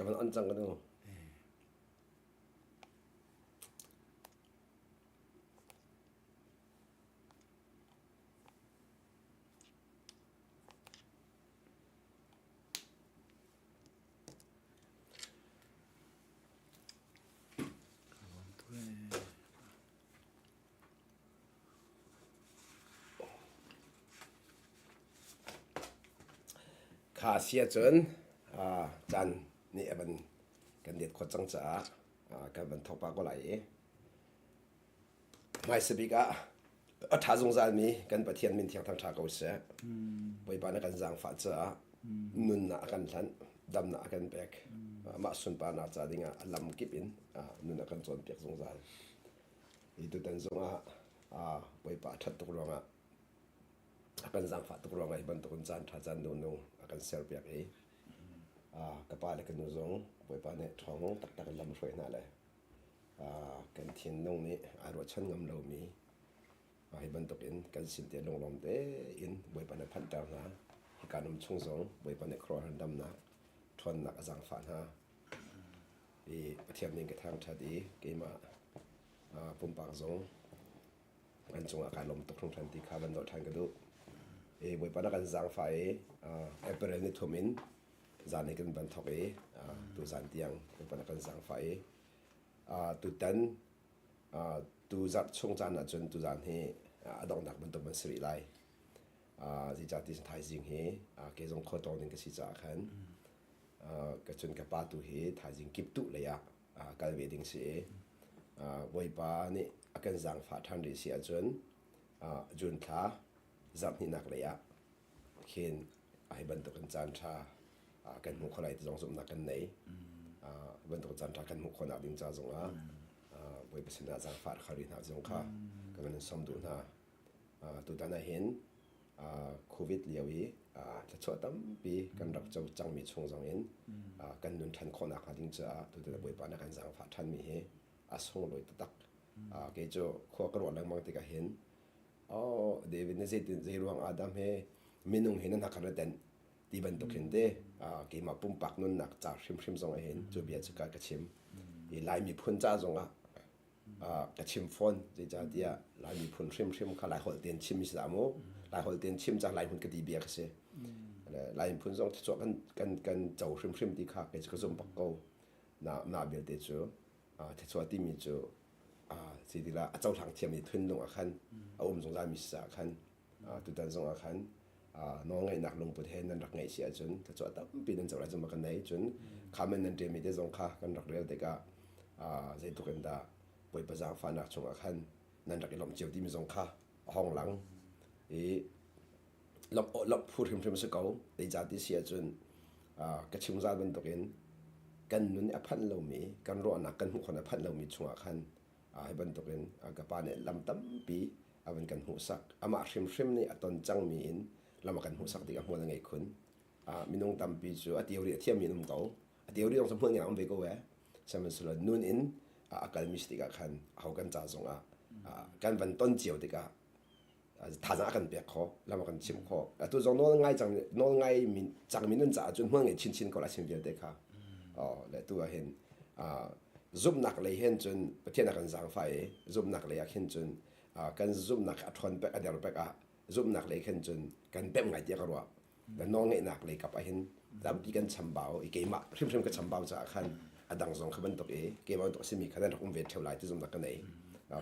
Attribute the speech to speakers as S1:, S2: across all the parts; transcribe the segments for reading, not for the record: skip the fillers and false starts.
S1: Ka van on cang ka nu. Kha a si ahcun caan nih a van kan det khawt cang caah kan van thawk pah ko lai i hmaisa bik ah a ṭha zungzalmi kan Pathian min thiang thangṭha ko seh. Bawipa na kan zaangfah caah nunnak a kan hlanh, damnak a kan pek. Mah sunparnak ca dingah a lam kip in nun a kan cawnpiak zungzal. Hi tutan zongah Bawipa a ṭhat tuk ruangah a kan zaangfah tuk ruangah hi bantukin caan ṭha caan nunung a kan serpiak i ka pa le ka nu zong Bawipa nih ṭhawng taktak in lam hruai hna le kan thinlung nih aa ruahchan ngam lomi hi bantukin kan sin te lunglawm tein Bawipa nih phanhter hna. Hika num chung zong Bawipa nih khuaruahhar damnak ṭhawnnak a zaangfah hna. I Pathian min ka thangṭhat i keimah pumpak zong an cungah kai lawm tuk hringhran ti kha van dolh ṭhan ka duh. I Bawipa na kan zaangfah i April ni thum in zan hi kan van thawk i tuzan tiang Bawipa na kan zaangfah i tutan tu zarh chung caan ahcun tuzan hi a donghnak bantuk van si rih lai. Zeicahti thaizing hi kei zong khualtlawng ding ka si caah khan ka cun ka pa tu hi thaizing kiptuh lei ah kal ve ding si i Bawipa nih a kan zaangfah ṭhan rih si ahcun June thla zarh hnihnak lei ah khin hi bantukin caan ṭha kan hmuh kho lai ti zong zumhnak kan nei. Hi bantuk caan ṭha kan hmuh khawhnak ding ca zongah Bawipa sinah zaangfah rak hal rih hna zong kha ka van in sawm duh hna. Tutan ah hin COVID lio i thluachuah tampi kan rak co cangmi chung zongin kan nun ṭhan khawhnak hnga ding caah tutan ah Bawipa nih a kan zaangfah ṭhanmi hi a sunglawi taktak. Kei cu khua ka ruah lengmang tikah hin oh David na zeitin zei ruang Adam he minung he nan hakar na tenh ti bantuk hin te keimah pumpak nunnak ca hrimhrim zong ah hin cu bia cu ka ka chim. I Lai miphun ca zongah ka chim fawn zeicahtiah Lai miphun hrimhrim kha Laiholh tein chim si dah mu Laiholh tein chim cang Lai hmun ka ti bia ka si Lai miphun zong thluachuah kan kan kan co hrimhrim ti kha kei cu ka zum bak ko na na belte cu thluachuah timi cu si tila a cohlang thiam i thunlung ah khan a um zungzal mi si caah khan tutan zong ah khan nawlngaihnak lungput he nan rak ngeih si ahcun thluachuah tampi nan co lai cun kan nei cun khamen nan ṭialmi te zong kha kan rak rel tikah zeitluk in dah Bawipa zaangfahnak chungah khan nan rak i lawmh cio timi zong kha a hong lang i lawmh phu hrimhrim a si ko zeicah ti si ahcun ka chim zal bantukin kan nun a phanh lomi kan ruahnak kan hmuh khawh a phanh lomi chungah khan hi bantukin ka pa nih lam tampi a van kan hmuhsak. Amah hrimhrim nih a ton cangmi in lam a kan hmuhsak tikah hmual a ngei khun. Minung tampi cu a theory a thiammi an um ko. A theory zong cu hmual ngei a um ve ko ee. Sihmanhsehlaw nun in a kalmi si tikah khan aho kan ca zongah kan van ton cio tikah thazaang a kan pek khawh, lam a kan chimh khawh. Atu zong nawl ngai cang nawl ngai mi cangmi nun caah cun hmual ngei chinchin ko la chim vialte kha. Oh, le tu ah hin zumhnak lei hin cun Pathian a kan zaangfah i zumhnak lei ah khin cun kan zumhnak a ṭhawn pek a der pek ah zumhnak lei khin cun kan pemh ngai tiah ka ruah. Na nawlngeihnak lei kap ah hin tampi kan chambau i keimah hrimhrim ka chambau caah khan a dang zong kha bantuk i keimah bantuk a simi kha nan rak um ve ṭheo lai ti zumhnak ka nei.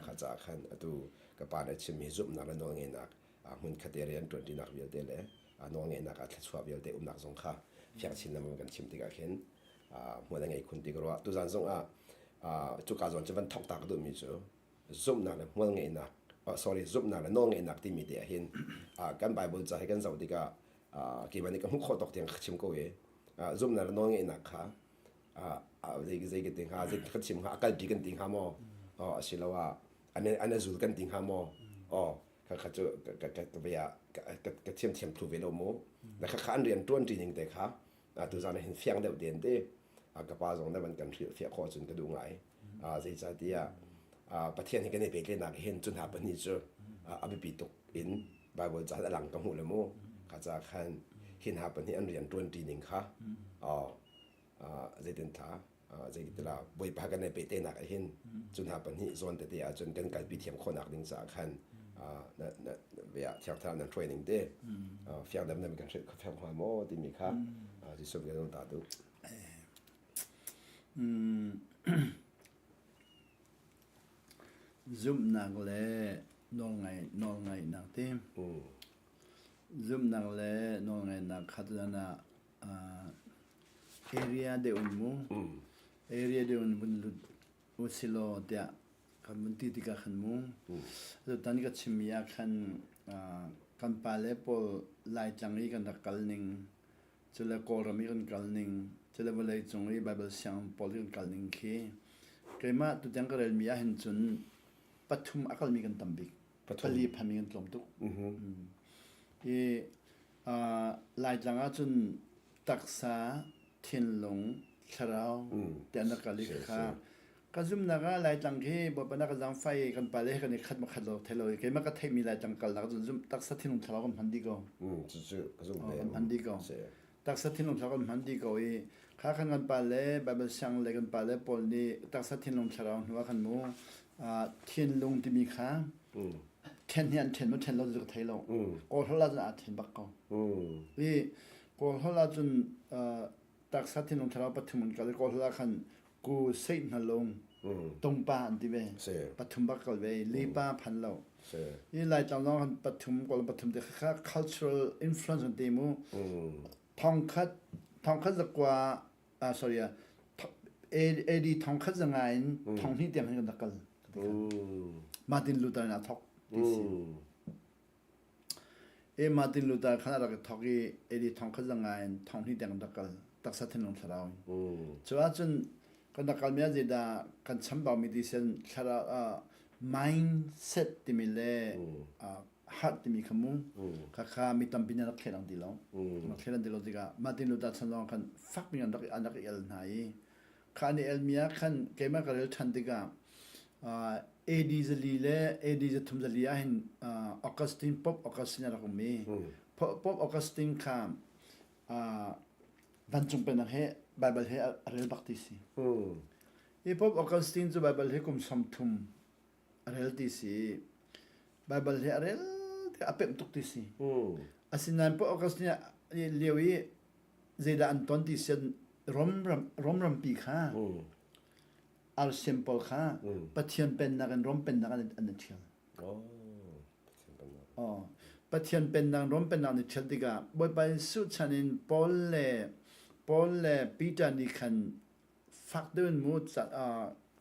S1: Kha caah khan atu ka pa nih a chimmi zumhnak le nawlngeihnak hmun khat i rian ṭuanṭinak vialte le nawlngeihnak ah thluachuah vialte umnak zong kha fiang chin lengmang kan chim tikah khin hmual a ngei khun ti ka ruah. Tuzan zong ah cuka zawn cu van thawk ta ka duhmi cu zumhnak le hmual ngeihnak sorry zumhnak le nawlngeihnak timi te ah hin kan Bible ca hi kan zoh tikah keimah nih ka hmuh khawh tawk tiang ka chim ko i zumhnak le nawlngeihnak kha zei zei ka ti hnga zei ka chim hnga a kalpi kan ti hnga maw asiloah an an a zul kan ti hnga maw oh kha kha cu ka ka ka ka ka thiam thiam thlu ve lo mu na kha kha an rian ṭuan ṭi ning te kha tuzan ah hin fiang deuh tein te ka pa zong na van kan hrilh fiah khawh cun ka duh ngai zeicahtiah Pathian hi kan i pehtlaihnak hin cu hna pahnih cu a biapi tuk in Bible ca a lang ka hmuh le mu kha ca khan hi hna pahnih an rian ṭuan ṭi ning kha. Zeitin tha zeitila Bawipa kan i pehtlaihnak ah hin cu hna pahnih zawn tete ahcun kan kalpi thiam khawhnak ding caah khan Thiang Thlarau nan hruai ning te fiang dam dam kan hrilh kho hnga maw timi kha Jesuh kan ta tu.
S2: Zumhnak le nawlngaihnak te zumhnak le nawlngaihnak kha tutan ah area deuh in mu area deuh in vun lut usilaw tiah kan vun ti tikah khan mu tutan ka chimmi ah khan kan pale pawl Laitlang i kan rak kal ning cule Kawlram i kan kal ning cule vawleicung i Baibal siang pawl i kan kal ning khi keimah tutiang ka relmi ah hin cun pathum a kalmi kan tam bik pali phami kan tlawm tuk i Laitlang ah cun taksa thinlung thlarau tiah na kal i kha ka zumnak ah Laitlang khi Bawipa na ka zaangfah i kan pale he kan i khat ma khat lo thei lo i keimah ka theihmi Laitlang kalnak cun zum taksa thinlung thlarau kan hman dih ko.
S1: Cucu ka zumh ve.
S2: Kan hman dih ko. Taksa thinlung thlarau kan hman dih ko i kha khan kan pale Bible siang le kan pale pawl nih taksa thinlung thlarau hnu ah khan mu thinlung timi kha then hi an then maw then lo cu ka thei lo. Kawl holh ah cun aa then bak ko. I Kawl holh ah cun taksa thinlung thlarau pathum an kal i Kawl holh ah khan ku seih hna lung tungpa an ti ve. Pathum bak kal ve lipa phan lo. I Laitlang zong khan pathum Kawl pathum te kha cultural influence an ti mu. Thongkhat thongkhat zakua ah sorry AD thongkhat zanga in thonghnih tiang hin kan rak kal. Martin Luther in a thok ti si. E Martin Luther khan a rak i thawk i AD thongkhat zanga in thonghnih tiang kan rak kal taksa thinlung thlarau in. Cu ahcun kan rak kalmi ah zeidah kan chambaumi ti sen thlarau mindset timi le heart timi kha mu khakha mi tampi nih an rak thleilang ti lo. An rak thleilang ti lo tikah Martin Luther chan zong khan fakpi an rak an rak i el hna i Kha an i elmi ah khan keimah ka rel ṭhan tikah AD zali le AD zathum zali ah hin Augustine Pope Augustine a rak um i Pope Augustine kha vancung pennak he Bible he a rel bak ti si. Hi Pope Augustine cu Bible hi kum 30 a rel ti si. Bible hi a rel a pemh tuk ti si. Asinain Pope Augustine lio i zeidah an ton ti sian Rom ram Rom rampi kha arsiam pawl kha Pathian pennak in Rom pennak an an i ṭhial. Oh, Pathian pennak Rom pennak an i ṭhial tikah Bawipa Jesuh chan in Paul le Paul le Peter nih khan fak deuh in mu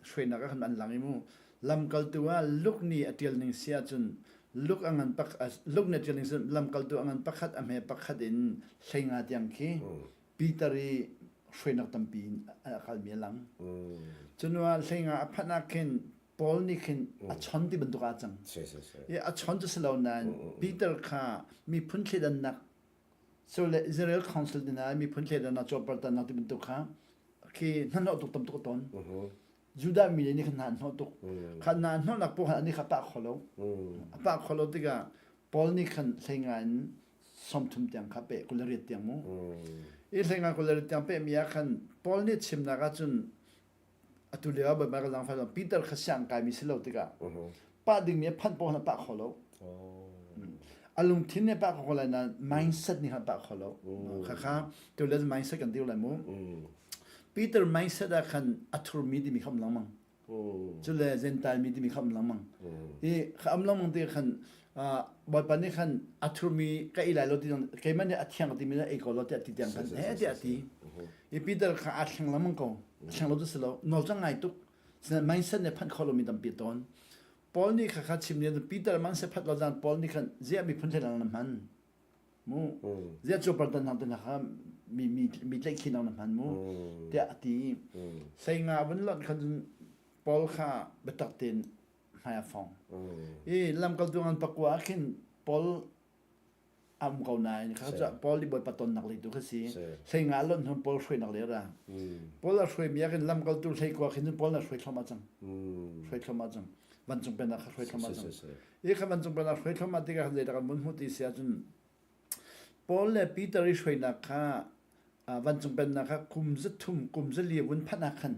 S2: hruainak ah khan an lang i mu lamkaltu ah Luke nih a ṭial ning si ahcun Luke a ngan pak Luke nih a ṭial ning si lamkaltu a ngan pakhat a hme pakhat in 15 tiang khi Peter i hruainak tampi in a kalmi a lang. Cunu ah 15 a phanh ah khin Paul nih khin a chon ti bantuk ah a cang. I a chon cu si lo nain Peter kha miphun thleidannak So le Israel Council te hna miphun thleidannak cawlpartannak ti bantuk kha khi hnahnawh tuk tam tuk a ton. Judah mi nih khan hna an hnawh tuk. Kha hna an hnawhnak paoh khan ani kha pah kho lo. A pah kho lo tikah Paul nih khan hleinga in 30 tiang kha pe 28 tiang mu. I hleinga 28 tiang pe mi ah khan Paul nih chimnak ah cun atu lio ah Bawipa ka zaangfah cang Peter kha siang kaimi si lo tikah pah dingmi a phanh paoh khan a pah kho lo. A lungthin nih pah kho lai nain mindset nih khan pah kho lo. Khakha tu le mindset kan ti lai mu. Peter mindset ah khan a thurmi timi kha um lengmang. Cule Gentile mi timi kha um lengmang. I kha um lengmang ti khan Bawipa nih khan a thurmi ka ei lai lo ti keimah nih a thiang timi na ei ko lo tiah ti tiang khan he tiah a ti. I Peter kha aa thleng lengmang ko. A thleng lo tu si lo. Nawl cang ngai tuk. Sinain mindset nih phanh kho lomi tampi tawn. Paul nih kha kha chim ni Peter mindset phat lo zan Paul nih khan ziah miphun thleidan na hman mu ziah cu partan hang te kha mi mi mi tlaihkhin na hman mu tiah a ti. Hlei nga vun lonh khan cun Paul kha biatak tein hmai a fong. I lamkaltu ngan pakua ah khin Paul a um ko nain kha cu Paul nih Bawipa tonnak lei tu kha si hleinga lonh hnu Paul hruainak lei ra Paul a hruaimi ah khin lamkaltu hleikua khin cun Paul na hruai thluahmah cang hruai thluahmah cang vancung pennak kha hruai thluahmah cang i kha vancung pennak hruai thluahmah tikah zeidah kan vun hmuh ti si ahcun Paul le Peter i hruainak kha. Vancung pennak kha kum zathum kum zali vun phanh ah khan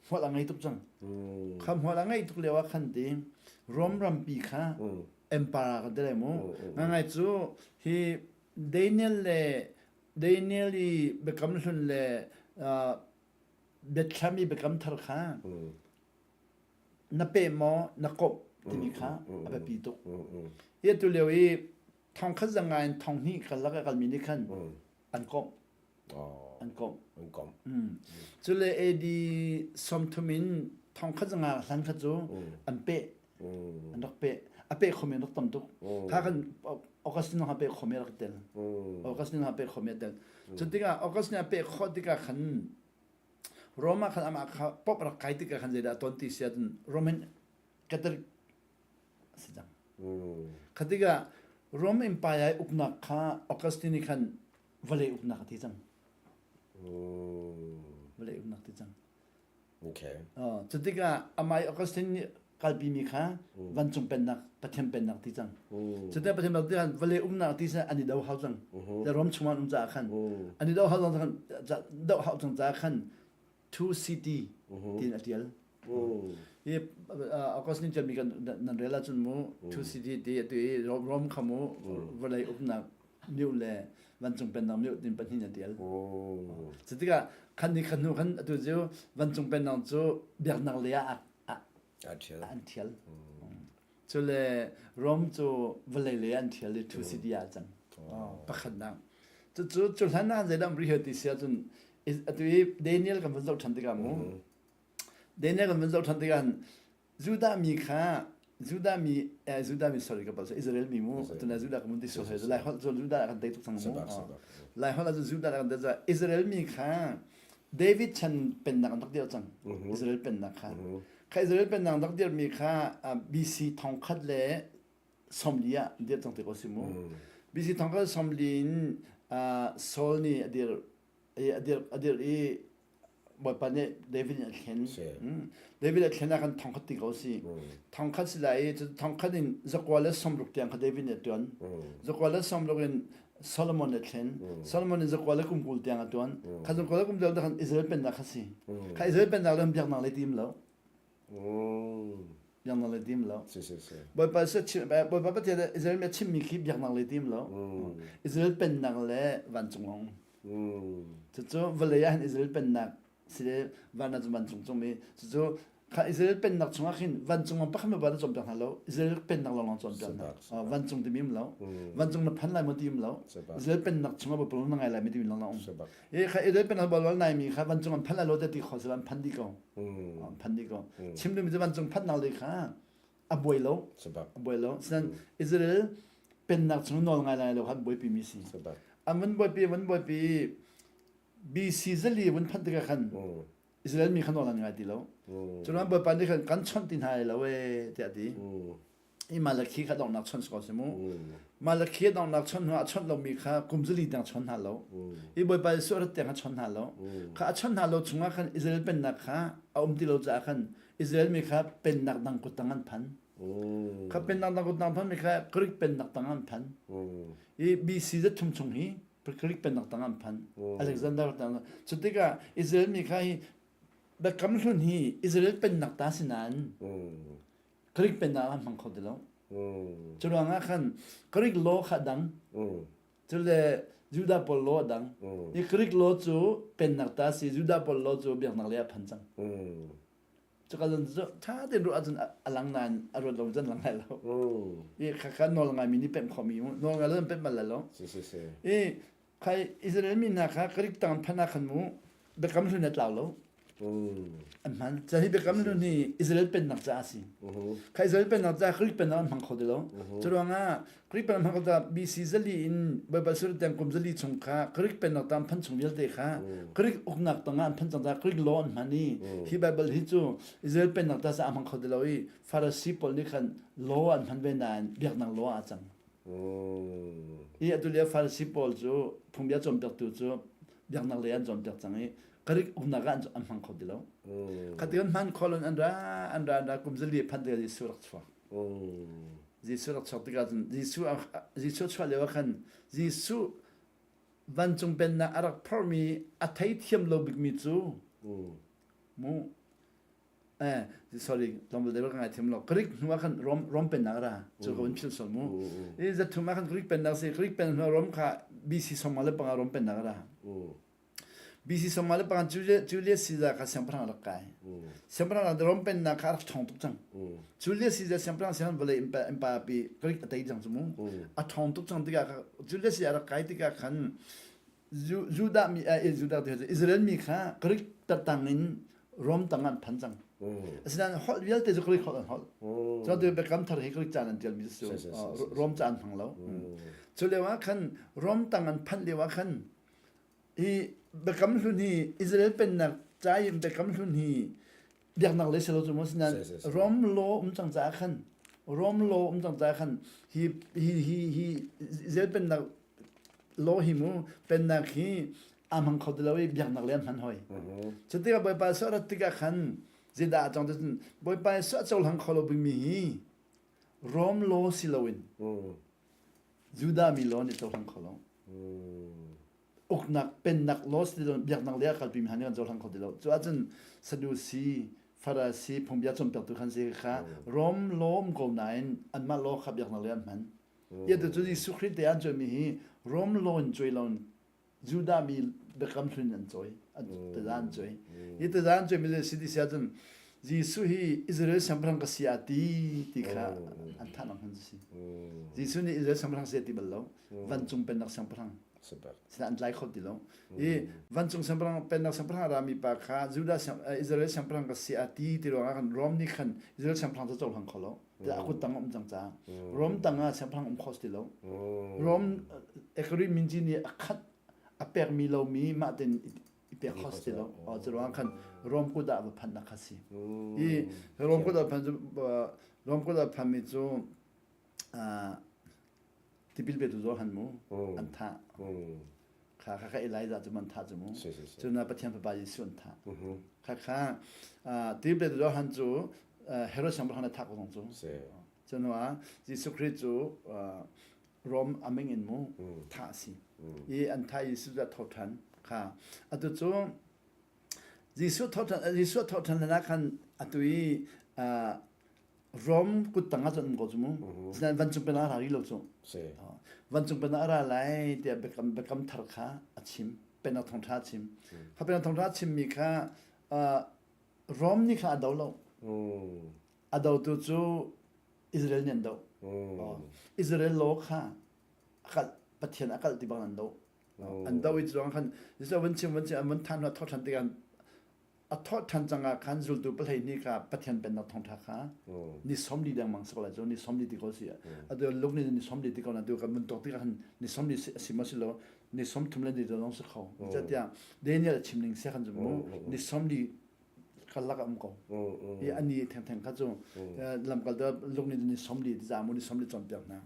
S2: hmual a ngei tuk cang. Kha hmual a ngeih tuk lio ah khan ti Rom rampi kha empire kan ti lai mu. Ngangai cu hi Daniel le Daniel i biakam hlun le biathlam i biakam thar kha na pe maw na komh timi kha a biapi tuk. Hi atu lio i thong khat zanga in thong hnih karlak a kalmi nih khan an komh. An komh.
S1: An komh.
S2: Cule AD 30 in thong khat zanga hlan khat cu an peh. An rak peh. A peh khomi an rak tam tuk. Kha kan Augustine ha peh khomi rak tel. Augustine ha peh khomi tel. Cu tikah Augustine a peh khawh tikah khan Rome ah khan amah kha pop rak kai tikah khan zeidah ton ti si ahcun Roman Catholic a si cang. Kha tikah Rome Empire uknak kha Augustine nih khan vawlei uknak a ti cang. Vawlei uknak ti cang.
S1: Okay.
S2: Cu tikah amah Augustine nih kalpimi kha vancung pennak Pathian pennak ti cang. Cu tikah Pathian pennak ti khan vawlei umnak ti an i do hau cang. Rom chungah an um caah khan an i do hau cang do hau cang caah khan two city tiin a tial. Hi Augustine tialmi kan nan rel ahcun mu two city ti atu i Rom kha mu vawlei uknak mioh le vancung pennak mioh tin pahnih a tial. Cu tikah khan ni khan hnu khan atu cu vancung pennak cu biaknak lei ah an thial. Cu le Rom cu vawlei lei an thial i two city ah cang. Pakhatnak. Cucu cu hlan ah zeidah ri ti si ahcun atu i Daniel kan van zoh ṭhan tikah mu Daniel kan van zoh ṭhan tikah Judah mi kha Judah mi eh, Judah mi sorry ka palh Israel mi mu tuna Judah ka mun ti sorry Lai holh cu Judah kan tei tuk cang mu Lai holh cu Judah kan tei Israel mi kha David chan pennak an rak dir cang Israel pennak kha kha Israel pennak rak dir mi kha BC thongkhat le 40 ah dir cang te ko si mu BC thongkhat 40 in Saul nih a dir a dir a dir i Bawipa nih David nih a thlen. David a thlen ah khan thongkhat ti ko si. Thongkhat si lai i thongkhat in zakua le sawmruk tiang kha David nih a tuan. Zakua le sawmruk in Solomon a thlen. Solomon in zakua le kum 20 tiang a tuan. Kha zakua le kum 20 khan Israel pennak kha si. Kha Israel pennak le biaknak le tim lo. Biaknak le tim lo. Bawipa Bawipa Pathian Israel mi a chimmi khi biaknak le tim lo. Israel pennak le vancung lawng. Cucu vawlei ah hin Israel pennak si le van ah cun vancung cung i cucu kha Israel pennak chungah khin vancung ah pakhat ma na cawnpiak hna lo Israel pennak lawnglawng cawnpiak hna vancung timi um lo vancung na phan lai maw ti um lo Israel pennak chungah bapul na ngai lai mi timi lawnglawng um i kha Israel pennak bawlwal nai mi kha vancung an phan lai lo te ti kho sila an phan dih ko an phan dih ko chim duhmi cu vancung phannak le kha a buai lo a buai lo sinan Israel pennak chung nawl ngai lai lo khan buaipi mi si an vun buaipi vun buaipi BC zali vun phanh tikah khan Israel mi khan nawl an ngai ti lo curan bawipa nih khan kan chawnh ti hna lo e tiah ti i Malakhi kha donghnak chawnh si ko si mu Malakhi donghnak chawnh hnu ah chawnh lomi kha kum zali tiang chawn hna lo i bawipa Jesuh rat tiang kha chawn hna lo kha a chawnh hna lo chungah khan Israel pennak kha a um ti lo caah khan Israel mi kha pennak dang kut tang an phan. Kha pennak dang kut tang phan mi kha Greek pennak tang an phan. I BC za thum chung hi Greek pennak tang an phan. Alexander tang. Cu tikah Israel mi kha hi biakam hlun hi Israel pennak ta si nain Greek pennak an hmang kho ti lo. Cu ruangah khan Greek law kha dang. Cule Judah pawl law a dang. I Greek law cu pennak ta si, Judah pawl law cu biaknak lei ah phan cang. Cuka zon cu ṭha tein ruah ahcun a lang nain a ruat lo cun lang lai lo. I khakha nawl ngaimi nih pemh khawhmi nawl ngai lo in pemh bal lai lo. I khai Israel mi hna kha Greek tang phan ah khan mu biakam hlun a tlau lo. An hman. Ca hi biakam hlun hi Israel pennak caah a si. Kha Israel pennak caah Greek pennak an hmang kho ti lo. Cu ruangah Greek pennak hmang kho ta BC zali in Baibal sur tiang kum zali chung kha Greek pennak tam phan chung vialte kha Greek uknak tangah an phan cang ta Greek law an hman i hi Baibal hi cu Israel pennak ta a hmang kho ti lo i Pharisee pawl nih khan law an hman ve nain biaknak law ah a cang. I atu lio Pharisee pawl cu phungbia cawnpiaktu cu biaknak lei an cawnpiak cang i Greek uknak ah an hmang kho ti lo. Kha ti an hman kho lo an ra an ra an ra kum zali phan tikah Jesuh rak chuak. Jesuh rak chuak tikah cun Jesuh Jesuh chuah lio ah khan Jesuh Vancung pennak a rak phormi a theithiam lo bikmi cu mu eh sorry tlawmpal deuh ka ngaithiam lo Greek hnu ah khan Rom Rom pennak a ra cu ka vun philh sual mu i zathum ah khan Greek pennak si Greek pennak hnu ah Rom kha BC 55 Rom pennak a ra BC 55 Julius Caesar kha siangpahrang a rak kai. Siangpahrang rak Rom pennak kha a rak ṭhawng tuk cang. Julius Caesar siangpahrang siang vawlei empire pi Greek a tei cang cu mu. A ṭhawng tuk cang tikah Julius Caesar a rak kai tikah khan Judah mi Judah ti Israel mi kha Greek tang in Rom tang an phan cang. Asinain holh vialte cu Greek holh an holh. Cu tu Biakam Thar hi Greek caan an ṭialmi cu Rom ca an hmang lo. Cu lio ah khan Rom tang an phanh lio ah khan Hi Biakam Hlun hi Israel pennak ca i Biakam Hlun hi biaknak lei si lo cu maw sinain Rom law um cang caah khan Rom law um cang caah khan hi hi hi hi Israel pennak law hi mu pennak hi aa hmang kho ti lo i biaknak lei an hman hoi. Cu tikah Bawipa suah rat tikah khan zeidah a cang ti cun Bawipa suah cohlang kho lo bingmi hi Rom law si loin Judah mi law nih cohlang kho lo. Uknak pennak law si lo biaknak lei ah kalpi mi hna nih kan cohlang kho ti lo. Cu ahcun Sadusi, Farasi phungbia cawnpiaktu khan si kha Rom law um ko nain anmah law kha biaknak lei an hman. Ia tu cu Jesuh Khrih te an cuaimi hi Rom law in cuai lo in Judah mi biakam hlun an cawi, taza an cawi. Hi taza an cawi mi si ti si ahcun Jesuh hi Israel siangpahrang ka si a ti ti kha an thah nak hmun si. Jesuh nih Israel siangpahrang si a ti bal lo. Vancung pennak siangpahrang. Sina an tlai kho ti lo. I vancung siangpahrang pennak siangpahrang a rami pa kha Judah Israel siangpahrang ka si a ti ti ruangah khan Rom nih khan Israel siangpahrang cu cohlang kho lo. A kut tang um cang ca. Rom tang ah siangpahrang um kho ti lo. Rom ekari minci nih a khat a pekmi lomi mah ten i pek kho ti lo. Cu ruang khan Rom kut ah va phanh nak kha si. I Rom kut ah phan cu Rom kut ah phan mi cu tipil petu Johan mu an thah. Kha kha kha Elijah cu man thah cu mu. Cun Pathian fapa Jesuh an thah. Kha kha tipil petu Johan cu Herod siangpahrang nih thah ko zong cu. Cu hnu ah Jesuh Khrih cu Rom a ming in mu thah a si. I an thah i Jesuh cu a tho ṭhan. Kha atu cu Jesuh tho ṭhan Jesuh tho ṭhan hlan ah khan atu i Rom kuttang ah cun um ko cu mu. Sinain vancung pennak a ra rih lo cu. Vancung pennak a ra lai tiah biakam biakam thar kha a chim. Pennak thawngṭha a chim. Kha pennak thawngṭha a chimmi kha Rom nih khan a do lo. A dotu cu Israel nih an doh. Israel law kha a kalh, Pathian a kalh ti bang an doh. An doh i cu khan Jesuh van chim van chim an van than hna thawh ṭhan tikah a thawh ṭhan cang ah khan zultu pahleihnih nih kha Pathian pennak thawngṭha kha ni 40 dengmang sak lai cu ni 40 ti ko si atu luk nih ni 40 ti ko na tu kan mun tok tikah khan ni 40 a si maw si lo ni 30 le ni zong si kho tiah Daniel a chim ning sia khan cu mu ni 40 karlak ah um ko i ani thengtheng kha cu lamkal te luk nih ni 40 ti za mu ni 40 cawnpiak hna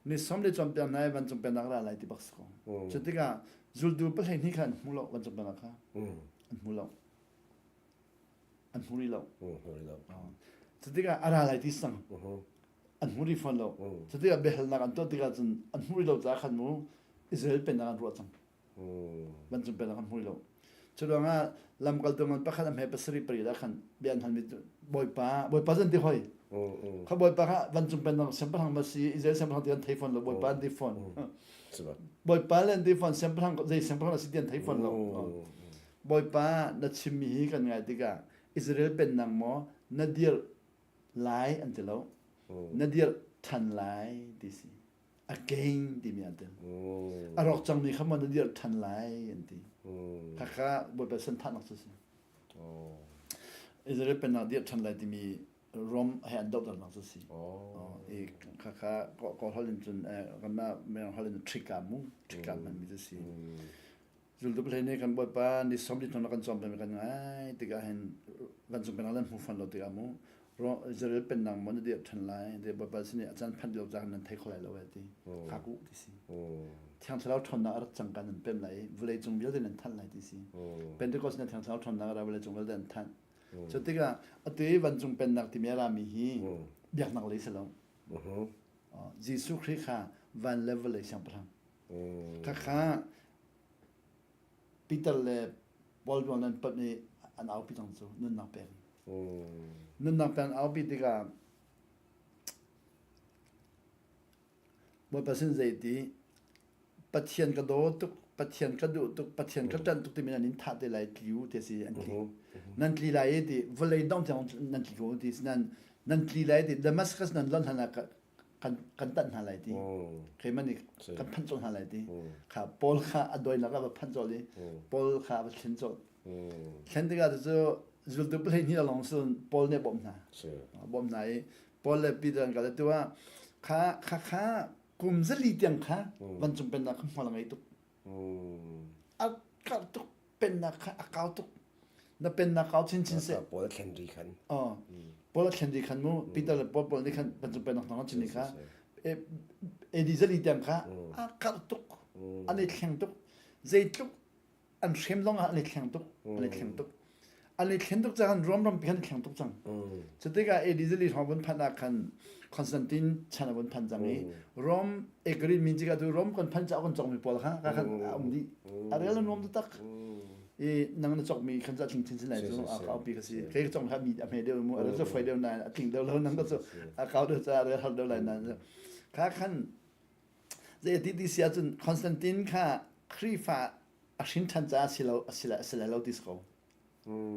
S2: ni 40 cawnpiak hna i vancung pennak ra lai ti bak si ko cu tikah zultu pahleihnih kha an hmu lo vancung pennak kha an hmu lo an hmu rih lo cu tikah a ra lai ti sang an hmu rih fawn lo cu tikah biahalnak an tuah tikah cun an hmu rih lo caah khan mu Israel pennak an ruah cang vancung pennak an hmu rih lo cu ruangah lamkaltu ngan pakhat a hme pasarih pariat ah khan bia an halmi bawipa bawipa cu an ti hoi kha bawipa kha vancung pennak siangpahrang ma si Israel siangpahrang ti an thei fawn lo bawipa an ti fawn bawipa le an ti fawn siangpahrang zei siangpahrang a si ti an thei fawn lo Bawipa na chimmi hi kan ngai tikah Israel pennak maw na dirh lai an ti lo na dirh ṭhan lai ti si again timi an tel a rawk cangmi kha maw na dirh ṭhan lai an ti khakha Bawipa santhahnak cu si Israel pennak dirh ṭhan lai timi Rom he an dohternak cu si i khakha kawl holh in cun kanmah Mirang holh in trika mu trika hmanmi cu si Zultu pahleih nih kan Bawipa ni 40 hnu na kan cawm peng kan ngai tikah hin vancung pennak nan hmu fawn lo tikah mu Israel pennak maw na dirh ṭhan lai ti Bawipa sin i a caan phanh lio caan nan thei kho lai lo eh ti hngak u ti si Thiang Thlarau ṭhawnnak a rat cang ka nan pem lai i vawlei cung vialte nan thanh lai ti si Pentecost na Thiang Thlarau ṭhawnnak a ra vawlei cung vialte an thanh cu tikah atu i vancung pennak timi a rami hi biaknak lei si lo Jesuh Khrih kha van le vawlei siangpahrang khakha. Peter le Paul ruang nan panh i an aupi cang cu nunnak pek. Nunnak pek an aupi tikah Bawipa sin zei ti Pathian ka daw tuk, Pathian ka duh tuk, Pathian ka ṭanh tuk timi nan in thah te lai tli u ti si an tli. Nan tli lai i ti vawlei dong tiang nan tli ko ti si nan nan tli lai ti Damascus nan lonh hlan ah kan kan tanh hna lai ti. Keimah nih kan phanh colh hna lai ti. Kha Paul kha a doinak ah va phanh colh i Paul kha va thlen colh. Thlen tikah cu zultu pahnih hnih lawng sun Paul nih a bawmh hna. Bawmh hna i Paul le Peter an kal tu ah kha kha kha kum zali tiang kha vancung pennak kha hmual a ngei tuk. A karh tuk pennak kha a kau tuk. Na pennak kau chinchin seh.
S1: Paul a thlen ri khan.
S2: Oh. Paul a thlen ri khan mu Peter le Paul Paul nih khan vancung pennak thawng chin kha AD zali tiang kha a karh tuk. An i thleng tuk. Zeitluk an hrem zong ah an i thleng tuk an i thleng tuk an i thlen tuk cang Rom rampi khan thleng tuk cang cu tikah AD zali hrawng vun phanh ah khan Constantine chan a vun phan cang i Rom Ekrin min cika tu Rom kan phan ca kan cawkmi pawl kha ka khan a um dih a rel an nuam taktak i nang na cawkmi khan ca tling chin chin lai cu a kaupi ka si kei ka cawk kha mi a hme deuh mu a rel cu foi deuh nain a tling deuh lo nang ka cu a kau deuh ca a rel har deuh lai nain kha khan Zei ti ti si ahcun Constantine kha Khrihfa a hrin ṭhan caah si lo a si lai a si lai lo ti si ko.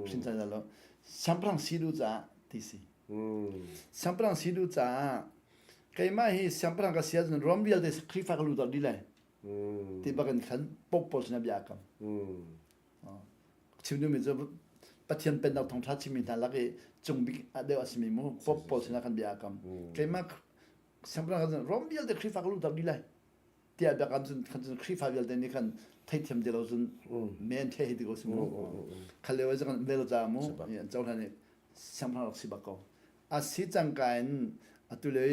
S2: Hrin ṭhan lo. Siangpahrang si duh caah ti si. Siangpahrang si duh caah keimah hi siangpahrang ka si ahcun Rom vialte Khrihfa ka lut dih lai. Ti bakin khan Pope pawl sinah bia a kam. Chim duhmi cu Pathian pennak thawngṭha chimmi hna lak i cung bik deuh a simi mu Pope pawl sinah khan bia a kam. Keimah Siangpahrang Rom vialte Khrihfa ka luhter dih lai tiah biakam cun khan cun Khrihfa vialte nih khan theithiam ti lo cun men the hi ti ko si mu khal lio ah kan vel ca mu an cohlan i siangpahrang rak si bak ko a si cangka in atu le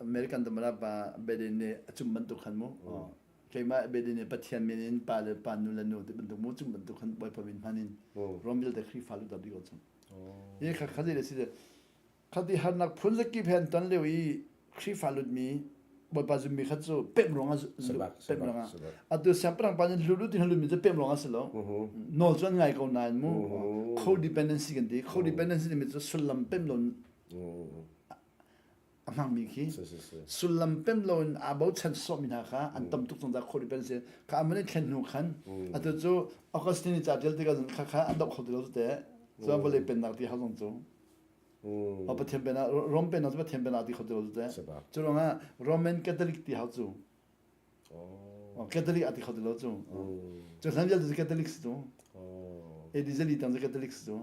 S2: American tamara pa Biden nih a cum bantuk khan mu keimah Biden nih Pathian min in pa le pa nu le nu ti bantuk mu cum bantuk khan Bawipa min hman in Rom vialte Khrihfa luhter dih ko cun hi kha kha le si Khati harnak phun zakip he an ton lio i Khrihfa lutmi Bawipa zummi kha cu pemh ruangah pemh ruangah atu siangpahrang pa nih lut in lutmi cu pemh ruangah si lo nawl cu an ngai ko nain mu codependency kan ti codependency timi cu sullam pemh lo a hmangmi khi sullam pemh lo in aa bochan sawhmi hna kha an tam tuk cang codependency kha amah nih thlen hnu khan atu cu Augustine ca tial tikah kha kha an doh kho ti lo te cu vawlei pennak ti hau zong cu Pathian pennak Rom pennak cu Pathian pennak ti kho ti lo cu cu ruangah Roman Catholic ti hau cu Catholic a ti kho ti lo cu cu hlan vialte cu Catholic si cu AD zali tang cu Catholic si cu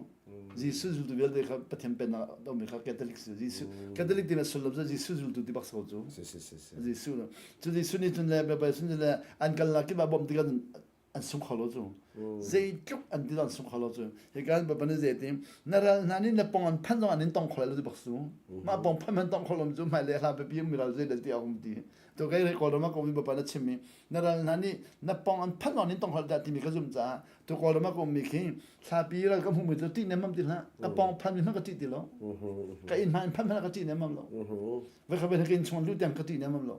S2: Jesuh zultu vialte kha Pathian pennak a kha Catholic si Jesuh Catholic ti na sullam cu Jesuh zultu ti bak si ko cu Jesuh cu Jesuh nih cun le Baibal sun le an kalnak kip ah bawmh tikah an sung kho lo cu zeitluk an ti an sung kho lo cu hika bapa nih zei ti na ral hna nih na pong an phan zong an in tong kho lo ti bak su mah pong phan man tong kho lo cu hmai le hla pipi mi ral zei dal ti a um ti to kai re kawlram ah ko mi bapa na chim mi na ral hna nih na pong an phan zong an in tong kho lo ti mi ka zum caah to kawlram ah ko mi khi thla pi ral ka hmu mi cu ti ne mam ti hlah ka pong phan mi hmang ka ti ti lo ka inn hma in phan hmang ka ti ne mam lo Vai kha vai kin chung lu tiang ka ti ne mam lo.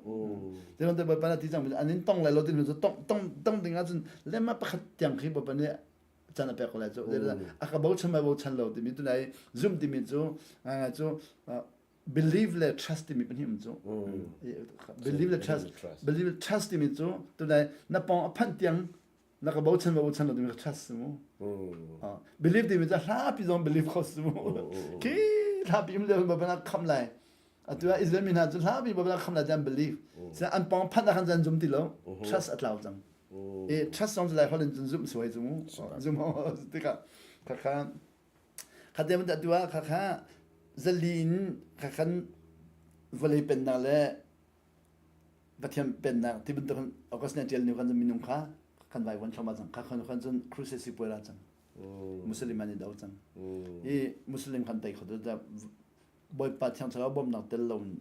S2: Te te bawipa na ti cang an in tong lai lo tin cu tong tong tong ding ah cun lema pakhat tiang khi bawipa nih chan a pek ko lai cu. A ka bochan mai bochan lo timi tu nai zum timi cu cu believe le trust timi pahnih um cu. Believe le trust believe le trust timi cu tu nai na pong a phanh tiang na ka bochan ba bochan lo timi ka trust si mu. Believe timi cu hlapi zong believe kho si mu. Khi hlapi um le ba na kham lai. Atu ah Israel mi hna cu hlapi ba na kham lai an believe. Sa an pong phan khan zan zum ti lo. Trust a tlau cang. E trust zong lai holin cun zum suai cu mu. Zum tikah kha kha kha te atu ah kha kha zali in kha khan vawlei pennak le Pathian pennak ti bantuk August nih a ṭial ni khan minung kha kan vaivuan thluahmah cang. Kha khan cun crusade si puai ra cang. Muslim an i do cang. I Muslim kan tei kho ti Bawipa Thiang Thlarau bawmhnak tel lo in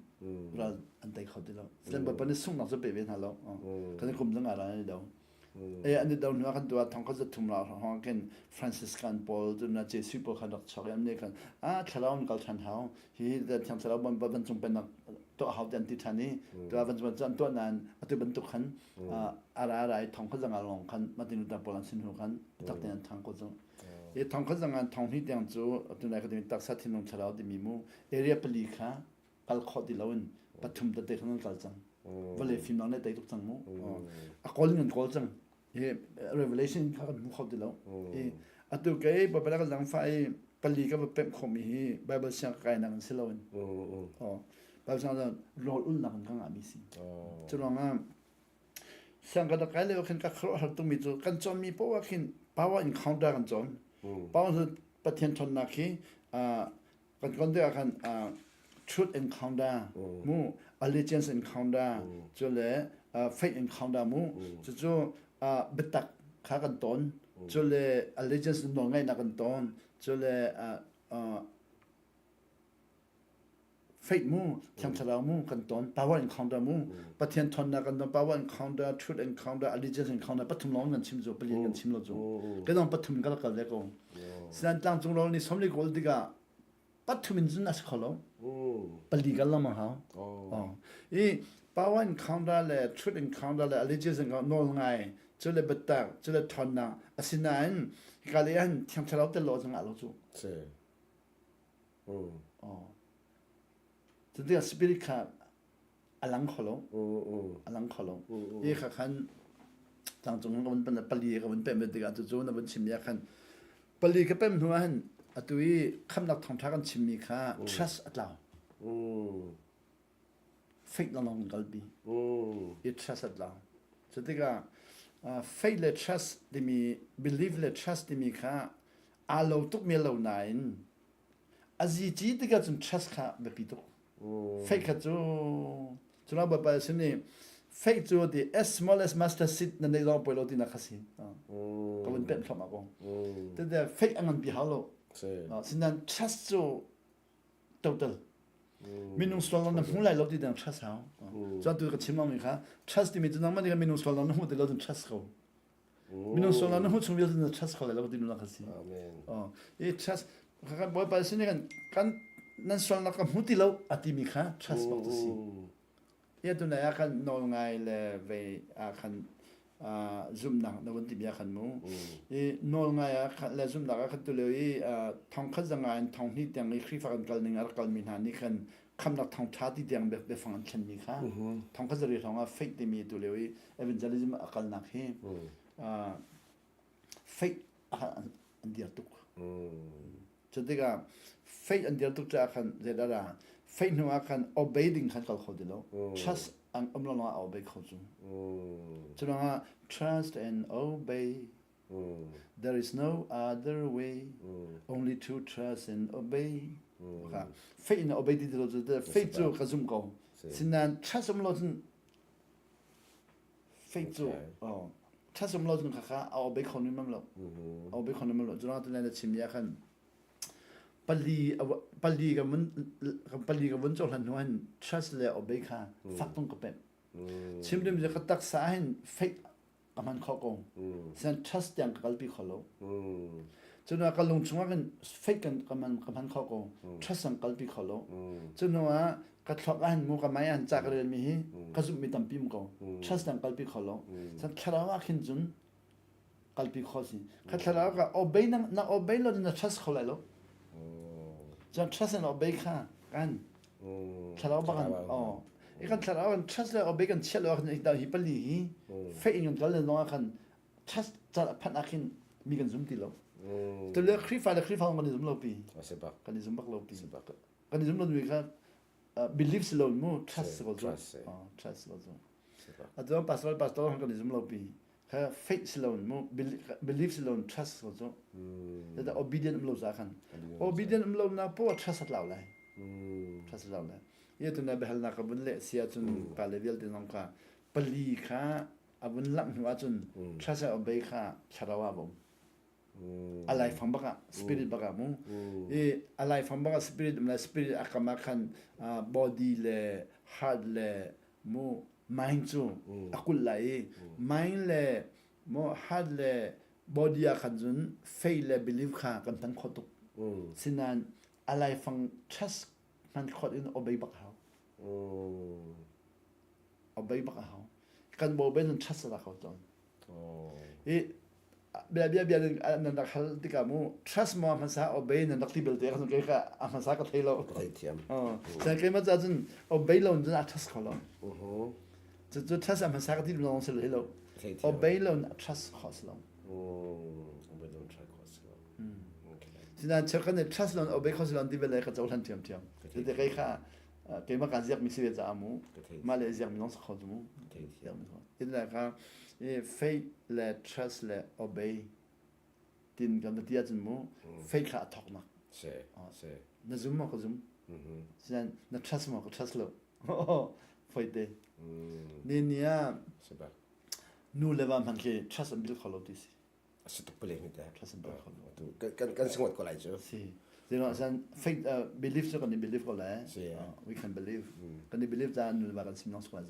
S2: ral an tei kho ti lo. Sian Bawipa nih sunghnak cu pe ve hna lo. Kan kum zong ah ral an i do. E an i do hnu ah kan tuah thong kha zathum la hrawng khin Franciscan pawl cu na Jesuh pawl khan rak chuak i an nih khan ah thlarau in kal ṭhan hau. Hi Thiang Thlarau bawmhnak vancung pennak Tuah hau te an ti ṭhan i tuah van cu an tuah nain atu bantuk khan a ra ra i thong khat zanga lawng khan Martin Luther pawl an sin hnu khan tak tein an thang ko cu. I thong khat zanga thong hnih tiang cu atu nai ka timi taksa thinlung thlarau timi mu area pali kha kal khawh ti loin pathum tete khan an kal cang. Vawlei fimnak nih tei tuk cang mu. A kawl in an kawl cang. Hi revelation kha kan hmu kho ti lo. I atu kei Baibal ka zangfah i pali ka va pemh khomi hi Baibal siang ka kainak in si loin. Oh, Baibal siang cun rawl ulnak in ka ngahmi si. Cu ruangah siang ka kai lio khin ka khuaruahhar tukmi cu kan cawnmi poah ah khin power encounter kan cawn. Power cu Pathian ṭhawnnak hi kan cawn tikah khan truth encounter mu allegiance encounter cu le faith encounter mu cucu biatak kha kan ton cu le allegiance nawlngaihnak kan ton cu le faith mu thiang thlarau mu kan ton power encounter mu Pathian ṭhawnnak kan ton power encounter truth encounter allegiance encounter pathum lawng kan chim cu palian kan chim lo cu kan dong pathum kan kal ve ko sinan tlangcung rawl ni somli kawl tikah pathum in cun a si kho lo pali kan lam a hau i power encounter le truth encounter le allegiance encounter nawl ngai cu le biatak cu le ṭhawnnak asinain hika lei ah thiang thlarau tel lo zong ah lo cu cu tikah spirit kha a lang kho lo a lang kho lo i kha khan tlangcung ka vun pan pali ka vun pem tikah cucu na vun chim ya khan pali ka pem hnu ah hin atu i khamnak thawngtha kan chimmi kha trust a tlau faith long kalpi i trust a tlau cu tikah faith le trust timi belief le trust timi kha aa lo tuk mi lo nain a zi ci tikah cun trust kha biapi tuk Faith kha cu cuna Bawipa sin i faith cu ti as small as mustard seed na neih zong poi lo ti na kha si. Ka vun penh thluahmah ko. Tete faith a ngan pi hau lo. Sinan trust cu total. Minung sual na hmu lai lo ti dang trust hau. Cuan tu ka chim mi kha trust timi cu nangmah nih minung sual na hmu ti lo cun trust ko. Minung sual na hmu chung vialte na trust kho lai lo ti na kha si.
S1: Amen.
S2: Oh, i trust kan Bawipa sin kan kan nan sualnak ka hmu ti lo a timi kha trust bak tu si. Ia tu nai ah khan nawl ngai le vei ah khan zumnak na vun ti bia khan mu. I nawl ngai ah khan le zumnak ah khan tu lio i thong khat zanga in thong hnih tiang i Khrihfa kan kal ning a rak kalmi hna nih khan khamnak thong ṭha ti tiang biafang an thlenmi kha thong khat zari hrawng ah faith timi tu lio i evangelism a kalnak hi faith an dir tuk. Cu tikah faith an dir tuk caah khan zeidah dah faith hnu ah khan obey ding khan kal kho ti lo. Trust an um lo lawngah a obey kho cu. Cu ruangah trust and obey There is no other way, only to trust and obey. Kha faith in obey ti lo cu faith cu ka zum ko. Sinain trust um lo cun faith cu oh trust um lo cun kha kha a obey kho nim lo. A obey kho nim lo. Cu ruangah tu na chim ya khan pali pali ka mun pali ka vun cohlan hnu hin trust le obey kha fak tung ka pemh. Chim dim ka taksa hin faith a hman kho ko. Sian trust tiang ka kalpi kho lo. Cun ka lung chungah kan faith kan ka man ka hman kho ko. Trust an kalpi kho lo. Cun ah ka thluak ah hin mu ka mai ah hin ca ka rel mi hi ka zumh mi tampi um ko. Trust an kalpi kho lo. San thlarau ah khin cun kalpi kho si. Kha thlarau ka obey na na obey lo na trust kho lai lo. Cun trust and obey kha kan Thlarau bak an oh i kan thlarau kan trust le obey kan chiah lo ah khan hi pali hi faith in kan kal le zong ah khan trust cal a phanh ah khin mi kan zum ti lo. Tu le Khrihfa le Khrihfa kan i zum lo pi. Kan i zum bak lo pi. Kan i zum lo mi kha belief si lo mu trust si ko cu. Trust si ko cu. Atu pastor pastor kan i zum lo pi. Kha faith si lo mu belief si lo trust si ko cu. Tata obedient um lo za khan. Obedient um lo na po trust at lau lai. Trust lau lai. Ye tu na behal na ka bun le sia cun pa le vialte zong kha pali kha a vun langh hnu ahcun trust and obey kha thlarau ah bom. A laifang bak ah spirit bak ah mu. I a laifang bak ah spirit um lai spirit a kam ah khan body le heart le mu mind cu a kulh lai i mind le mu heart le body ah khan cun faith le belief kha kan hman khawh tuk. Sinain a laifang trust hman khawt in obey bak hau. Obey bak a hau. Kan bo ben trust la kho tawn. I bia bia bia nan rak hal tikah mu trust mo hmasa obey nan rak ti belte kan ke ka a hmasa ka thei lo.
S1: Thei thiam.
S2: Sai ke ma cha cun obey lo cun a trust kho lo. Cu cu trust a hmasa ka ti lo se lo. Obey lo trust kho lo.
S1: Obey lo trust kho lo.
S2: Sinain cheukhat nih trust lo obey kho lo ti bel ka cohlan ṭhiamṭhiam. Cuti kei kha keimah kaa ziakmi si ve caah mu mah le ziakmi zong si kho cu mu. Tin kha faith le trust le obey tin kan va ti ahcun mu faith kha a thawknak. Na zum maw ka zum. Sinain na trust maw ka trust lo. Foi te. Ni ni ah nu le va hmanh khi trust an bil kho lo ti si.
S1: A si tuk pale mi te. Kan kan singot ko lai cu.
S2: Si. Zero san faith belief cu kan i believe ko lai.
S1: Si.
S2: We can believe. Kan i believe ta nu le va kan sim nong squad.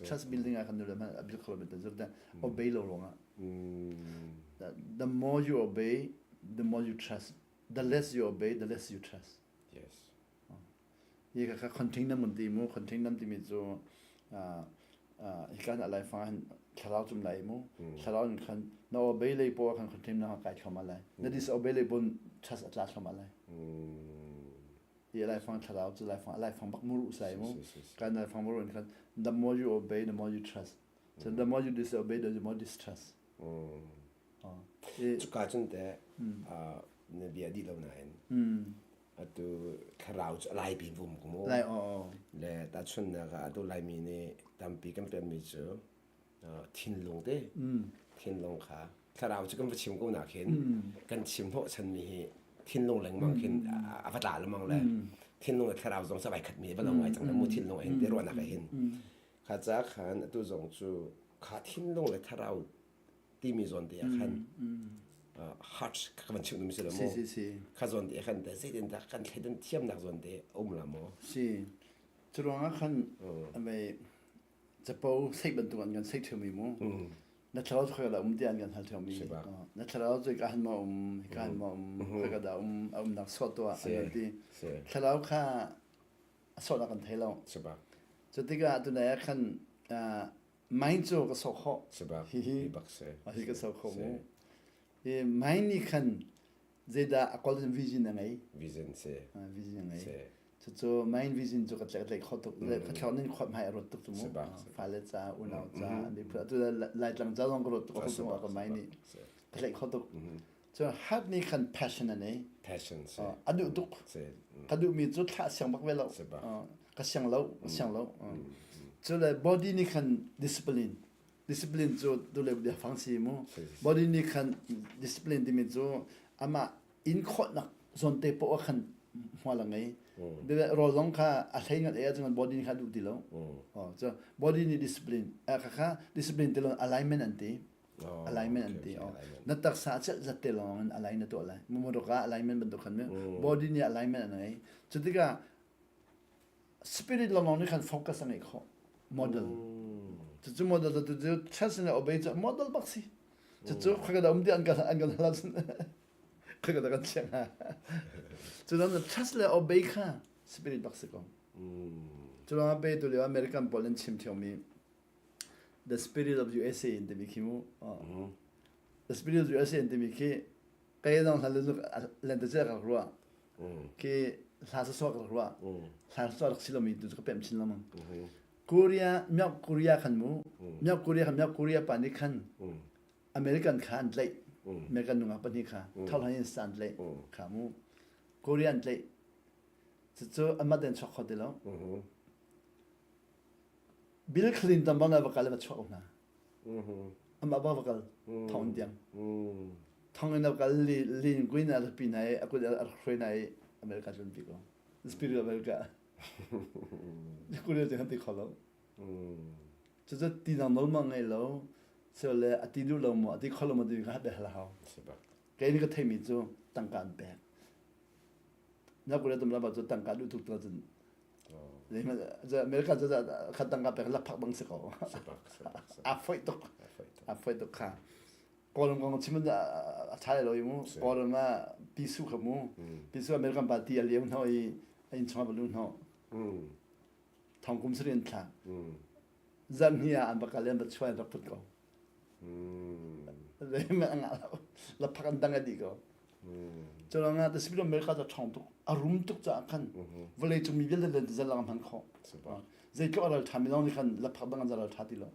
S2: Trust building ah kan nu le ma build kho lo te zu obey lo rong ah. The more you obey, the more you trust. The less you obey, the less you trust.
S1: Yes.
S2: Hi ka contain nam kan ti mu contain nam timi cu hi kan a laifang hin thlarau cum lai mu thlarau in khan na obey lei po khan contain na kai thloma lai na disobey lei pon trust atla thloma lai hi laifang thlarau cu laifang laifang bak muru sai mu kan laifang muru in khan the more you obey the more you trust so the more you disobey the more distrust
S1: Cuka cun teh na bia dih lo nain atu thlarau cu a lai pin vum ko mu.
S2: Lai aw.
S1: Le tahchunhnak ah atu Laimi nih tampi kan pemmi cu thinlung te thinlung kha thlarau cu kan va chim ko nak hin kan chim hnawh chanmi hi thinlung lengmang khin a va tla lengmang le thinlung le thlarau zong vai khat mi va lo ngai cang mu thinlung hin te ruahnak hin kha ca khan atu zong cu kha thinlung le thlarau timi zawn te ah khan heart ka van chim dum si lo
S2: mu si si
S1: kha zawn te khan te zeitin dah kan thleidan thiamnak zawn te um la maw
S2: si cu ruangah khan amei capo sei bantuk an kan sei ṭheu mu na thlarau cu da um ti an kan hal ṭheu mi na thlarau cu ka han ma um ka han ma um ka da um a umnak sawt tuah an kan ti thlarau kha a sawhnak kan thei lo cu tikah tunai ah khan Mine cu ka sok khawh.
S1: Sibak.
S2: Hihi
S1: bak si.
S2: Hi ka sok khawh mu. Hi mine nih khan zeidah a kawl vision a ngei.
S1: Vision si.
S2: Vision a ngei. Cucu mine vision cu ka tlaih tlaih kho tuk. Ka thlawh nin khuat hmai a ruat tuk cu mu. Fale ca, unau ca, miphun atu Laitlang ca zong ka ruat tuk a ka mine nih. Ka tlaih kho tuk. Cun heart nih khan passion a nei.
S1: Passion si.
S2: A duh tuk. Ka duhmi cu thlah siang bak ve lo. Ka siang lo, ka siang lo. Cu le body nih khan discipline. Discipline cu tu le bia fang si mu. Body nih khan discipline timi cu amah in khawhnak zawn te poah khan hmual a ngei. Rawl zong kha a hlei ngat ei ahcun body nih kha duh ti lo. Cu body nih discipline. Kha kha discipline ti lo alignment an ti. Alignment an ti. Na taksa a celh zat te lawng in align na tuah lai. Motor ah alignment bantuk khan body nih alignment an ngei. Cu tikah spirit lawng nih khan focus a ngeih khawh. Model. Cucu model cu cu trust in obey cu model bak si. Cucu khaka da um ti an kan an kan hal ahcun khaka da kan chiang ha. Cu dan trust le obey kha spirit bak si ko. Cu lawng pe tu lio American pawl an chim thiam mi The Spirit of USA in timi khi mu. The Spirit of USA in timi khi kei zong hla lente ka ruah. Khi hla sawsawh ka ruah. Hla sawsawh rak si lomi tu ka pem chin lengmang. Korea,မြောက်Korea khan mu.မြောက်Korea khanမြောက်Korea pa nih khan American kha an tlaih. American nungak pahnih kha thawhlan in sa an tlaih kha mu. Korea an tlaih. Cucu anmah tein chuak kho ti lo. Bill Clinton bang va kal va chuak hna. Amah bang va kal thong tiang. Thong in a kal li lin kuin a pi na i a kut a hruai na i America tlun pi ko. Spirit of America. Korea cu ti kho lo. Cucu ti nang nawl ma ngei lo. So le a ti duh lo maw a ti kho lo maw ti kha bia hal hau. Kei nih ka theimi cu tangka an pek. Na Korea tum la ba cu tangka duh tuk tu cun America cu khat tangka pek lakphak bang si ko. A foi tuk. A foi tuk kha. Kawlram kong chim a ṭha lo i mu. Kawlram ah pisu kha mu. Pisu American party a liam hno i a inn chungah va lu hno. Thong kum sarih an thlak. Zarh hnih ah an va kal i an va chuai an rak put ko. Zeihmanh a ngah lo. Laphak an dang a dih ko. Cu ruangah the Spirit of America cu a ṭhawng tuk. A rum tuk caah khan vawlei cung mi vialte le zalang a hman khawh. Zeitluk a ral ṭhami zong nih khan laphak dang an ral ṭha ti lo.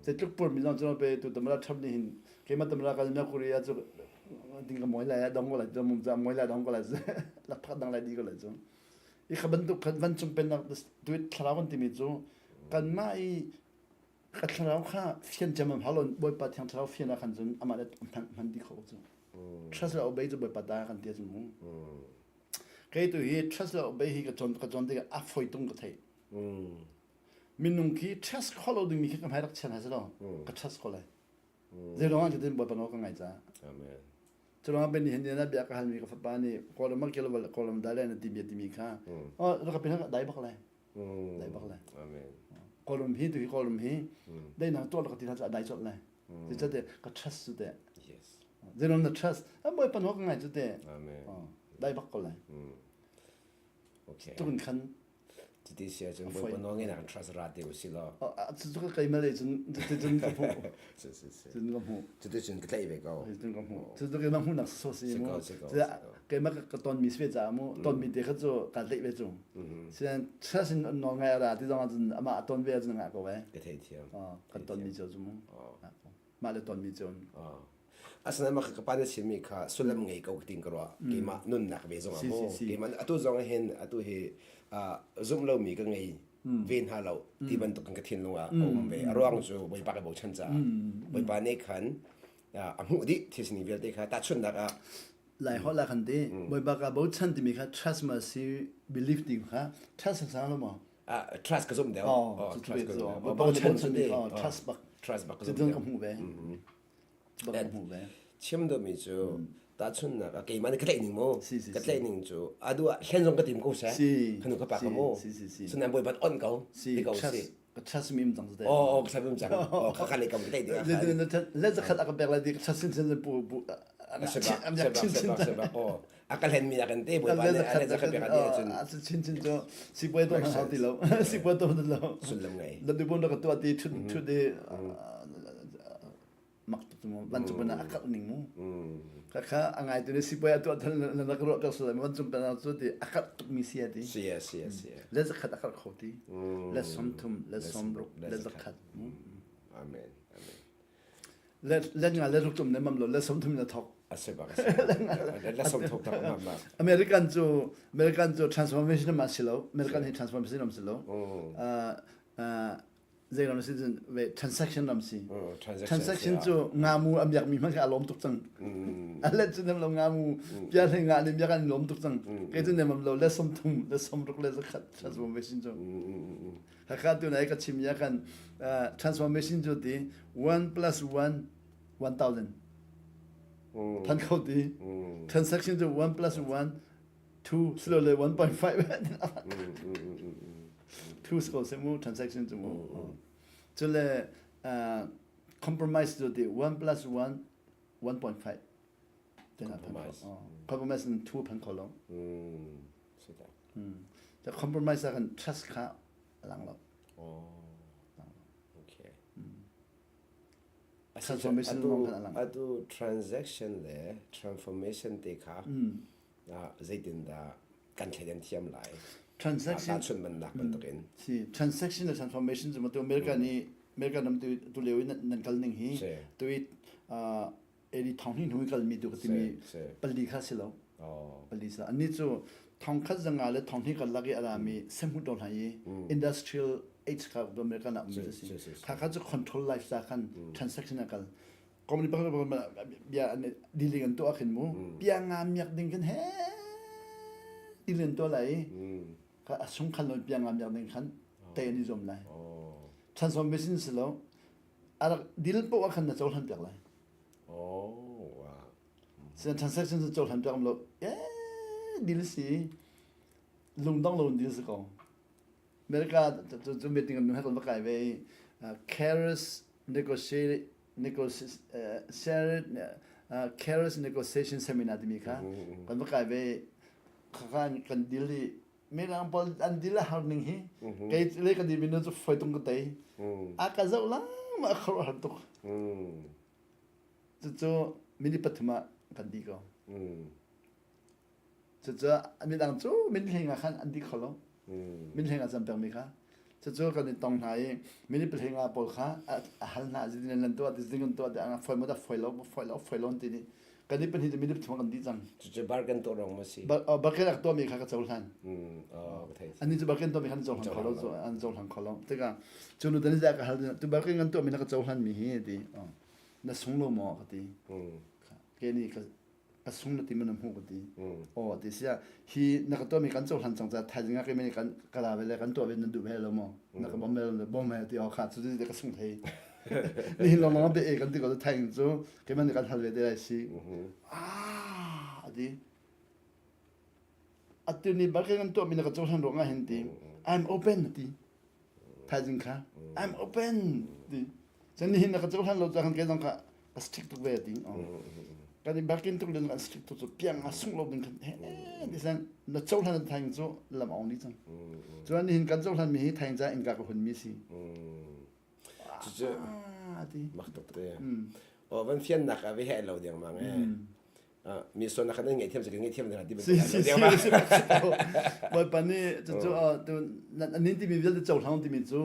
S2: Zeitluk purmi zong cu pe tu tamara ṭhap nih hin keimah tamara kal na Korea cu ding ka moi lai dong ko lai tu mum ca moi lai dong ko lai laphak dang lai di ko lai cu. I kha bantuk khan vancung pennak duit thlarau kan timi cu kanmah i ka thlarau kha fian cem am halon Bawipa thiang thlarau fian ah khan cun amah le hman hman di kho cu. Trust le obey cu Bawipa ta kan ti cun mu. Kei tu hi trust le obey hi ka cawn ka cawn tikah a foi tung ka theih. Minung khi trust kho lo dingmi khi ka hmai rak chian hai si lo. Ka trust ko lai. Zei ruangah cutin Bawipa nawl ka ngai caah.
S1: Amen.
S2: Cu ruangah ben hin na bia ka halmi ka fapa nih Kawlram ah kilo Kawlram dai lai na ti bia timi kha oh rak ka pin dai bak lai. Dai bak lai.
S1: Amen.
S2: Kawlram hi tu hi Kawlram hi dai nang tuah ka ti hna cu a dai colh lai. Cucate ka trust cu te.
S1: Yes.
S2: Zei ruang na trust? A Bawipa nawl ka ngai cu te.
S1: Amen.
S2: Dai bak ko lai.
S1: Okay.
S2: Tukin khan
S1: Cuti si ahcun Bawipa nawl ngeihnak in trust ra te usih law.
S2: Cucu ka keimah lei cun cuticun ka hmuh. Cun ka hmuh.
S1: Cuticun ka tlaih ve ko.
S2: Cuticun ka hmuh. Cucu keimah hmuhnak so si mu. Keimah ka tonmi si ve caah mu tonmi te kha cu kaa tlaih ve cu. Sian trust in nawl ngai a ra ti zong ahcun amah a ton ve ahcun ngah ko ve.
S1: Ka theithiam.
S2: Kan tonmi cio cu mu. Mah le tonmi cio.
S1: Asinain mah ka pa na chimmi kha sullam ngei ko tin ka ruah. Keimah nunnak ve zong ah mu. Keimah atu zong hin atu hi zumh lomi ka ngei ve hna lo ti bantuk in ka thinlung ah a um ve. A ruang cu Bawipa ka bochan caah. Bawipa nih khan a hmuh dih thil sining vialte kha tahchunhnak ah
S2: Lai holh ah khan ti Bawipa ka bochan timi kha trust ma si belief ti kha trust sang lo maw?
S1: Trust ka zumh deuh.
S2: Trust ka zumh deuh. Bochan cu trust bak.
S1: Trust bak ka zumh deuh.
S2: Ka hmuh ve.
S1: Chim duhmi cu tahchunhnak ah keimah nih ka tlaih ning mu ka tlaih ning cu a duh ah hlen zong ka tim ko seh khanu ka pa ka mu sunan bawi ban on ko ti ko si
S2: ka trust mi cang
S1: te oh oh ka trust cang oh ka khan kam ka tlaih ding
S2: le zakhat a ka pek lai di ka trust sin sin pu pu
S1: sebak sebak sebak oh a ka hlen mi a kan te bawipa nih a le zakhat pek a di ahcun
S2: chin chin cu sipuai to hau ti lo sipuai to lo
S1: sullam ngei
S2: la du bon ka tuah ti thut thut di mak tuk mu vancung pennak a karh ning mu kha kha a ngai tu ne sipuai a tuah than na rak ruah ka sulai vancung pennak cu ti a karh tuk mi si ti
S1: si si si
S2: le zakhat a karh kho ti le 30 le 60 le zakhat
S1: amen amen
S2: le le nga le ruk tum ne mam lo le 30 na thok
S1: ase bak le 30 tak mam ma
S2: American cu American cu transformation ma si lo American hi transformation am si lo zei ram si cun ve transaction ram si transaction cu ngamu a miak mi hmanh kha a lawm tuk cang a let cu nem lo ngamu pia hlei nga nih miak an lawm tuk cang kei cu nem am lo le 30 le 60 le 100 transformation cu hakha tu nai ka chim ya kan transformation cu ti 1 plus 1 1000 than kho ti transaction cu 1 plus 1 2 silole 1.5 2 si ko seh mu transaction cu mu cule compromise cu ti 1 plus 1 1.5
S1: compromise
S2: compromise in 2 phan kho lo the compromise ah kan trust kha lang lo
S1: okay
S2: transformation
S1: atu transaction le transformation te kha zeitindah kan thleidan thiam lai
S2: transaction
S1: tahchunhmannak bantukin
S2: si transaction le transformation cu tu America nih America ram tu tu leo in nan kal ning hi tu i eri thong ni hnui kal mi tu ka timi pali kha si lo pali sa ani cu thong khat zanga le thong ni kal laki alami semhu to hlai i industrial age kha America na um si kha kha cu control life sa khan transaction akal Company pakhat bia dealing an tuah khin mu bia nga miak ding khin he dealing tuah lai ka a sung khan lo bia nga miak ding khan te an i zuam lai transformation si lo arak deal po ah khan na cohlan piak lai
S1: oh wow
S2: sin transaction cu cohlan piak lo eh deal si lungdong lo deal si ko America cu meeting an nu va kai ve Carers negotiate Carers negotiation seminar timi kha kan va kai ve kha kan deal i Mirang pawl an dil a har ning hi kei le ka di minu cu foi tung ka tei. A ka zoh lang ma a khuaruah har tuk. Cucu minute pathum ah kan dih ko. Cucu midang cu minhleng ah khan an dih kho lo. Minhleng ah cam pekmi kha. Cucu kan i tong hna i minute pahleng ah pawl kha a hal hna zidin nan tuah ti zidin kan tuah ti a foi mo dah foi lo foi lo foi lo ti ni kan i pahnih cu minute pathum kan dih cang.
S1: Cucu bargain tuah rong ma si?
S2: Bargain ak tuahmi kha ka cohlan. Annih cu bargain tuahmi kha an cohlan kho lo an cohlan kho lo. Tikah cu nu dan ka hal tu bargain kan tuahmi na ka cohlan mi hi ti na sung lo maw ka ti. Ke nih ka a sung na ti man hmu ka ti aw ti sia hi na ka tuahmi kan cohlan cang ca thaizing ah keimah nih kan ka la ve le kan tuah ve nan duh ve lo maw na ka bom ve lo bom he ti aw kha cu ti ka sung thei nihin lawng lawng be e kan ti ko thaizing cu keimah nih kan hal ve te lai si ah ati atu ni barke kan tuahmi na ka cohlan ruang ah hin ti I'm open ti thaizing kha I'm open ti cun nihin na ka cohlan lo ca kan ke zong kha a strict tuk ve ti kan i barkin tuk len kan strict tuk cu piang a sung lo ding khan he ti san na cohlan thaing cu lam ong ni cang chuan nihin kan cohlan mi hi thaing ca inka ka hun mi si
S1: Cucu mak tuk te. O van fian nak a ve he lo ding mang e. Mi son na kan ngai thiam kan ngai thiam na ti
S2: Si si si si. Bawipa nih cucu tu nin timi vialte cohlang timi cu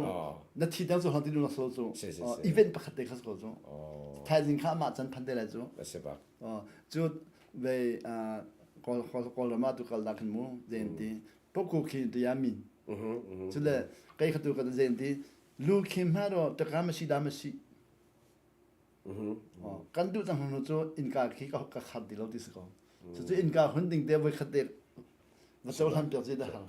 S2: na thi dang cohlang ti nu so cu event pakhat te kha ko cu. Thaizing kha amah can phan te lai cu. Cu ve kawl kawlram ah tu kal dah khin mu zen ti poku khi ti ya min. Cule kei kha tu ka zen ti lu khim ha do taka ma si da ma si. Kan duh cang hnu cu innka khi ka ka khar ti lo ti si ko. Cucu innka hun ding te voi khat te va cohlan piak ci dah har.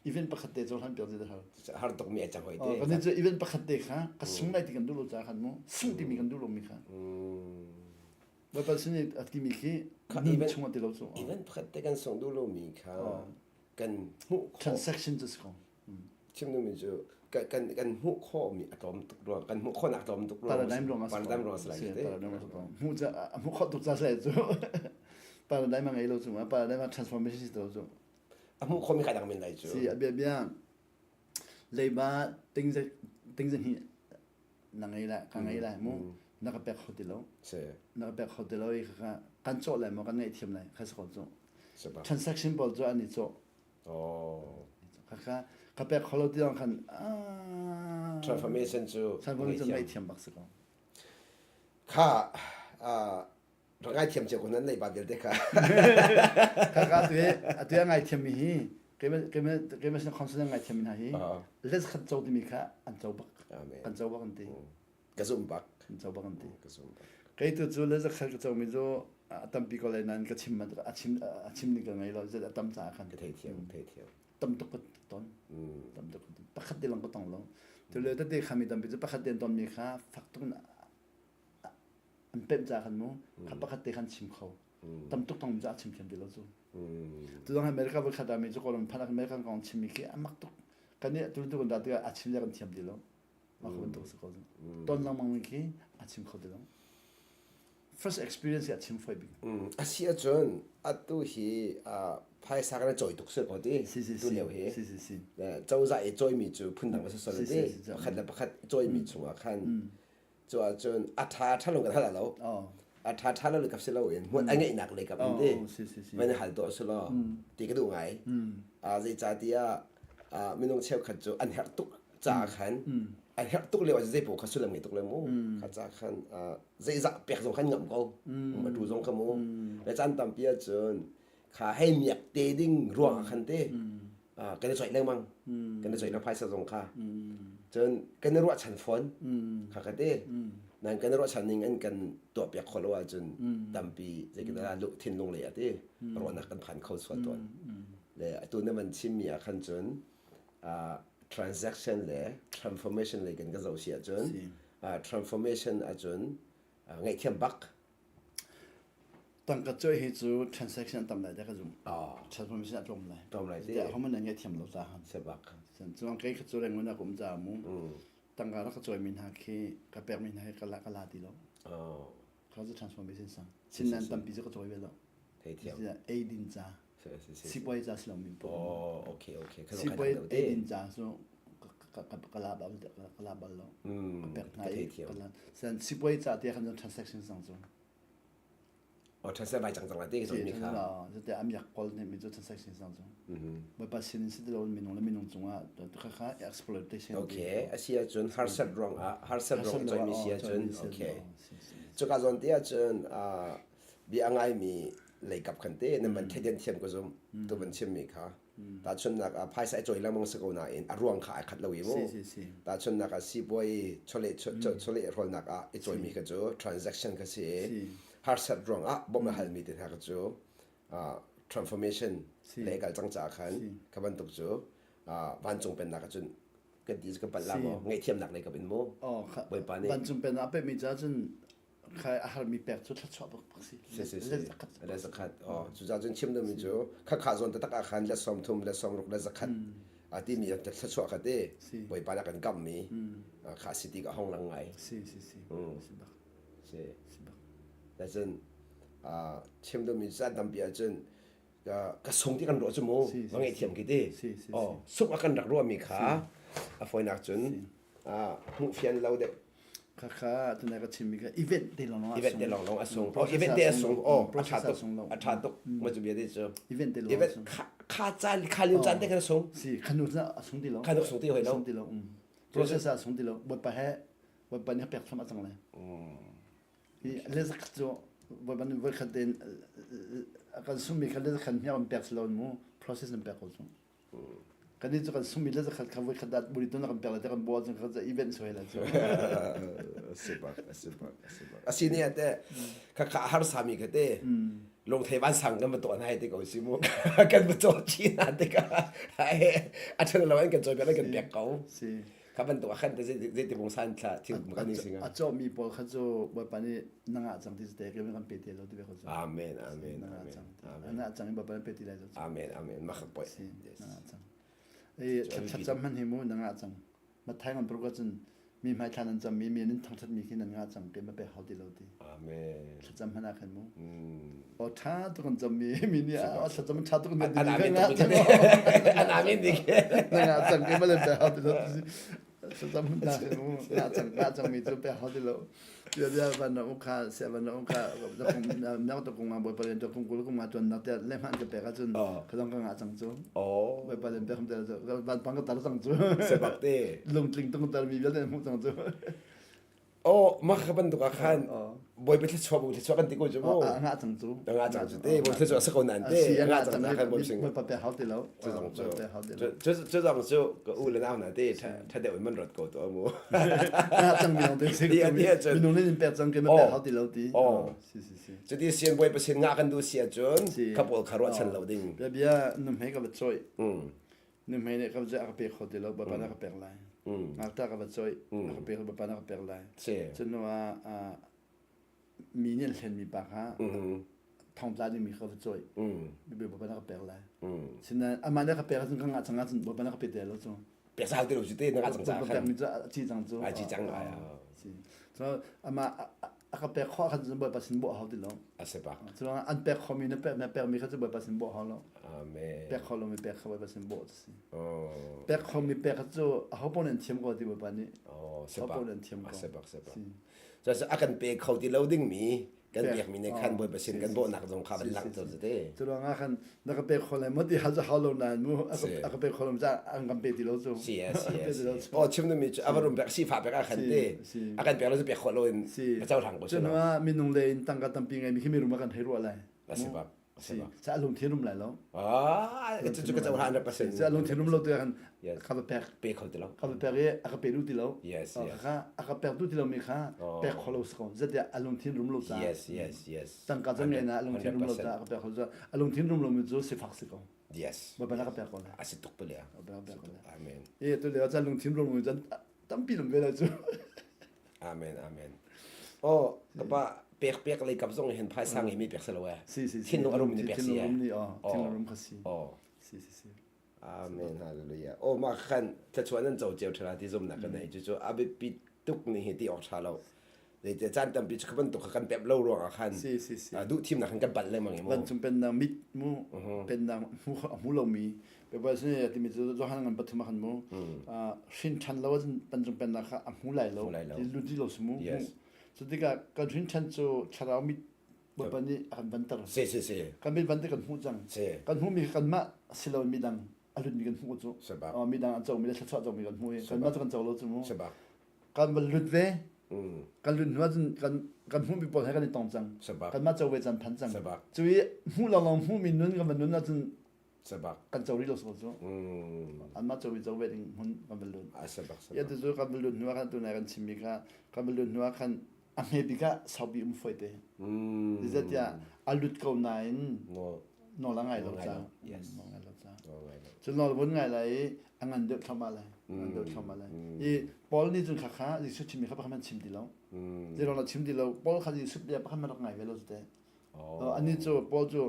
S2: Event pakhat te cohlan piak ci dah har.
S1: Har tuk mi a cang hoi te.
S2: Kan cu event pakhat te kha ka sung lai ti kan duh lo ca khan mu sung timi kan duh lo mi kha. Baibal sin a timi khi nun chung a ti lo cu.
S1: Event pakhat te kan sung duh lo mi kha kan hmuh
S2: khawh. Transaction cu si ko.
S1: Chim duhmi cu kan kan hmuh khawhmi a tlawm tuk ruang kan hmuh khawhnak tlawm tuk
S2: ruang paradigm ruang
S1: paradigm ruang si lai
S2: te hmuh ca hmuh khawh tuk ca sai cu paradigm a ngei lo cu paradigm a transformation si lo cu
S1: a hmuh khawhmi kha dang men lai cu
S2: si a bia bia leiba ting ze ting ze hi na ngei lai ka ngei lai mu na ka pek kho ti lo na ka pek kho ti lo i kha kan cawh lai maw kan ngaih thiam lai kha si ko cu transaction pawl cu an i cawh
S1: Oh.
S2: Khakha ka pek kholo ti khan
S1: transformation cu
S2: transformation ngei thiam bak si ko.
S1: Kha rak ngai thiam cio ko nan nei ba vialte kha.
S2: Khakha tu atu ngai thiam mi hi keima sin consonant ngai thiam mi hna hi les khat co timi kha an co bak kan co bak an ti.
S1: Ka zum bak.
S2: Kan co bak an ti.
S1: Ka zum bak.
S2: Kei tu cu le zakhat ka comi cu a tampi ko lai nain ka chim a chim a chim ning ka ngei lo zet a tam caah khan.
S1: Ka thei thiam, thei thiam.
S2: Tam tuk ka ton. Tam tuk pakhat te lang ka tong lo. Tu le tete khami tampi cu pakhat te an ton mi kha fak tuk in an pemh caah khan mu kha pakhat te khan chim kho. Tam tuk tong ca chim thiam ti lo cu. Tu dang America voi khat mi cu kawlram phan American kong chim mi khi a mak tuk. Kan nih tu tu kan dah tikah a chim le kan thiam ti lo. Mah kha bantuk si ko. Ton lengmang mi khi a chim kho ti lo. First experience hi a chim foi bik.
S1: A si ahcun atu hi phaisa kan cawi tuk si ko ti. Tu lio hi.
S2: Si si si.
S1: Cozah i cawimi cu phundang a si sual ti. Pakhat le pakhat cawimi chungah khan cu ahcun a ṭha ṭha lo kan hal lo. A ṭha ṭha lo kap si lo in hmual a ngeihnak lei kap in ti. Van hal tuah si law ti ka duh ngai. Zeicahtiah minung cheukhat cu an herh tuk caah khan an herh tuk lio ah zei paoh kha sullam ngei tuk le mu kha ca khan zeizah pek zong khan ngamh ko a tu zong kha mu le caan tampi ahcun kha hei miak te ding ruang ah khan te kan i coih lengmang kan i coih na phaisa zong kha cun kan i ruahchan fawn kha ka te nan kan i ruahchan ning an kan tuah piak kho lo ahcun tampi zeitindah lu thinlung lei ah ti ruahnak kan phan kho sual tawn le atu na man chimmi ah khan cun transaction le transformation lei kan ka zoh si ahcun transformation ahcun ngaihthiam bak
S2: tangka cawi hi cu transaction tam lai te ka zum transformation a tlawm lai
S1: tlawm lai
S2: te homan nan ngaihthiam lo ta han
S1: se bak
S2: chuan kei kha cu reng na kum ca mu tangka rak ka cawi mi hna khi ka pek mi hna hi ka la ka la ti lo kha cu transformation sang chin nan tampi cu ka cawi ve lo
S1: thei thiam
S2: ei din ca Sipuai ca si lo mi
S1: po. Oh, okay, okay.
S2: Sipuai eidin ca cu ka la bal ka la bal lo. Ka pek hna i ka la. San sipuai ca te khan transaction sang cu.
S1: Oh, transaction vai cang cang la te ki mi kha.
S2: Zate am yak kol ne mi cu transaction sang cu. Bawipa sin in si ti lo minung le minung cungah kha kha exploitation.
S1: Okay, asi ahcun harsat ruang ah harsat ruang choi mi si ahcun okay. Cuka zawn te ahcun bia a ngaimi leikap khan te nan van theidan thiam ka zum tu van chimmi kha tahchunhnak ah phaisa i cawi lengmang si ko nain a ruang kha ai khat lo i mu tahchunhnak ah sipuai chawleh chawleh hrawlnak ah i cawimi kha cu transaction kha si i harsat ruang ah bawmh a halmi te hna kha cu transformation le kal cang caah khan kha bantuk cu vancung pennak ah cun kan ti kan palh la maw ngaihthiamnak lei kap in mu bawipa nih
S2: vancung pennak pekmi ca cun Khai a harmi pek cu thluachuah bak bak si.
S1: Si si si. Le zakhat. Oh, cucaah cun chim dingmi cu khakha zawn taktak ah khan le 30 le 60 le zakhat a timi thluachuah kha te Bawipa nih a kan kamhmi kha si ti ka hong lang ngai.
S2: Si si si. Si bak.
S1: Si. Si bak. Cun chim dingmi caan tampi ahcun ka sung ti kan ruah cu mu va ngaihthiam khi ti. Oh, sung a kan rak ruahmi kha a fawinak cun hmuh fian lo deuh.
S2: Khakha tunai ka chimmi kha event te lawnglawng
S1: event te lawnglawng a sung. Oh, event te a sung. Oh, a ṭha tuk. A ṭha tuk. Ma cu bia te cu.
S2: Event te
S1: Event kha kha caan kha lio caan te khan a sung.
S2: Si khanu na a sung ti lo.
S1: Khanu sung ti hoi lo.
S2: Sung ti lo. Process a sung ti lo. Bawipa he Bawipa nih pek thlam a cang le. Hi le zakhat cu Bawipa nih voikhat tein kan sungmi kha le zakhat hmiak an pek si lo mu process an pek ko cu. Kan nih cu kan sungmi le zakhat kha voikhat dah buri tun kan pek le te kan bual cun kha event soi la cu.
S1: Super, super, super. Asini ate kha kha harsa mi kha te lungthei van sang kan va tuah nai te ko si mu kan va caw chi na te ka a ṭhan lo an kan cawi kan pek ko.
S2: Si.
S1: Kha bantuk ah khan te zei ti bung san thla thil kan ni singa.
S2: A caw mi pawl kha cu Bawipa nih na ngah cang ti te kan pe te lo ti ve ko cu.
S1: Amen, amen, amen.
S2: Amen. Na cang i Bawipa nih pe ti lai lo.
S1: Amen, amen. Ma kha poi.
S2: Yes. Na ngah cang. E thlacam hman hi mu na ngah cang. Mathai ngan paruk cun mi hmai thla nan cam mi mi nan thangthat mi khi nan ngah cang ke ma pe hau ti lo ti.
S1: Amen.
S2: Thlacam hman ah khan mu. O tha tu kan cam mi mi nih a thlacam tha tu kan
S1: An amen tuk An amen dik.
S2: Na ngah cang ke ma le pe hau ti lo ti. Thlacam hman ta khan mu. Ngah cang ngah cang mi cu pe hau ti lo. Bia bia van na ukha se van na ukha da kung na to kung ma boy palen to kung kul kung ma tuan na te le man ka pe ka cun ka dong ka ngah cang cu.
S1: Oh.
S2: Boy palen pe kham te van pang ka tar cang cu.
S1: Sebak te.
S2: Lungtling tung tar mi vialte hmuh cang cu.
S1: Oh, mah kha bantuk ah khan Bawipa thluachuah bu thluachuah kan ti ko cu mu.
S2: Ngah cang cu.
S1: Ngah cang cu te, Bawipa thluachuah sa ko nan te. Ngah cang ta khan Bawipa sing.
S2: Bawipa pe hau ti lo.
S1: Cu zong cu. Cu cu zong cu ka u le nau na te tha deuh in man rat ko to mu.
S2: Ngah cang mi long te sing. Minung nih in pek cang ke ma pe hau ti lo ti.
S1: Oh.
S2: Si si si.
S1: Cuti sian Bawipa sin ngah kan du si ahcun kha pawl kha ruahchan lo ding.
S2: Bia bia num he ka va choi. Nuhmei nih ka va a ka pe kho ti lo, Bawipa nih a ka pek lai. Ngakṭah ka va cawih, a ka pe kho Bawipa nih a ka pek lai. Cun hnu ah mi nih an hlenmi pa kha thongtla dingmi kha ka va cawih, Bawipa nih a ka pek lai. Sinain amah nih a ka pek ahcun ka ngah cang ahcun Bawipa nih a ka pe te lo cu.
S1: Pek sal ti lo cu te na ngah cang caah
S2: khan. Pekmi cu a ci cang cu.
S1: A ci cang ai.
S2: So amah a ka pek khawh khan cun Bawipa sin bawh hau ti lo.
S1: A si bak.
S2: Cu an pek khomi na pek na pekmi kha cu Bawipa sin bawh hau lo.
S1: Amen.
S2: Pek kho lomi pek kha Bawipa sin bawh si.
S1: Oh.
S2: Pek khomi pek kha cu aho paoh nih an thiam ko ti Bawipa nih.
S1: Oh,
S2: si bak. Aho paoh nih an thiam ko.
S1: Si bak, si bak. Cu a kan pe kho ti lo dingmi kan pekmi nih khan Bawipa sin kan bawhnak zong kha van langhter cu te.
S2: Cu ruangah khan na ka pek kho lai maw ti hal cu hau lo nain mu a ka pek kho lo ca an kan pe ti lo cu.
S1: Si si. Oh chim mi cu a va rum pek si fa pek ah khan te a kan pek lo cu pek khawh lo in a cohlang ko
S2: si lo. Cu minung le in tangka tampi ngei mi khi mi rum a kan thei rua lai.
S1: A si bak.
S2: Si, sa lungthin rum lai lo.
S1: Ah, cu cu ka cohlan 100%.
S2: Sa lungthin rum lo tu khan ka va pek.
S1: Pe kho ti lo.
S2: Ka va pek i a ka pe du ti lo.
S1: Yes, yes.
S2: Kha a ka pek du ti lo mi kha pek kho lo si ko. Zeitiah a lungthin rum lo ca.
S1: Yes, yes, yes.
S2: Tangka cang ngai na a lungthin rum lo ca a ka pek kho cu. A lungthin rum lo mi cu sifak si ko.
S1: Yes.
S2: Ba ba ka pek ko la.
S1: A si tuk pale.
S2: Ba pek ko la.
S1: Amen.
S2: E tu le ca lungthin rum lo cun tampi lum ve la cu.
S1: Amen, amen. Oh, ka pa pek pek lei kap zong hin phaisa ngei mi pek si lo eh.
S2: Si si si.
S1: Thinlung a rum ni pek si
S2: eh. Thinlung rum ni oh, thinlung rum kha si.
S1: Oh.
S2: Si si si.
S1: Amen, hallelujah. Oh, ma khan thlachuan nan co cio thara ti zum nak kan nei cu cu a biapi tuk ni hi ti awk tha lo. Zeicah caan tampi cu kha bantuk kha kan pep lo ruangah khan
S2: Si si si.
S1: Duh thimnak khan kan palh lengmang i mu.
S2: Vancung pennak mit mu pennak hmu a hmu lomi Baibal sin timi cu Johan ngan pathum ah khan mu hrin ṭhan lo ahcun vancung pennak kha a hmu lai lo.
S1: Hmu lai lo.
S2: Ti lut ti lo si mu.
S1: Yes.
S2: Cu tikah kan hrin ṭhan cu thlarau mit Bawipa nih a kan vanter.
S1: Si si si.
S2: Kan mit van te kan hmuh cang.
S1: Si.
S2: Kan hmuhmi kha kanmah si lo midang a hlutmi kan hmuh cu.
S1: Sebak.
S2: Midang an comi le thluachuah comi kan hmuh i kanmah cu kan co lo cu mu.
S1: Sebak.
S2: Kan van lut ve. Kan lut hnu ahcun kan kan hmuhmi pawl he kan i tong cang.
S1: Sebak.
S2: Kanmah co ve caan phan cang.
S1: Sebak.
S2: Cu i hmuh lawnglawng hmuhmi nun kan van nun ahcun
S1: Sebak.
S2: kan co rih lo so cu. Anmah co i co ve ding hmun kan van lut.
S1: Sebak.
S2: Ya tu cu kan van lut hnu ah khan tunai kan chimmi kha kan van lut hnu ah khan a hme bik ah saupi um foi te. Zeicahtiah a lut ko nain nawl a ngai lo ca. Nawl ngai lo ca. Cu nawl vun ngai lai i a ngan deuh thluahmah lai. Ngan deuh thluahmah lai. I Paul nih cun khakha Jesuh chimmi kha pakhat hmanh chim ti lo. Zeiruang dah chim ti lo? Paul kha Jesuh bia pakhat hmanh rak ngai ve lo te. Anih cu Paul cu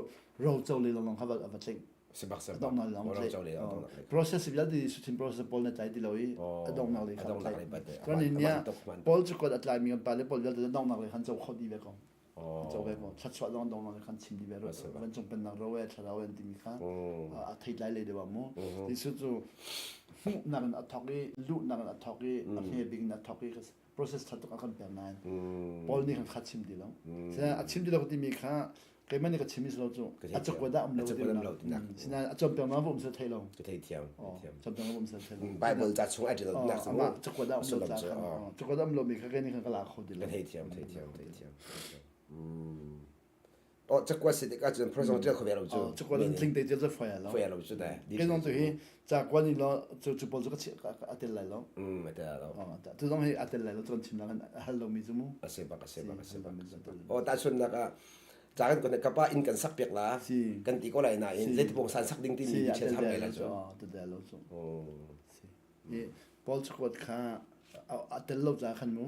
S2: roco le lawnglawng kha a va tling.
S1: Sebak sebak.
S2: A donghnak lawng tlaih. Process vialte Jesuh chim process Paul na tlai ti lo i a donghnak lei kha tlaih. Cun ni ah Paul cu kot a tlaimi kan pale Paul vialte donghnak lei khan co kho dih ve ko. Co ve ko. Thluachuah zong donghnak lei khan chim dih ve ro. Vancung pennak ro e thlarau en timi kha a theitlai lei deuh ah mu. Jesuh cu hmuhnak in a thawk i luhnak in a thawk i a hme bik in a thawk i process ṭha tuk a kan pek nain Paul nih khan kha chim ti lo. A chim ti lo timi kha keimah nih ka chim lo cu a cakuat ah um lo tinak. Sinain a cawnpiak na va um sel thei lo.
S1: Ka thei thiam.
S2: Cawnpiak na va um sel thei lo.
S1: Bible ca chung ai ṭial nak
S2: cu. Amah cakuat ah um lo ca khan. Cakuat ah um lo mi kha kei nih khan ka la kho ti lo.
S1: Ka thei thiam, thei thiam, thei thiam. Oh, cakuat si tikah cun phur zong ṭial kho ve lo cu.
S2: Cakuat in tling te ṭial cu foi lo.
S1: Foi lo cu dai.
S2: Kei zong tu hi cakuat ni lo cu cu pawl cu ka a tel lai lo.
S1: A tel lo.
S2: Tu zong hi a tel lai lo cu kan chim lang a hal lomi cu mu.
S1: A si bak a si bak a si bak. Oh, tahchunhnak ah ca kan kun kapa inn kan sak piak la kan ti ko lai nain zeiti san sak ding timi chen ham lai la cu.
S2: Tu tel lo cu. I Paul cakuat kha a tel lo ca khan mu.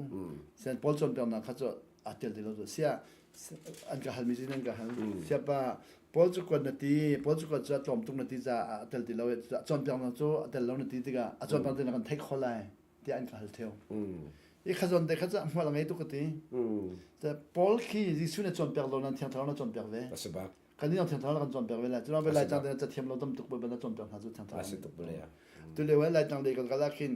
S2: Sen Paul cawnpiaknak kha cu a tel ti lo cu. Sia an ka halmi cu an ka hal. Siapa Paul cakuat na ti, Paul cakuat cu a tlawm tuk na ti caah a tel ti lo i cawnpiaknak cu a tel lo na ti tikah a cawnpiak ti na kan theih kho lai tiah an ka hal theo. I kha zawn te kha cu hmual a ngei tuk ka ti. Paul khi Jesuh na cawnpiak lo nan Thiang Thlarau na cawnpiak ve.
S1: A si bak.
S2: Kan nih thiang thlarau kan cawnpiak ve lai. Cunak ve lai tang te cathiam lo tam tuk bal na cawnpiak hna cu thiang thlarau.
S1: A si tuk bale.
S2: Tu lio lai tang le kan kal ah khin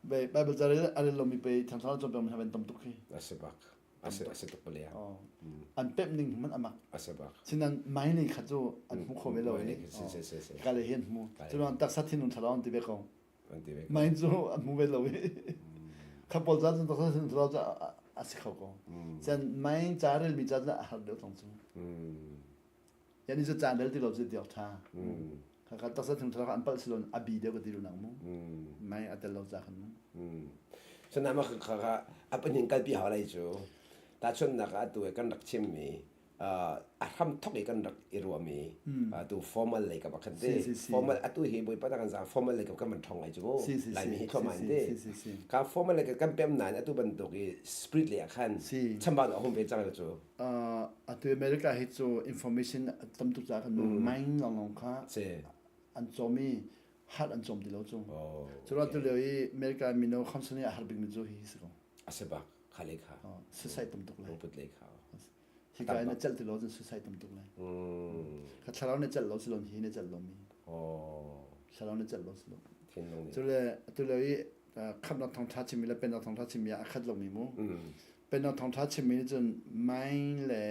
S2: Bible ca a rel lomi pe thiang thlarau cawnpiak mi hna tam tuk khi.
S1: A si bak. A si a si tuk bale.
S2: An pep ning hman amak.
S1: A si bak.
S2: Sinan mai ning kha cu an hmu kho ve lo.
S1: Si si si si.
S2: Ka le hin hmu. Cunak taksa thinlung thlarau an ti ve ko.
S1: An ti ve.
S2: Mai cu an hmu ve lo i. Kha pawl ca cun taksa thinlung thlarau cu a si kho ko. Cun mai ca rel mi ca cu a har deuh tong cu. Yani cu caan rel ti lo cu tiok tha. Kha kha taksa thinlung thlarau an palh silon a bi deuh ka ti lu nak mu. Mai a tel lo ca khan mu.
S1: Sanama kha kha a panin kalpi hau lai cu. Tahchunhnak ah atu kan rak chimmi a hram thok i kan rak i ruahmi tu formal lei kap ah khan te formal atu hi bawipa na kan zang formal lei kap kan man thong ai cu mu laimi hi thluahmah in te ka formal lei kan pem nain atu bantuk i spirit lei ah khan chambau a hum ve cang cu
S2: atu America hi cu information tam tuk ca kan mind long kha an cawmi heart an cawm ti lo cu cu tu lio i America mino khamsani a har bik mi cu hi si ko
S1: a si bak kha le kha
S2: suicide tam tuk lai
S1: lungput lei kha
S2: Hika in a celh ti lo cun suicide tam tuk lai. Kha thlarau na celh lo si lo hi na celh lo mi. Thlarau na celh lo si lo.
S1: Cu
S2: le tu le i khamnak thawngtha chimmi le pennak thawngtha chimmi ah a khat lomi mu. Pennak thawngtha chimmi nih cun mind le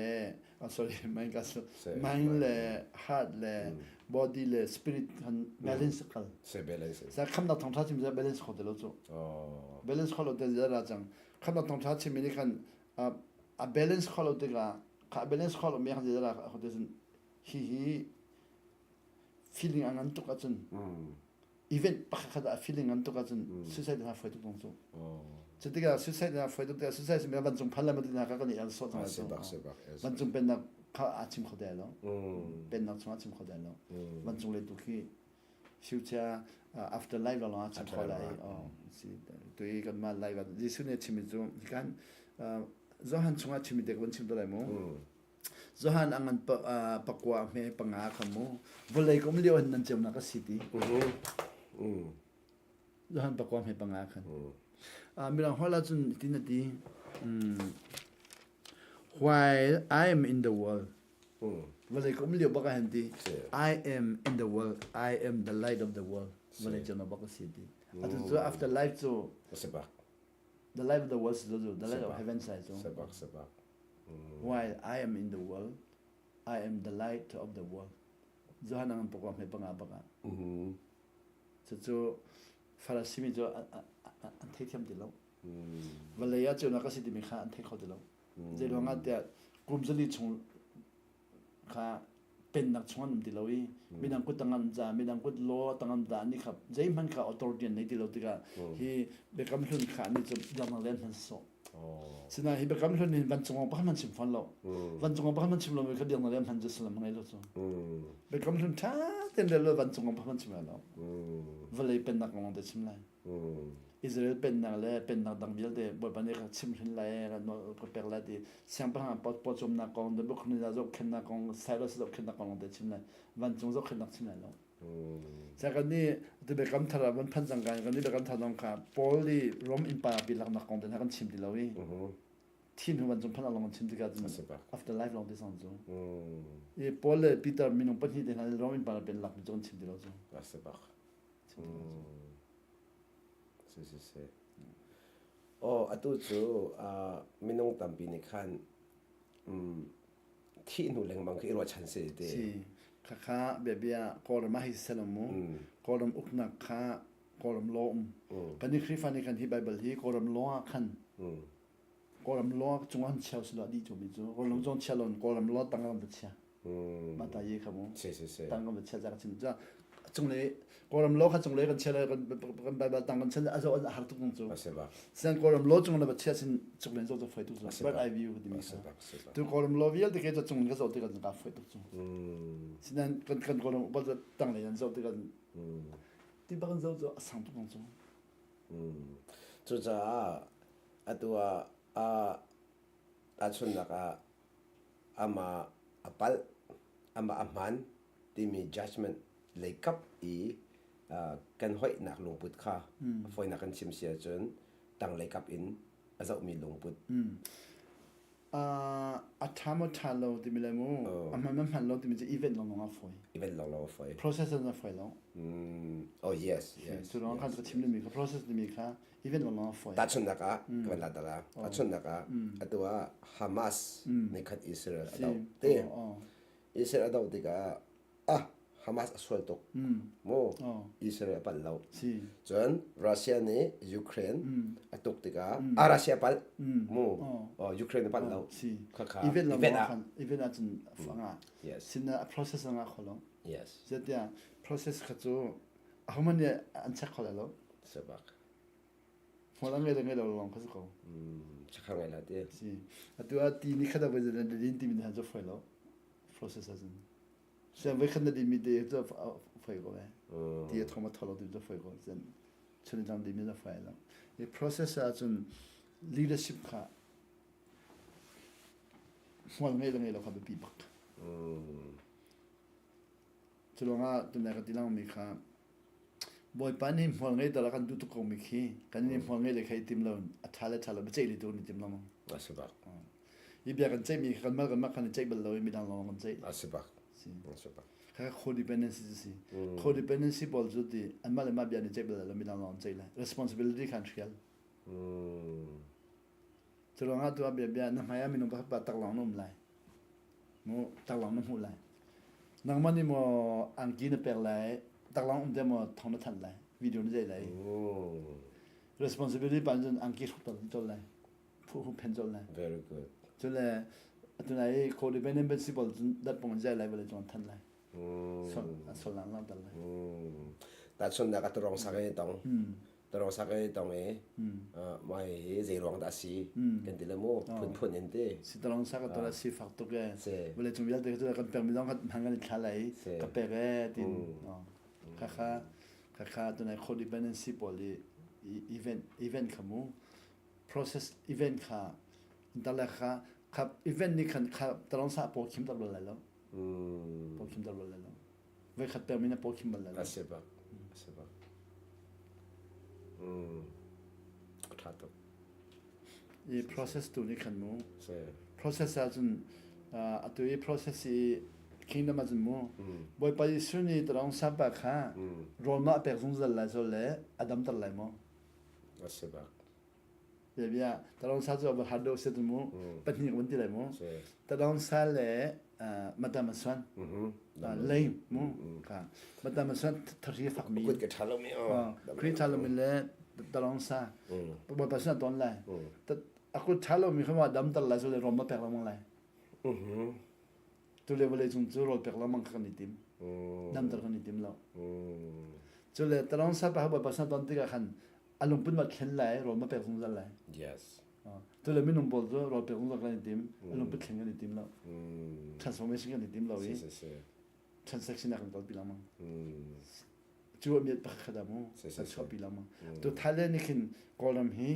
S2: oh sorry mind ka mind le heart le body le spirit kan balance kal.
S1: Se balance.
S2: Sa khamnak thawngtha chimmi balance kho te lo cu. Balance kho lo te ra cang. Khamnak thawngtha chimmi nih khan a balance kho lo tikah kha a balance kho lo mi khan zeidah dah te cun hi hi feeling a ngan tuk ahcun event pakhat khat ah feeling ngan tuk ahcun suicide hna foi tuk dong cu cu tikah suicide hna foi tuk tikah suicide simi vancung phan le ma tina ka kan i al sawt hna vancung pennak kha aa chim kho dai lo pennak chungah chim kho dai lo vancung le tu khi future after life lawng ah chim kho lai si tu i kanmah life ah Jesuh nih a chimmi cu hikan Johan chungah chimmi te ka van chim te lai mu Johan a ngan pakua hme panga kha mu vawlei ka um lio hin nan ceunak a si ti Johan pakua hme panga khan mirang holh ah cun tin a ti. While I am in the world. Vawlei ka um lio bak ah hin ti I am in the world, I am the light of the world. Vawlei cung bak a si ti. Atu cu after life cu
S1: Sebak.
S2: The light of the world si cu the light of heaven sai cu.
S1: Sebak sebak.
S2: While I am in the world, I am the light of the world. Johan ang pokwa hme panga baka. Cucu Farasi mi cu an theithiam ti lo. Vawlei ah ceunak a si timi kha an thei kho ti lo. Zei ruangah tiah kum zali chung kha pennak chung an um ti lo i midang kut tang an ca midang kut law tang an ta ni kha zeihmanh kha authority an nei ti lo tikah hi biakam hlun kha an cu biaknak le an hman sawh. Sinain hi biakam hlun hin vancung kong pakhat hmanh chim fawn lo. Vancung kong pakhat hmanh chim lomi kha biaknak le an hman cu sullam ngei lo cu. Biakam hlun ṭha tein rel lo vancung kong pakhat hmanh chim lai lo. Vawlei pennak kong te chim lai. Israel pennak le pennak dang vialte Bawipa nih ka chimhhrin lai, ka nawl ka pek lai ti siangpahrang pawcawmnak kong, Nebuchadnezzar zohkhenhnak kong, Cyrus zohkhenhnak kong te chim lai. Vancung zohkhenhnak chim lai lo. Kan nih tu biakam thar ah van phan cang kan nih biakam thar zong kha Paul i Rom innpa pi laknak kong te hna kan chim ti lo i thin hu vancung phan lawng kan chim tikah cun after life lawng te sang cu. I Paul le Peter minung pahnih te hna Rom innpa pi lak mi cu kan chim ti lo cu.
S1: Si si si. Oh, atu cu minung tampi nih khan thih hnu lengmang khi i ruahchan si ti.
S2: Si. Khakha biabia Kawlram ah hei si seh mu. Kawlram uknak kha Kawlram law um. Kan i Khrihfa nih khan hi Bible hi Kawlram law ah khan Kawlram law cungah an chia silo dih cu mi cu. Kawlram zong chia lo Kawlram law tang ah chia. Mah ta ye kha mu.
S1: Si si si.
S2: Tang kan chia ka chim ca cunglei Kawlram law kha cunglei kan chia lai kan kan Bible tang kan chia a zo a har tuk cu.
S1: A si bak.
S2: Sian Kawlram law cung na ba chia sin cunglei zo zo foi tuk cu. Bird eye view ti mi
S1: kha.
S2: Tu Kawlram law vialte ke cung ka zo ti kan ka foi tuk cu. Sinan kan kan Kawlram ba tang lei an zo ti kan ti bak zo zo a sang tuk cu.
S1: Cucaah atu ah tahchunhnak ah amah a palh, amah a hmaan timi judgment leikap i kan hoihnak lungput kha fawinak kan chim si ahcun tanglei kap in a zohmi lungput.
S2: A ṭha maw ṭha lo timi le mu a hman ma hman lo timi cu event lawnglawng a fawi.
S1: Event lawnglawng a fawi.
S2: Process a fawi lo.
S1: Oh yes, yes.
S2: Cu ruang khan ka chim mi kha process timi kha event lawnglawng a fawi.
S1: Tahchunhnak ah ka van la la. Tahchunhnak ah atu ah Hamas nih khat Israel a doh te. Israel a doh tikah ah Hamas a sual tuk mu Israel a palh lo. Cun Russia nih Ukraine a tuk tikah ah Russia a palh mu Ukraine a palh lo.
S2: Khakha event ah event ah cun anga sin a process anga kho lo.
S1: Yes.
S2: Zeitiah process kha cu ahohmanh nih an check kho lai lo.
S1: Sabak.
S2: Hmual a ngei le ngei lo lawng kha si ko.
S1: Chakha ngai la ti.
S2: Si. Atu ah ti ni khat ah voi na din timi hna cu foi lo. Process ah cun. Sian voi khat na din mi te cu foi ko eh. Ti a thong a tholo ti cu foi ko. Sian chun tlang din mi na foi lo. I process ah cun leadership kha hmual ngei le ngei lo kha biapi bak. Cu lawngah tunai ka ti langmi kha Bawipa nih hmual ngei tal a kan duh tuk komi khi kan nih hmual ngei le kha i tim lo a ṭha le ṭha lo biaceih le tu kan i tim lengmang.
S1: A si bak.
S2: Hi bia kan ceihmi kha kan mal kan mah khan i ceih bal lo i midang lawng kan ceih.
S1: A si bak. A si bak.
S2: Kha codependency cu si. Codependency pawl cu ti anmah le mah bia nih ceih bal lo midang lawng an ceih lai. Responsibility kha an hrial. Cu ruangah tu ah bia bia na hmai ah minung pakhat pa taklawng na um lai. Mu taklawng na hmuh lai. Nangmah nih maw angki na pek lai, taklawng um te maw thong na thanh lai, video na zeih lai. Responsibility pa cun angki hruk tal col lai. Phu hu phen col lai.
S1: Very good.
S2: Cule atunai codependency pawl cun dat pong zai lai vale cun than lai. Sol sol lang lang tal lai.
S1: Tahchunhnak ah turong sak i tong. Tarong sak i tong i mah hi zei ruang dah a si kan ti le mu phunphun in ti.
S2: Si tarong sak a si fak tuk e. Vawlei cung vialte cu kan pek mi zong kha hman kan i thla lai ka pek e tin. Khakha khakha tunai codependency pawl i event event kha mu process event kha interlak kha kha event nih khan kha tarong sa paw khim tak lai lo. Paw khim tak lai lo. Voi khat pek mi na paw khim bal lai lo.
S1: A si bak. A si bak. A ṭha tuk.
S2: I process tu nih khan mu.
S1: Si.
S2: Process ahcun atu i process i kingdom ahcun mu Bawipa Jesuh nih tarong sapa kha rawl ma a pek zungzal lai zol le a damter lai maw?
S1: A si bak.
S2: Bia bia tarong sa cu a har deuh si tu mu pahnih kan ti lai mu. Tarong sa le madam suan lei mu ka madam suan thari fak mi
S1: kut ka tha lo mi
S2: kri tha lo mi le tarong sa Bawipa sin a ton lai. A kut ṭha lomi kha ma damter lai cu le rom ma pek lengmang lai. Tu le vawlei cung cu rawl pek lengmang kha kan i tim. Damter kan i tim lo. Cu le tarong sa pa Bawipa sin a ton tikah khan a lungput ma thlen lai, rawl ma pek zungzal lai.
S1: Yes.
S2: Tu le minung pawl cu rawl pek zungzal kan i tim, a lungput thlen kan i tim lo. Transformation kan i tim lo i transaction ah kan kalpi lengmang. Cu a miat pakhat ah mu kan chuahpi lengmang. Tu Thailand nih khin Kawlram hi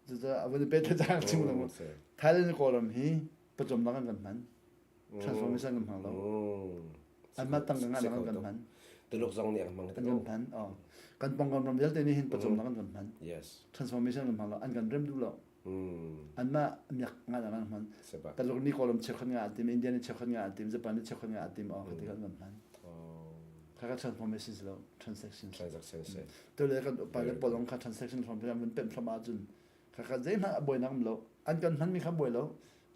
S2: cucaah a van i pet cang chim lo Thailand Kawlram hi pawcawmnak an kan hman transformation kan hmang lo anmah tang kan ngah kan hman
S1: Tuluk zong nih an hmang
S2: an kan hman oh kan pongkam ram vialte nih hin pawcawmnak an kan hman
S1: yes
S2: transformation kan hmang lo an kan rem duh lo anmah miak nga kan hman Taluk nih Kawlram cheukhat nga an tim India nih cheukhat nga an tim Japan nih cheukhat nga an tim oh khati kan kan hman Kha transformation si lo transaction
S1: transaction si
S2: tu le kan upa le pawl kha transaction hrom an vun pemh hrom ahcun kha kha zeihmanh a buainak um lo an kan hmanmi kha buai lo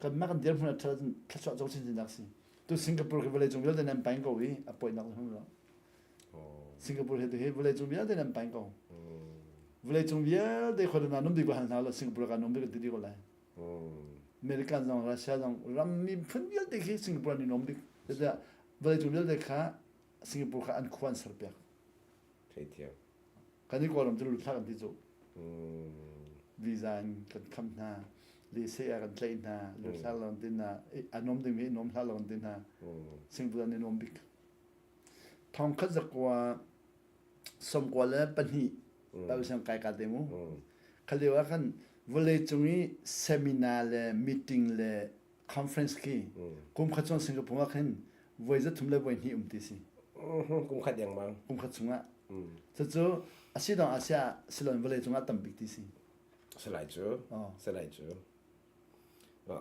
S2: kan mah kan dirhmun a ṭhat ahcun thluachuah co chinchin nak si tu Singapore khi vawlei cung vialte nan paing ko i a poinak um lo Singapore he tu hi vawlei cung vialte nan paing ko vawlei cung vialte khua na num dik hal hna lo Singapore ka num dik ti ko lai American zong Russia zong ram miphun vialte khi Singapore an i nuam bik vawlei cung vialte kha Singapore kha an khua an serpiak.
S1: Theithiam.
S2: Kan i Kawlram cu lut hlah kan ti cu. Visa in kan kham hna, lese ah kan tlaih hna, lut hlah lo ti hna, a nuam dingmi nuam hlah lo ti hna. Singapore an i nuam bik. Thong khat zakua sawmkua le pahnih mm. kai ka te mu. Khalio ah khan vawlei cung i seminar le meeting le conference khi kum khat chung Singapore ah khin voi za thum le voi hnih um ti si.
S1: Kum khat dengmang.
S2: Kum khat chungah. Cucu a si dong Asia silon vawlei cungah tambik ti si.
S1: Salai cu. Salai cu.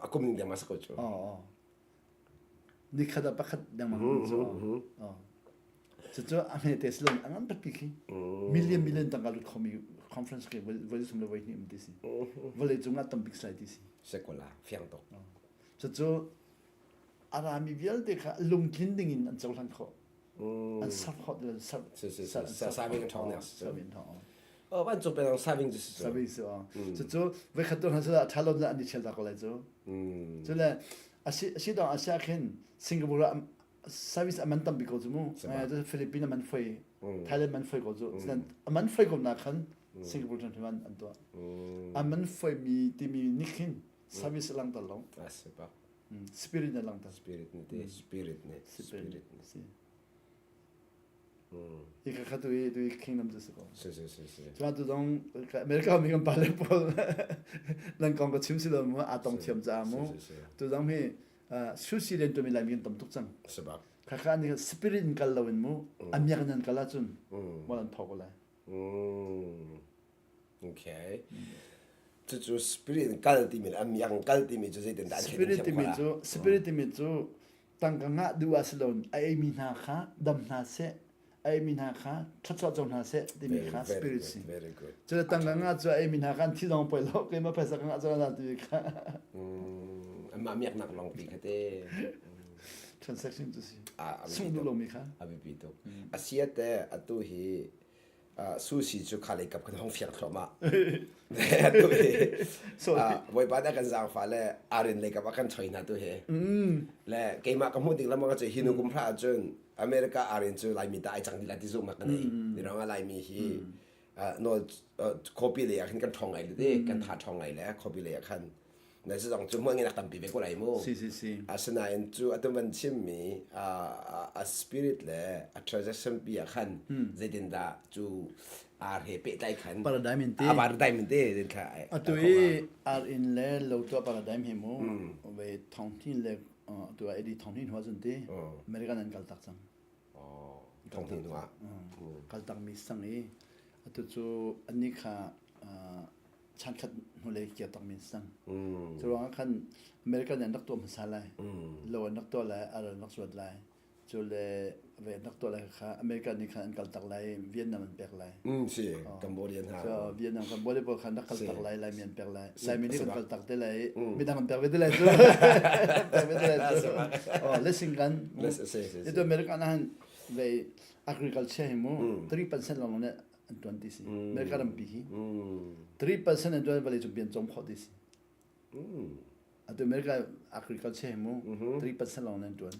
S1: A kum ning dengmang sa ko cu.
S2: Ni khat ah pakhat dengmang cu. Cucu a hmete silon a ngan pi khi. Million million tangka lut khomi conference khi voi thum le voi hnih um ti si. Vawlei cungah tambik sai ti si.
S1: Sekola fiang tuk.
S2: Cucu a rami vialte kha lungtlin ding in an cohlan khawh. An serve khawh an serve.
S1: Saving thong ne.
S2: Saving thong.
S1: Oh, van cung penang saving cu si.
S2: Saving si. Cucu voi khat tu hna cu tha lo an i chel ta ko lai cu. Cu le asi asi dong asia khin Singapore ah service a man tampi ko cu mu. Philippines a man foi, Thailand man foi ko cu. A man foi ko na khan Singapore ṭan man an tuah. A man foi mi timi nih khin service lang tal lo. Spirit na lang tal.
S1: Spirit ni te, spirit ni, spirit ni.
S2: Si. Hi ka kha tu i tu i kingdom cu si ko.
S1: Si si si si.
S2: Cuma tu zong America mi kan pale pawl nan kong ka chim si lo mu a tong thiam ca mu. Tu zong hi sushi len tu mi lai mi kan tam tuk cang.
S1: Sebab.
S2: Kha kha ni spirit in kal lo in mu amiak nan kal ahcun mo an thok lai.
S1: Okay. Cucu spirit kal timi le amiang kal timi cu zeitin dah
S2: Spirit timi cu spirit timi cu tangka ngah duh ah si loin a eimi hna kha dam hna seh a eimi hna kha thluachuah co hna seh timi kha spirit si.
S1: Very good.
S2: Cu le tangka ngah cu a eimi hna kha an thi zong poi lo keimah phaisa ka ngah cu na timi kha.
S1: Amah miaknak lawng pi kha te.
S2: Transaction cu si. Sung duh lomi kha.
S1: A biapi tuk. Asiate atu hi sushi cu kha lei kap kan hong fiang thluahmah. Atu hi Bawipa nih a kan zaangfah le arin lei kap a kan choi hna tu hi. Le keimah ka hmuh ding lamang cu hi nu kum hra ahcun America arin cu Laimi ta ai cang dih la ti zumh ka nei. Ni rong ah Laimi hi nawl copy lei ah khin kan ṭhawng ngai le te kan tha ṭhawng ngai le copy lei ah khan na si zong cu hmual ngenak tampi ve ko lai mu.
S2: Si si si.
S1: Asinain cu atu van chimmi a spirit le a transaction pi ah khan zeitindah cu ar he pehtlai khan
S2: paradigm in te
S1: a paradigm in te din kha
S2: atu i ar in le lo tua paradigm hi mu ve thong thin le tu a edi thong hin hua zun te American an kal tak cang
S1: thong hin hua
S2: kal tak mi sang i atu cu ani kha Chankhat hnulei kir takmi an si cang. Cu ruangah khan American nih an rak tuah hmasa lai. Lo an rak tuah lai, ar an rak zuat lai. Cu le ve an rak tuah lai kha American nih khan an kal tak lai, Vietnam an pek lai.
S1: Si, Cambodian ha.
S2: So Vietnam Cambodia pawl khan rak kal tak lai, Laimi an pek lai. Laimi nih kan kal tak te lai, midang an pek ve te lai cu. Pek ve te lai cu. Oh, lesing kan. Ito American ah han ve agriculture hi mu 3% lawng nih an tuan ti si. America rampi hi 3% an tuan vawlei cung pian cawm khawh ti si. Atu America agriculture hi mu 3% lawng an tuan.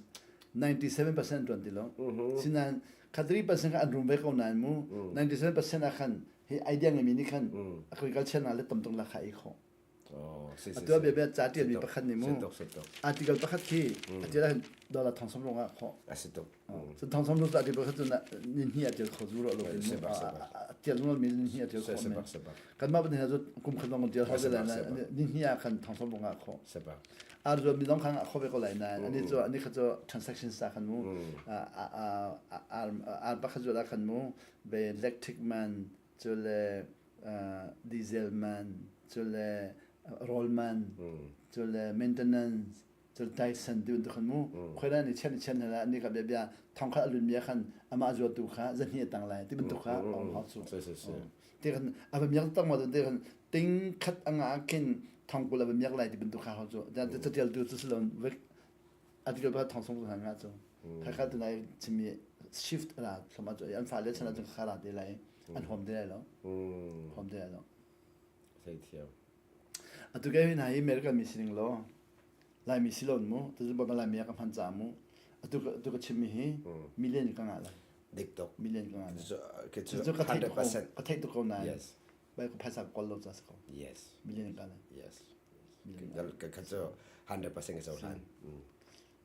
S2: 97% an tuan ti lo. Sinain kha 3% kha an rum ve ko nain mu 97% ah khan hi idea ngeimi nih khan agriculture na le tam tuk la kha ei khawh. Atu bia bia ca tialmi pakhat nih mu article pakhat khi a tial ahhin dollar thong som lawng ah khawh.
S1: A si tuk.
S2: Cun thong som lu article pakhat cu ni hnih a tial kho zu ro lo in mu a tial zungzal mi ni hnih a tial khawh men. Kanmah pahnih cu kum khat lawng tial kho te lai ni hnih ah khan thong som lawng ah khawh. Ar zuat mi zong khan a khawh ve ko lai nain ani cu ani kha cu transaction sa khan mu ar pakhat zuat ah khan mu be electric man cu le diesel man, cu le rawl man, cu le maintenance, cu Dyson ti bantuk khan mu khoila ni chen chen la ni ka bia bia thong kha alun mi khan amah zuatu kha zahni tang lai ti bantuk kha ong hau chu ti khan ava miak tang ma ti khan ting khat anga khin thong kul ava miak lai ti bantuk kha hau chu da ta tial tu chu silon vek article pa thong song ha nga chu kha kha tu nai chimi shift ra thloma chu an fa le chana chu kha ra te lai an hom te lai lo hom te lai lo
S1: sei thiam
S2: atu ke hin hai America mi sining lo lai mi silon mu tu ba lai mi ka hman cha mu atu tu ka chim mi hi million ka nga lai
S1: dik tok
S2: million ka nga lai
S1: ke chu
S2: ka thei ka thei tu ko na
S1: yes
S2: bai ko phaisa kol lo cha ko
S1: yes
S2: million ka lai
S1: yes ka ka cu 100% ka cohlan.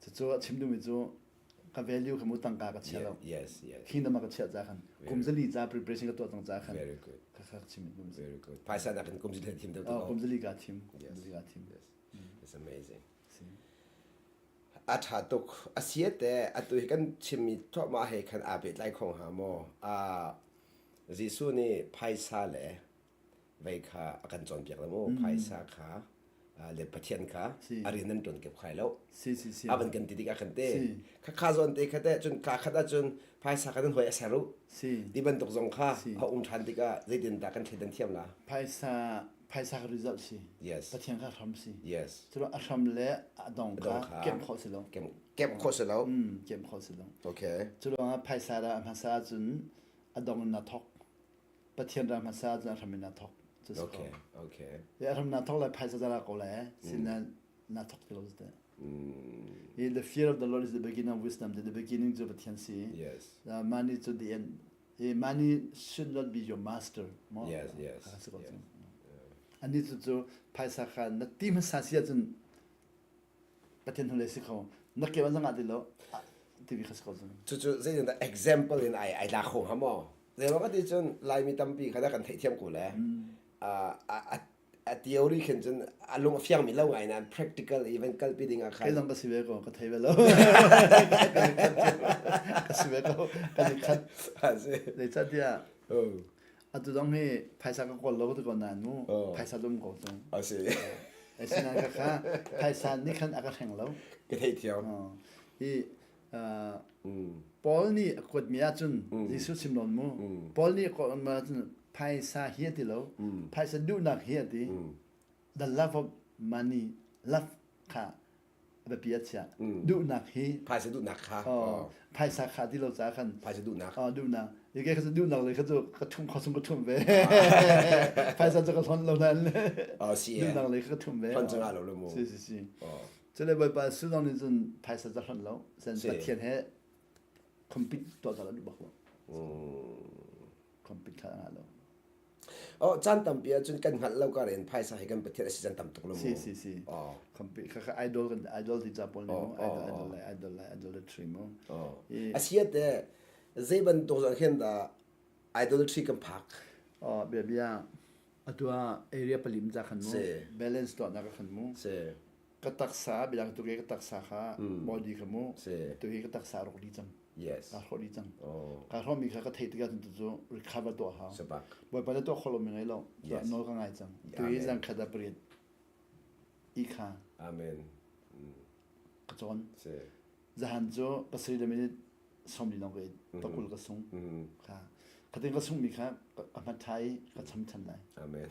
S2: Cucu a chim duhmi cu ka value kha mu tangka ka chia lo.
S1: Yes, yes.
S2: Kingdom ah ka chiah ca khan kum zali ca preparation ka tuah cang ca khan.
S1: Very good.
S2: Ka ka chim duhmi.
S1: Very good. Phaisa nakin kum zali thim deuh.
S2: Oh, kum zali ka thim. Kum zali ka thim.
S1: Yes. It's amazing. A tha tuk. A sia te atu hi kan chimmi thawhmah he khan aa pehtlai khong ha maw? A Jesuh nih phaisa le vei kha a kan cawnpiak lo mu phaisa kha le Pathian kha a rian nan ṭuan kep khai lo a van kan ti tik ah khan te kha kha zawn te kha te cun ka khat ahcun phaisa kha nan hoi a ser u ti bantuk zong kha a um ṭhan tikah zeitin dah kan thleidan thiam la
S2: phaisa phaisa kha result si
S1: yes
S2: Pathian kha hram si
S1: yes
S2: cu a hram le a dong kha kemh khawh si lo
S1: kemh khawh si lo
S2: kemh khawh si lo
S1: okay
S2: cu ruangah phaisa dah hmasa ahcun a dong in na thok Pathian ram hmasa cun a hram in naa thok. Cu si
S1: Okay, okay.
S2: A hram naa thok lai phaisa zara ko lai sinain naa thok ti lo te. I the fear of the Lord is the beginning of wisdom. The beginning cu Pathian si.
S1: Yes.
S2: Money cu the end. I money should not be your master.
S1: Mo? Yes, yes. yes.
S2: Ani cu cu phaisa kha na ti hmasa si ahcun Pathian hnulei si kho na ke zong ah ti lo ti kha si ko cun
S1: cucu zeitindah example in ai ai la kho hnga maw zeiruang ka ti cun laimi tampi kha kan theihthiam ko le a theory khin cun a lung a fiang mi lo ngai nain practical even kalpi ding ah khan
S2: kei zong ka si ve ko ka thei ve lo ka si ve ko kan i khat zeicahtiah Atu zong hi phaisa ka kawl lo ti ko nain mu phaisa dum ko tung.
S1: A si.
S2: Asinain ka kha phaisa nih khan a ka hreng lo.
S1: Ka theih thiam.
S2: Hi Paul nih a kuatmi ahcun Jesuh chim nawn mu. Paul nih a kuatmi ahcun phaisa hi a ti lo. Phaisa duhnak hi a ti. The love of money, love kha biapi a chiah. Duhnak hi
S1: phaisa duhnak kha
S2: phaisa kha ti lo ca khan
S1: phaisa duhnak
S2: duhnak ike kha duhnak le kha cu ka thum kho chung ka thum ve phaisa cu ka hlon lo nan duhnak le kha ka thum ve
S1: hlon cangah lo lo mu
S2: si si si cule bawipa sulong nih cun phaisa ca hlon lo sen pathian he compete tuah ca duh bak lo compete kha nga lo
S1: Oh, caan tampi ahcun kan hngalh lo kar in phaisa hi kan Pathian a si caan tam tuk lo mu.
S2: Si si si.
S1: Oh.
S2: Khampi kha kha idol kan idol ti ca pawl nih mu idol idol lai idol lai idolatry mu.
S1: Oh. A si te zei bantuk zong khin dah idolatry kan phak.
S2: Oh, bia bia atu ah area palim ca khan mu. Balance tuah nak khan mu.
S1: Si.
S2: Ka taksa bilang tu ke ka taksa kha body kha mu.
S1: Si.
S2: Tu hi ka taksa rok di cang.
S1: Yes.
S2: Kaa hrawh dih cang.
S1: Oh.
S2: Kaa hrawhmi kha ka theih tikah cun cu recover tuah hau.
S1: Sabak.
S2: Bawipa le tuah khawh lomi ngei lo.
S1: Yes.
S2: Nawl ka ngai cang. Tu hi zan khat ah pariat i kha.
S1: Amen.
S2: Ka cawn.
S1: Si.
S2: Zahan cu pasarih le minute 40 lawng ka it. Pakul ka sung. Kha. Khatin ka sungmi kha ka hmat ṭha i ka cham ṭhan lai.
S1: Amen.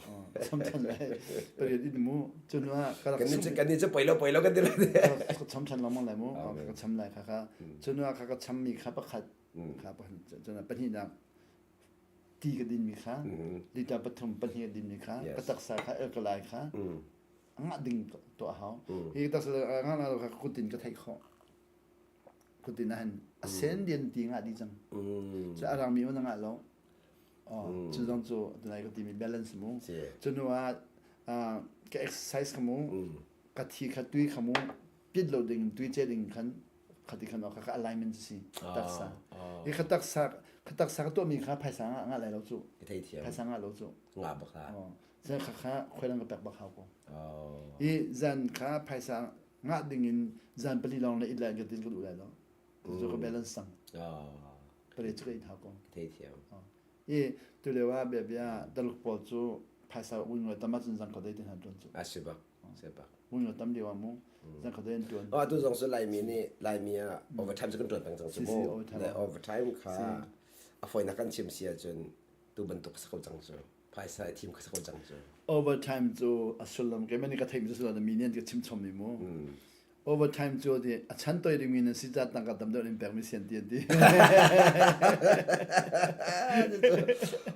S2: Cham ṭhan lai. Pariat in mu. Cun ah ka rak
S1: sung. Kan ni cu poi lo poi lo kan ti lai.
S2: Ka cham ṭhan lengmang lai mu. Ka cham lai kha kha. Cun ah kha ka chammi kha pakhat. Kha pakhat. Cun ah pahnihnak ti ka dinmi kha liter pathum pahnih ka dinmi kha ka taksa kha alkali kha ngah ding tuah hau. Hi taksa ngah lo kha kutin ka theih khawh. Khutin ah hin a sen dian ti ngah dih cang. Cu a rangmi man a ngah lo. Cu zong cu tunai ka timi balance mu. Cu hnu ah ka exercise kha mu, ka thi kha tui kha mu, pit lo ding tui ce ding khan khati khan ka alignment si taksa. I ka taksa ka taksa ka tuahmi kha phaisa ngah ngah lai lo cu. Phaisa ngah lo cu.
S1: Ngah bak la.
S2: Zan kha kha khuailang ka pek bak hau ko. I zan kha phaisa ngah ding in zan pali lawng le it lai ka tin ka duh lai lo cu ka balance sang pale cu ka in hau ko
S1: thei thiam
S2: i tu leo ah bia bia taluk pawl cu phaisa un ngoi tam ahcun zang khodei tin han tuan cu
S1: a si bak si bak
S2: un ngoi tam lio ah mu zang khodei an tuan
S1: ah tu zong su laimi nih laimi ah overtime cu kan tuan peng cang cu mu le overtime kha a foinak kan chim si ahcun tu bantuk sa ko cang cu phaisa i thim kha sa ko cang cu.
S2: Overtime cu a sullam keimah nih ka theihmi cu sullam mi nih an ka chim chommi mu. Overtime cu ti a chan toi dingmi nan si caah tangka tam deuh in pekmi si an ti an ti.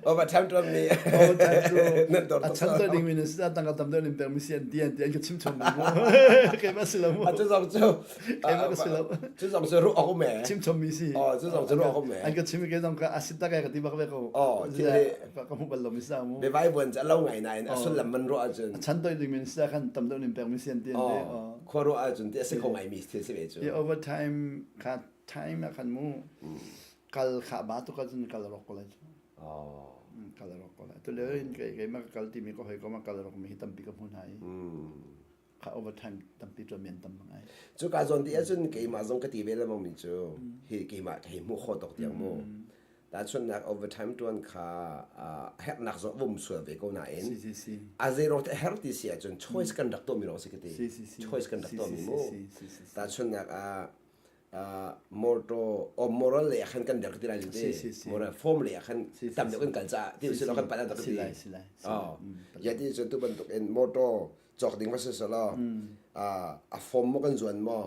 S1: Overtime tuan mi.
S2: Overtime cu
S1: nan dor
S2: a chan toi dingmi nan si caah tangka tam deuh in pekmi si an ti an ti an ka chim chommi mu. Keimah si lo mu.
S1: A cu zong cu
S2: Keimah ka si lo.
S1: Cu zong cu ruah awk um ee.
S2: Chim chommi si.
S1: Oh, cu zong cu ruah awk um ee.
S2: An ka chim i kei zong ka a si tak ka ti bak ve ko.
S1: Oh, thil hi
S2: ka hmu bal lo mi sa mu.
S1: Biavai buan cu a lo ngai nain a sullam man ruah ahcun.
S2: A chan toi ding min sa khan tam deuh nin pek mi si an ti an ti.
S1: Oh, khua ruah ahcun ti a si kho ngai mi thil si ve cu.
S2: I overtime kha time ah khan mu kal kha ba tu ka cun kal rok ko lai cu.
S1: Oh.
S2: Kal rok ko lai. Tu le in kei kei ma ka kal ti mi ko hoi ko ma kal rok mi hi tampi ka hmu hna i. Kha overtime tampi ṭuan mi an tam ngai.
S1: Cuka zawn ti ahcun keimah zong ka ti ve lengmang mi cu hi keimah ka hei hmuh khawh tuk tiang mu. Tahchunhnak overtime ṭuan kha herhnak zong a um sual ve ko nain a zeiruang te herh ti si ahcun choice kan rak tuahmi lawng si ka ti. Choice kan rak tuahmi mu. Tahchunhnak ah motor o moral lei ah khan kan der ka ti lai te moral form lei ah khan tam deuh kan kal caah ti usih law kan palh tak ti oh ya ti cun tu bantuk in motor cawk ding va si selaw a form mo kan zuan mo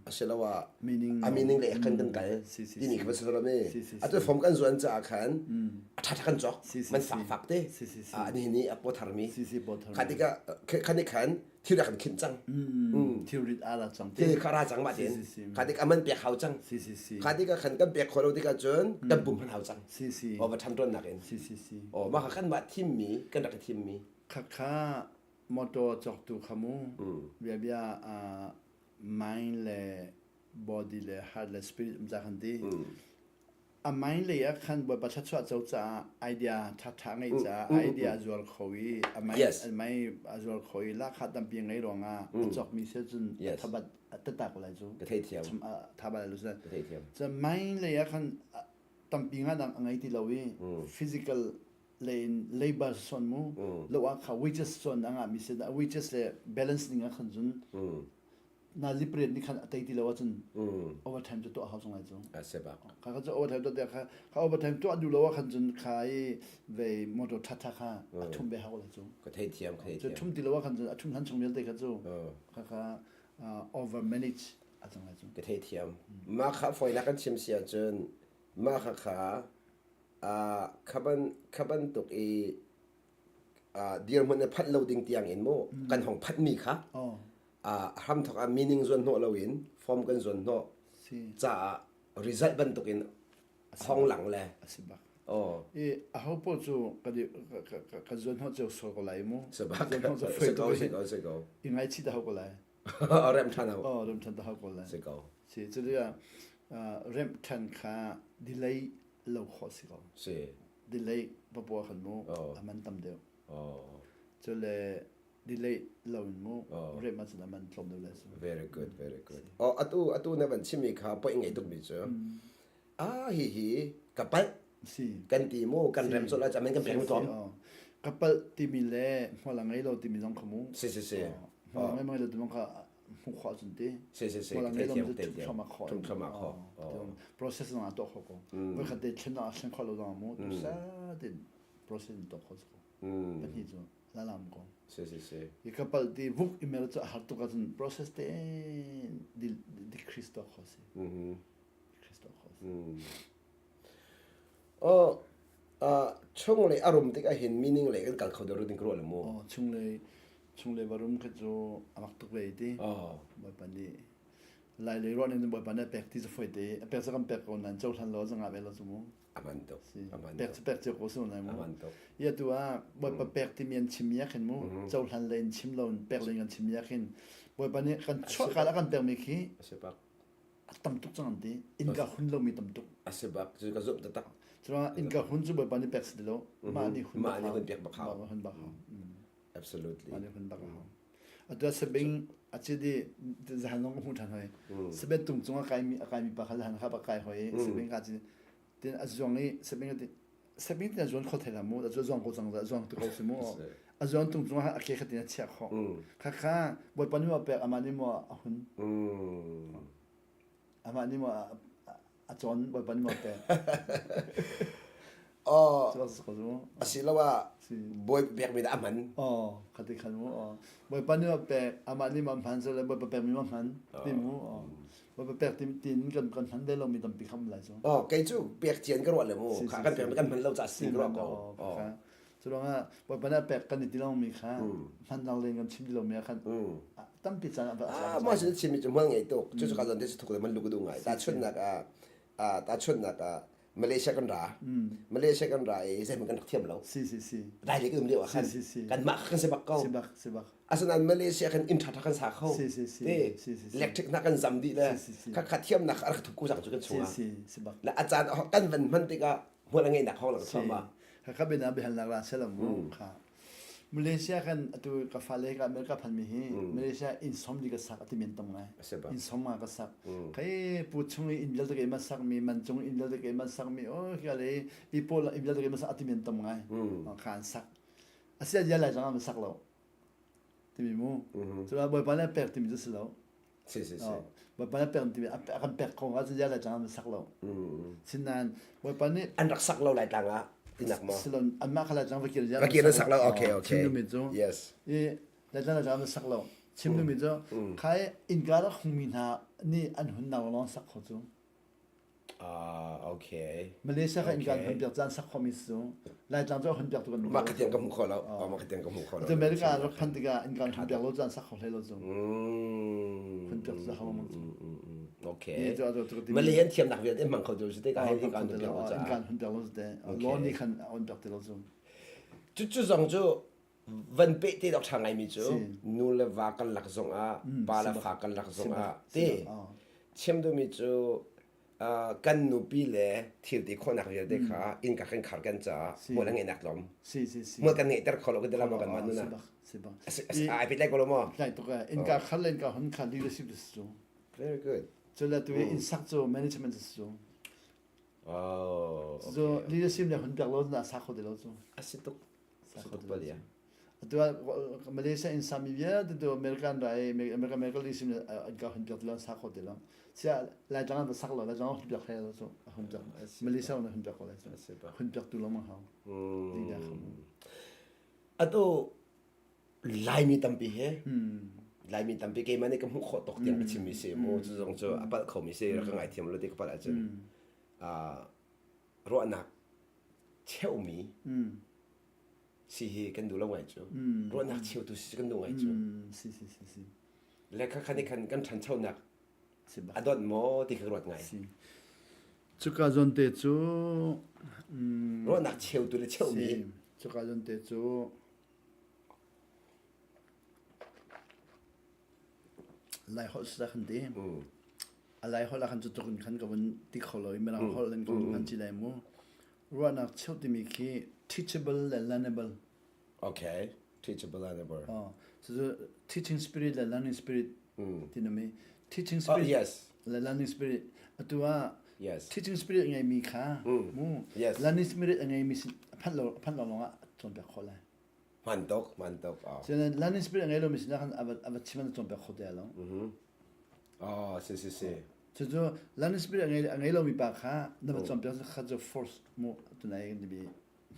S1: asiloah a meaning lei khan kan kal timi kha va si selaw mi atu form kan zuan caah khan a ṭha ṭha kan cawk man fak fak te ni ni a paw tharmi kha tikah khan khan thil a kan khinh cang
S2: thilrit a ra cang
S1: thil kha ra cang mah tin kha tik aman pek hau cang kha tik khan kan pek khawh lo tikah cun kan pum han hau cang o va ṭhan ṭuan nak in o mah kha kan mah thim mi kan rak i thim mi
S2: kha kha motor cawktu kha mu bia bia mind le body le heart le spirit um ca khan ti A mind lei ah khan Bawipa thluachuah co caah idea ṭhaṭha ngeih caah idea a zuar kho i a mind
S1: Yes.
S2: a mind a zuar kho i lahkhah tampi ngei ruangah a cawkmi si cun a
S1: Yes.
S2: thabat a tatak lai cu.
S1: Ka theithiam.
S2: Chim a tha bal lo cu.
S1: Ka theithiam.
S2: Cun mind lei ah khan tampi nga dang a ngei ti lo i physical lei in labor son mu lo ah kha wages son a ngahmi si wages le balance ning ah khan cun nazi pariat nih khan a tei ti lo ahcun overtime cu tuah hau cang lai cu.
S1: A si bak.
S2: Kha kha cu overtime tuah tiah kha kha overtime tuah duh lo ah khan cun kha i vei motor ṭhaṭha kha a ṭhum ve hau lai cu.
S1: Ka theithiam ka
S2: Cu
S1: theithiam.
S2: ṭhum ti lo ah khan cun a ṭhum hlan chung vialte kha cu kha kha over manage a cang lai cu.
S1: Ka theithiam. Mah kha fawinak kan chim si ahcun mah kha kha kha bantuk i dirhmun na phanh lo ding tiang in mu kan hong phanhmi kha hramthok ah meaning zuan hnawh loin form kan zuan hnawh caah result bantuk in hong lang le
S2: a si bak
S1: oh
S2: i a ho po cu ka ka zuan hnawh ceu sual ko lai mu
S1: si bak
S2: zuan hnawh cu foi
S1: ko si ko si ko
S2: i ngai chi ta ho ko lai
S1: rem than ho
S2: oh rem than ta ho ko lai
S1: si ko
S2: si cu dia rem than kha delay lo kho si ko
S1: si
S2: delay papaw khan mu aman tam deuh cu le delay lo in mu rem ahcun aman tlawm deuh le
S1: very good very good oh atu atu na van chimmi kha poi ngei tuk mi cu. Ah hihi ka palh
S2: Si.
S1: kan ti mu kan rem colh ah amen kan pek mu tlawm.
S2: Ka palh timi le hmual a ngei lo timi zong kha mu.
S1: Si si si.
S2: Hmual a ngei lo timi kha hmuh khawh cun ti.
S1: Si si si.
S2: Hmual a ngei lo cu thum a khawh.
S1: Thum a khawh.
S2: Process zong ah tuah khawh ko. Voi khat te thlen ah thlen khawh lo zong mu. Tu sa tin process in tuah khawh ko. Pahnih cu lalam ko.
S1: Si si si.
S2: I ka palh ti vuk email cu a har tuk ahcun process te decrease tuah khawh si. Decrease tuah khawh si.
S1: Oh, chunglei a rum tik ahhin meaning lei kan kal kho deuh ding ka ruah lo mu.
S2: Oh, chunglei chunglei va rum kha cu a mak tuk ve ti.
S1: Oh.
S2: Bawipa nih lai lei ruah ning Bawipa nih a pek ti cu foi te. A pek cu kan pek ko nan cohlan lo zangah ve lo cu mu.
S1: Aman tuk. Aman
S2: Pek cu pek cio ko su nai mu.
S1: Aman tuk.
S2: Ia tu ah Bawipa pek timi an chim mi ah khin mu. Cohlan le in chim lo in pek le kan chim mi ah khin Bawipa nih kan chuah kal a kan pek mi khi
S1: A si bak.
S2: a tam tuk cang an ti. Innka hun lomi tam tuk.
S1: A si bak. Cu ka zumh taktak.
S2: Cuma innka hun cu Bawipa nih pek si ti lo. Mah nih hun
S1: Mah nih hun pek bak hau.
S2: Mah hun bak hau.
S1: Absolutely.
S2: Mah nih hun bak hau. Atu sabing a ci di zahan zong ka hmu ṭhan hoi. Sabet tung cung a kaimi a kaimi pa kha zahan kha ba kai hoi. Sabing ka ci tin a zuang i sabing a ti sabing tin a zuan kho thai la mu a zuang ko cang za zuang tu ko si mu. A zuang tung cung ah a ke kha tin a chiah khawh. Kha kha Bawipa nih maw pek amah nih maw a hun. Amah nih maw a cawn Bawipa nih maw pek.
S1: Oh, asiloah bawi pekmi dah a hman.
S2: Oh, khati khan mu. Oh. Bawipa nih ma pek, amah nih ma hman so le Bawipa pekmi ma hman ti mu. Oh. Bawipa pek ti tin kan kan hman ve lomi tampi kham lai cu.
S1: Oh, kei cu pek cian ka ruah le mu. Kha kan pek kan hman lo ca si ka ruah ko.
S2: Oh. Cu ruangah Bawipa nih a pek kan i ti lomi kha hman dang len kan chim ti lomi ah khan tampi caan
S1: ah mah sin chimmi cu hmual ngei tuk. Cucu ka zon te thuk le man lu ka duh ngai. Tahchunhnak ah tahchunhnak ah Malaysia kan ra. Malaysia kan ra i zeihmanh kan rak thiam lo.
S2: Si si si.
S1: Dai le kan um lio ah khan
S2: Si si si.
S1: kanmah kan si bak ko.
S2: Si bak si bak.
S1: Asinain Malaysia kan inn ṭhaṭha kan sa kho.
S2: Si si si.
S1: Te
S2: Si si si.
S1: electric na kan zam dih le
S2: Si si si.
S1: kha kha thiamnak a rak thup ko cang cu kan
S2: Si
S1: chungah.
S2: si si bak.
S1: Le a caan kan van hman tikah hmual a ngeihnak hong lang thluahmah.
S2: Kha kha bena biahalnak ra selaw mu kha. Malaysia kan atu ka fale ka America phan mi hi Malaysia inn som di ka sak ati men tam ngai. Inn som nga ka sak. Kai pu chung i inn vialte ke ma sak mi man chung inn vialte ke ma sak mi o hi le pi pawl inn vialte ke ma sak ati men tam ngai. Kha an sak. Asia dia lai zang ma sak lo. Timi mu. Cula bawipa le pek timi cu si lo.
S1: Si si si.
S2: Bawipa nih pek timi a kan pek ko ah cun lai tlang an sak lo. Sinain Bawipa nih
S1: an rak sak lo lai tlang ah tinak maw?
S2: Silon anmah kha lai tlang va kir
S1: Va kir an sak lo. Okay okay.
S2: Chim mi cu.
S1: Yes.
S2: I lai tlang lai tlang an sak lo. Chim mi cu khai innka rak hungmi hna nih an hun nak lawng sak kho cu.
S1: Ah, okay.
S2: Malaysia kha innka an hun piak caan sak khomi cu Laitlang cu hun piak tu kan
S1: Mah ka tiang ka hmu kho lo. Oh, mah ka tiang ka hmu kho lo.
S2: Atu America rak phan tikah innka an hun piak lo caan sak kho hlei lo cu. Hun piak cu hau mang cu.
S1: Okay. Malay an thiamnak vialte hmang kho tu si te ka hei innka an hun piak lo
S2: ca. Innka an hun piak lo te. Law nih khan on piak te lo cu.
S1: Cu cu zong cu van peh te dok ṭha ngaimi cu nu le va kan lak zong ah pa le fa kan lak zong ah te chim duhmi cu kan nupi le thil ti khawhnak vialte kha innka kan khar kan caah hmual a ngeihnak lom hmual kan ngeihter kho lo kan ti la maw kan mah nuna ai pet lai ko lo maw
S2: lai tuk innka khar le innka hun kha leadership cu
S1: very good
S2: cu le tu in sak cu management cu
S1: oh
S2: cu leadership le hun pek lo na sa kho ti lo cu
S1: asi tuk
S2: Atu ah Malaysia in sami vialte tu American ra i American American leadership nih an ka hun piak ti lo an sa kho ti lo. Sia Laitlang an va sak lo Laitlang hun piak hlei lo cu a hun piak Malaysia hun piak ko lai cu. Hun piak tu lengmang hau. Ding kha mu.
S1: Atu Laimi tampi he Laimi tampi keimah nih ka hmuh khawh tawk tiang ka chimmi si mu cu zong cu a palh khomi si rak ka ngaithiam lo ti ka palh ahcun ruahnak cheumi si hi kan duh lo ngai cu ruahnak cheutu si kan duh ngai cu
S2: si si si si
S1: le kha khan khan kan ṭhanchonak a dawt maw ti kha ruat ngai
S2: si cuka zawn te cu
S1: ruahnak cheutu le cheumi
S2: cuka zawn te cu Lai holh sa khan ti a lai holh ah khan cu tuk in khan ka vun ti kho lo i mirang holh in ka vun hman ci lai mu ruahnak cheuh timi khi teachable le learnable
S1: okay teachable learnable
S2: oh so teaching spirit le learning spirit ti na mi teaching spirit
S1: oh, yes
S2: le learning spirit atu ah.
S1: Yes.
S2: Teaching spirit a ngeimi kha mu
S1: Yes.
S2: learning spirit a ngeimi sin phanh lo phanh lo lawngah cawnpiak khawh lai.
S1: Hman tuk, hman tuk. Oh.
S2: Cun learning spirit a ngei lomi sinah khan a va a va chim an cawnpiak kho te lo.
S1: Oh, si si si.
S2: Cucu learning spirit a ngei a ngei lomi pa kha na va cawnpiak kha cu force mu tunai kan timi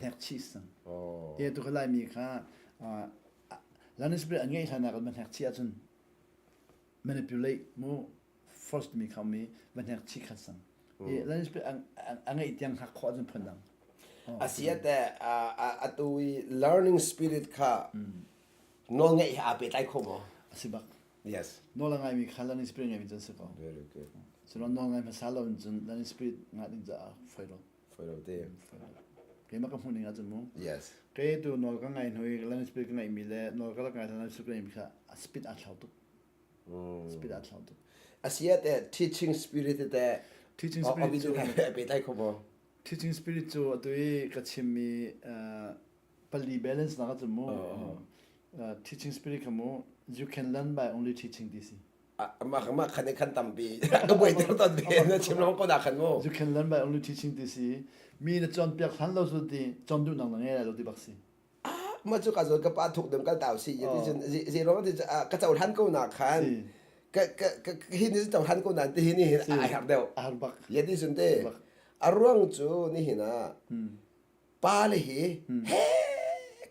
S2: hnek chih sang.
S1: Oh.
S2: Te tu kha Laimi kha learning spirit an ngeih hlan ah kan va hnek chih ahcun manipulate mu force timi kha mi va hnek chih khat sang. I learning spirit a ngeih tiang hngak khawh ahcun phun dang.
S1: Asiate atu i learning spirit kha nawl ngeih he aa pehtlai kho maw?
S2: A si bak.
S1: Yes.
S2: Nawl a ngaimi kha learning spirit ngeimi cun si ko.
S1: Very good.
S2: Cuno nawl ngai hmasa lo in cun learning spirit ngah ding caah foi lo.
S1: Foi lo te.
S2: Foi lo. Keimah ka hmuh ning ahcun mu.
S1: Yes.
S2: Kei tu nawl ka ngai hnu i learning spirit ka ngeihmi le nawl ka rak ngai learning spirit ka ngeihmi kha a speed aa thlau tuk. Speed aa thlau tuk.
S1: Asia te teaching spirit te
S2: teaching spirit
S1: cu pehtlai kho maw?
S2: Teaching spirit cu atu i ka chimmi pali balance nak ahcun mu teaching spirit kha mu you can learn by only teaching ti si.
S1: Mah mah khan khan tampi ka buai ter ton ve na chim long ko da khan mu.
S2: You can learn by only teaching ti si. Mi na cawn piak hlan lo su ti cawn duh nang na ngei lai lo ti bak si.
S1: Mah cu ka zawn ka pa thuk dum kal tau si ti cun zi rong ti ka cohlan ko na khan ka ka ka hi ni cohlan ko na ti hi ni hin a har deuh.
S2: A har bak.
S1: Ye ti cun te a ruang cu ni hin ah pa le hi he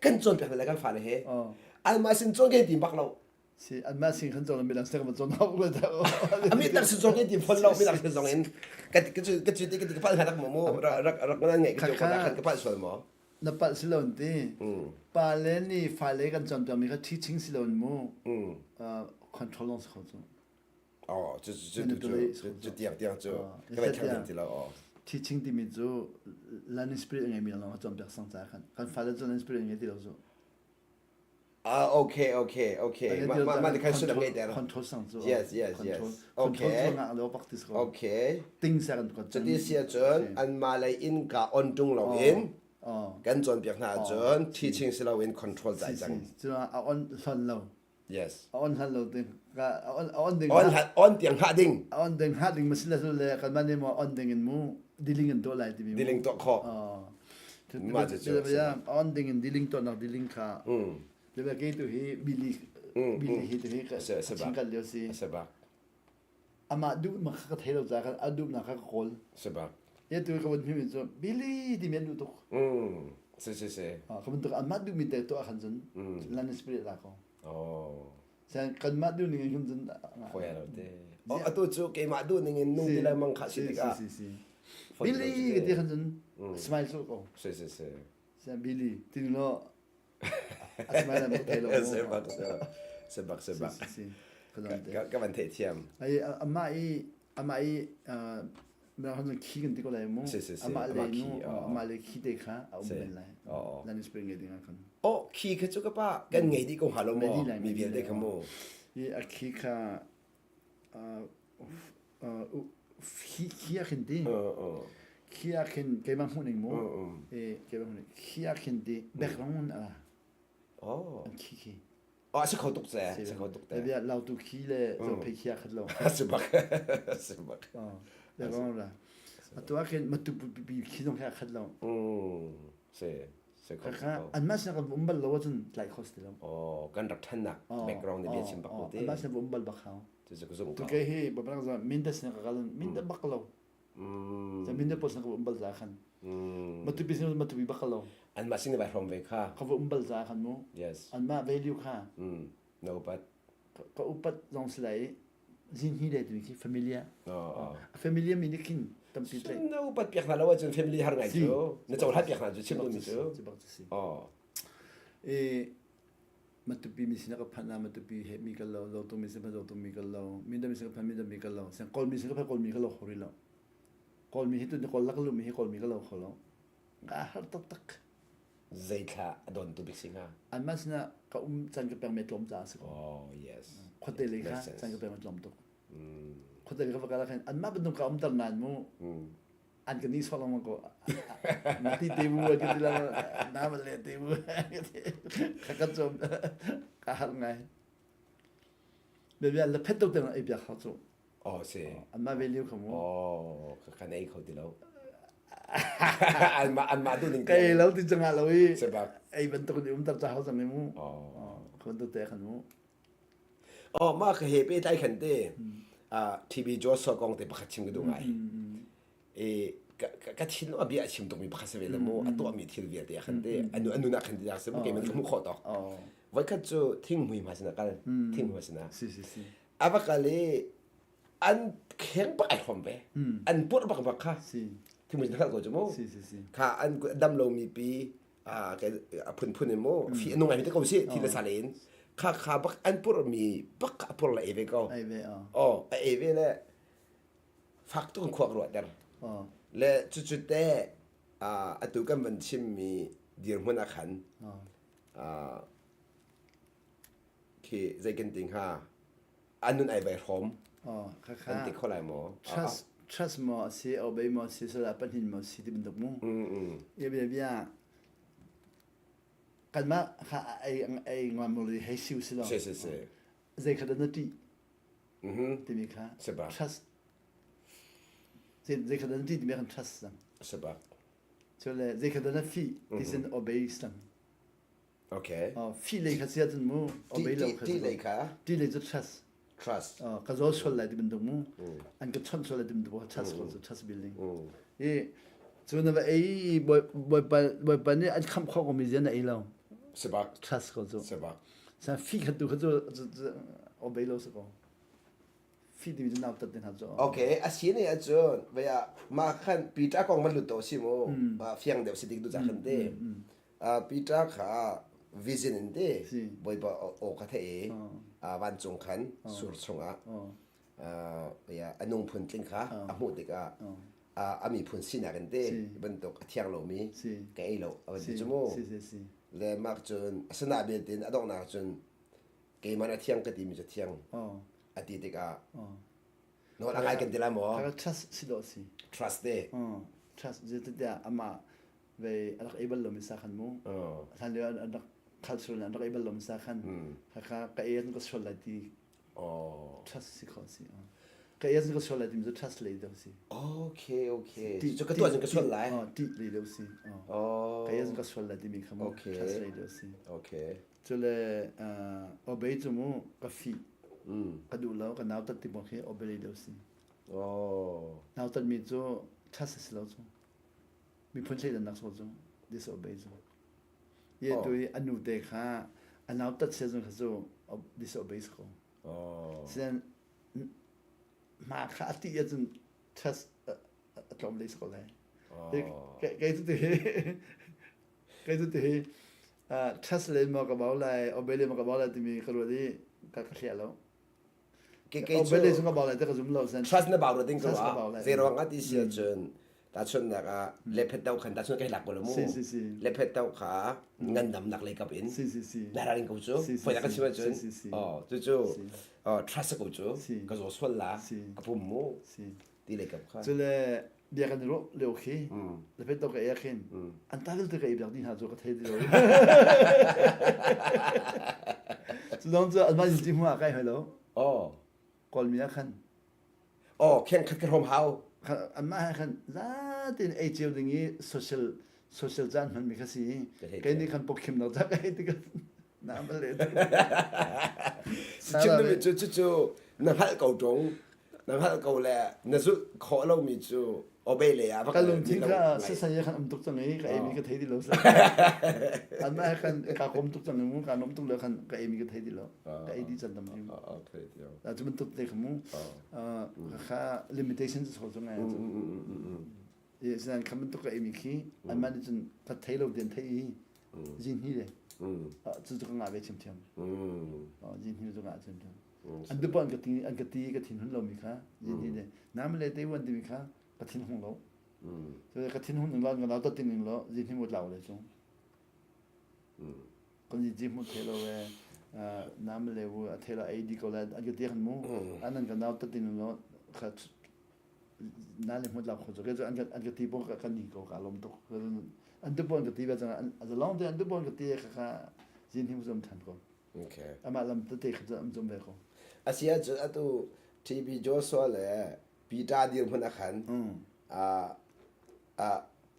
S1: kan cawn piak le kan fa le he anmah sin cawn kan tim bak lo.
S2: Si anmah sin kan cawn midang sin kan cawn hau le ta.
S1: Ami tak sin cawn kan tim phon lo midang sin zong in ka ka cu ka cu ti ka ti ka pal rak mo mu rak rak nan ngai ka ka ka pal sual mo.
S2: Na palh si lo ti. Pa le nih fale kan cawnpiakmi kha teaching si lo mu. Control long si kho cu.
S1: Oh, cu cu cu cu cu tiang tiang cu ka vai thang ti lo. Oh.
S2: Teaching timi cu learning spirit a ngeimi lawng a cawnpiak sang ca khan. Kan fale cu learning spirit a ngei ti lo cu.
S1: Ah, okay, okay, okay. Ma ma ma khan sulam ngei ter.
S2: Control sang cu.
S1: Yes, yes, yes.
S2: Okay. Control cu ngak lo pak ti ko.
S1: Okay.
S2: Ting sa kan ko.
S1: Cuti sia cun an ma lei in ka on tung lo in kan cawnpiak hna cun teaching si lo in control zai cang.
S2: Cu a on hlon lo.
S1: Yes.
S2: A on hlan lo ding. Ka a on a on ding.
S1: On hlan on tiang hngah ding.
S2: A on ding hngah ding masila cu le kan mah nih maw on ding in mu dealing in tuah lai timi.
S1: Dealing tuah khawh. Mah cu cu.
S2: A on ding in dealing tuah nak dealing kha. Le kei tu hi bili bili hi tu hi ka ching kal lio si.
S1: Sebak.
S2: Amah duh ma kha ka thei lo ca khan a duh nak kha ka kawl.
S1: Sebak.
S2: Ye tu ka van hmi cu bili ti men duh tuk.
S1: Si si si.
S2: Ka bantuk anmah duhmi te tuah khan cun lan spirit la ko.
S1: Oh.
S2: Sen kanmah duh ning in khan cun
S1: Foi lo te. Oh atu cu keimah duh ning in nung ti lengmang kha si tikah.
S2: Si si si. Billy ti khan cun smile cu ko.
S1: Si si si.
S2: Sen Billy ti lo a smile an thei lo.
S1: Sebak sebak sebak.
S2: Si si.
S1: Ka van theih thiam.
S2: Ai amah i amah i Mirang khi kan ti ko lai mu. Amah le nu amah le khi te kha a um men lai. Lan spring ngei ding ah khan.
S1: Oh khi kha cu ka pa kan ngei dih ko hnga lo maw? Mi vialte kha mu.
S2: I a khi kha khi khi ah khin ti. Khi ah khin keimah hmuh ning mu. E keimah hmuh ning khi ah khin ti background a.
S1: Oh.
S2: An khi khi.
S1: Oh, a si kho tuk ce, si kho tuk te.
S2: Bia lautu khi le zophei khi a khat lo.
S1: Si bak. Si bak.
S2: Ya ko la. Atu ah khin matu pi khi zong khi a khat lo.
S1: Si. Si kho.
S2: Kha an mah sin kan um bal lo ahcun tlai kho si lo.
S1: Oh, kan rak thannak background ne bia chim bak ko te.
S2: An mah sin um bal bak hau.
S1: Cu cu zung
S2: Tu ke hi babrang za minda sin ka kal minda bak lo. Za minda pol sin ka um bal za khan. Matu pi sin matu pi bak lo.
S1: An mah sin vai hrom ve kha.
S2: Ka va um bal za khan mu.
S1: Yes.
S2: An mah value kha.
S1: Na upat.
S2: Ka upat zong si lai zin hi le tu khi familia.
S1: Oh.
S2: A familia mi nih khin tampi tlai.
S1: Na upat piak hna lo ahcun family har ngai cu. Na cohlan piak hna cu chim mi cu.
S2: Ci bak si.
S1: Oh.
S2: E Matupi mi sin ka phan ah Matupi he mi kal lo, Zotung mi sin phan Zotung mi kal lo, Mindam mi sin ka phan Mindam mi kal lo, siang Kawl mi sin ka phan Kawl mi ka lo kho rih lo. Kawl mi hi tu Kawl lak lu mi hi Kawl mi ka lo kho lo. Ka har taktak.
S1: Zeithla a don tu bik si hnga?
S2: Anmah sinah ka um caan ka pek mi tlawm caah a si ko.
S1: Oh, yes.
S2: Khuate lei kha caan ka pek mi tlawm tuk. Khuate lei ka va kal ah khan anmah bantuk ka umter nain mu an ka nihsawh lengmang ko na ti te bu ka ti lang na ma le te bu ka ka chom ka har ngai bia la phet to te ei bia kha chu.
S1: Oh si.
S2: Anmah value kha mu.
S1: Oh, kan ei kho ti lo. Anmah anmah duh ning
S2: Ka ei lo ti cangah lo i
S1: Sebak.
S2: ei bantuk in um tar ca hau cang i mu.
S1: Oh.
S2: Kha bantuk te khan mu.
S1: Oh, mah ka he pe tai khan te. Ah, TB Joshua kong te pakhat chim ka duh ngai. E ka thin a bia chim tuk mi pakhat se ve le mu a tuah mi thil vialte khan te anu anu na khan ti se mu ke men ka mu kho tok. Voi khat cu thing mui ma sina kal thing mui sina.
S2: Si si si.
S1: A va kal i an kheng bak ai hrawm ve. An purh bak bak kha. Thing mui kal ko cu mu. Kha an dam lomi pi a phunphun in mu fi a nung ai te ko si thi le sa le in kha kha bak an purh mi bak a purh le ei ve ko. Oh a ei ve le fak tuk in khuak ruahter. Le cucu te atu kan van chimmi dirhmun ah khan khi zei kan ti hnga an nun ai vai hrawm kan ti kho lai maw
S2: trust trust maw a si obey maw a si sala pahnin maw si ti bantuk mu ya bia bia kanmah kha ei ei ngam mo li hei siu si lo
S1: si si si
S2: zei kha na ti timi kha trust zei kha na ti timi khan trust sang
S1: sebak
S2: chole zei kha na fi ti sin obey sang
S1: Okay.
S2: Fi lei kha sia cun mu obey lo kha
S1: ti lei kha
S2: ti lei cu trust
S1: trust
S2: ka zaw sual lai ti bantuk mu an ka chawnh sual lai ti bantuk trust ko cu trust building i cu na va ei bawipa bawipa nih an khamh khawh ko mi zian na ei lo
S1: sebak
S2: trust ko cu
S1: sebak
S2: sa fi kha tu kha cu obey lo si ko fi timi cu nautat te hna cu
S1: Okay, a si ne ahcun vaya mah khan Peter kong man lut to si mu fiang deuh si dik du khan te Peter kha vision in te bawipa aw kha thei i vancung khan sur chungah vaya a nung phun tling kha a hmuh tikah a miphun sinak in te bantuk a thiang lomi ka ei lo a van ti cu mu le mak cun asana belte in a donghnak cun keimah na thiang ka timi cu thiang a ti tikah nawl a ngai kan ti lai maw
S2: trust si dawh si
S1: trust te
S2: trust zeitiah amah ve a rak ei bal lomi sa khan mu hlan lio an rak culture an rak ei bal lomi sa khan kha ka ei ka sual lai ti trust si kho si ka ei ka sual lai ti cu trust lei deuh si
S1: okay okay cu ka tuah ka sual lai
S2: ti lei deuh si ka ei ka sual lai timi kha mu trust lei deuh si
S1: okay
S2: Cule obey cu mu ka fih. Ka duh lo, ka nautat ti bawk hi obey deuh si.
S1: Oh.
S2: Nautat mi cu trust a si lo cu. Miphun thleidannak so cu disobey cu. Ye tu i a nu te kha a nautat sia zong kha cu disobey si ko.
S1: Oh.
S2: Sian ma kha a ti ahcun trust a tlawm lei si ko lai. Kei cu ti Kei cu tihi trust len maw ka bau lai, obey len maw ka bau lai timi ka ruat i ka ka hliah lo. Obey len ka bau lai te ka zum lo sen.
S1: Trust na bau ding ka ruah. Zei ruang ah ti si ahcun tahchunhnak ah lephet do khan tahchun kai lak ko lo mu.
S2: Si si si.
S1: Lephet do kha ngandamnak lei kap in.
S2: Si si si.
S1: Na ring ko cu. Foi ka chim ahcun.
S2: Si si si.
S1: Oh cu cu trust ko cu. Ka zaw sual la. Ka pum mu.
S2: Si.
S1: Ti lei kap kha.
S2: Cule bia kan i ruah lio khi lepet to ka ei khin an ta vialte ka ei biak dih hna cu ka thei ti lo. Cu dong cu anmah in ti hmu ah kai hoi lo.
S1: Oh.
S2: Kawlmi ah khan.
S1: Oh, kheng khat ka hrom hau.
S2: Anmah he khan zatin ei cio ding i social social caan hman mi kha si. Kei nih khan pokkhim lo tak ei ti ka na mal le.
S1: Chim cu cu cu na hngalh ko ṭung. Na hngalh ko le na zulh khawh lomi cu obey le ah
S2: ka lungthin kha sasai khan um tuk cang i ka eimi ka thei ti lo anmah he khan ka kom tuk cang i mu ka nom tuk le khan ka eimi ka thei ti lo ka ei di chan tam ti cu bantuk te kha mu kha limitation cu so cu ngai cu sinan kha bantuk ka eimi khi anmah nih cun ka thei lo tian thei i zin hi le cu cu ka ngah ve thiamthiam zin hi cu ngah thiamthiam An dupa an ka ti an ka ti ka thin hun lomi kha yin le nam le te wan timi kha ka thin hung lo. So ka thin hung ning lo ka nau tin ning lo zin hi mu tlau le chung. Kan ji ji mu the lo we nam le wu a the lo ai di ko la an ka ti khan mu an an ka nau tin ning lo kha na le hmut la kho ke an an ka ti bo ka kan ni ko ka lom tuk an tu pon ka ti ba chang an long te an tu pon ka ti kha kha zin hi mu zom than ko
S1: Okay.
S2: Amah lam tete kha cu an zum ve ko.
S1: Asi ahcun atu TB Joshua le Peter dirhmun ah khan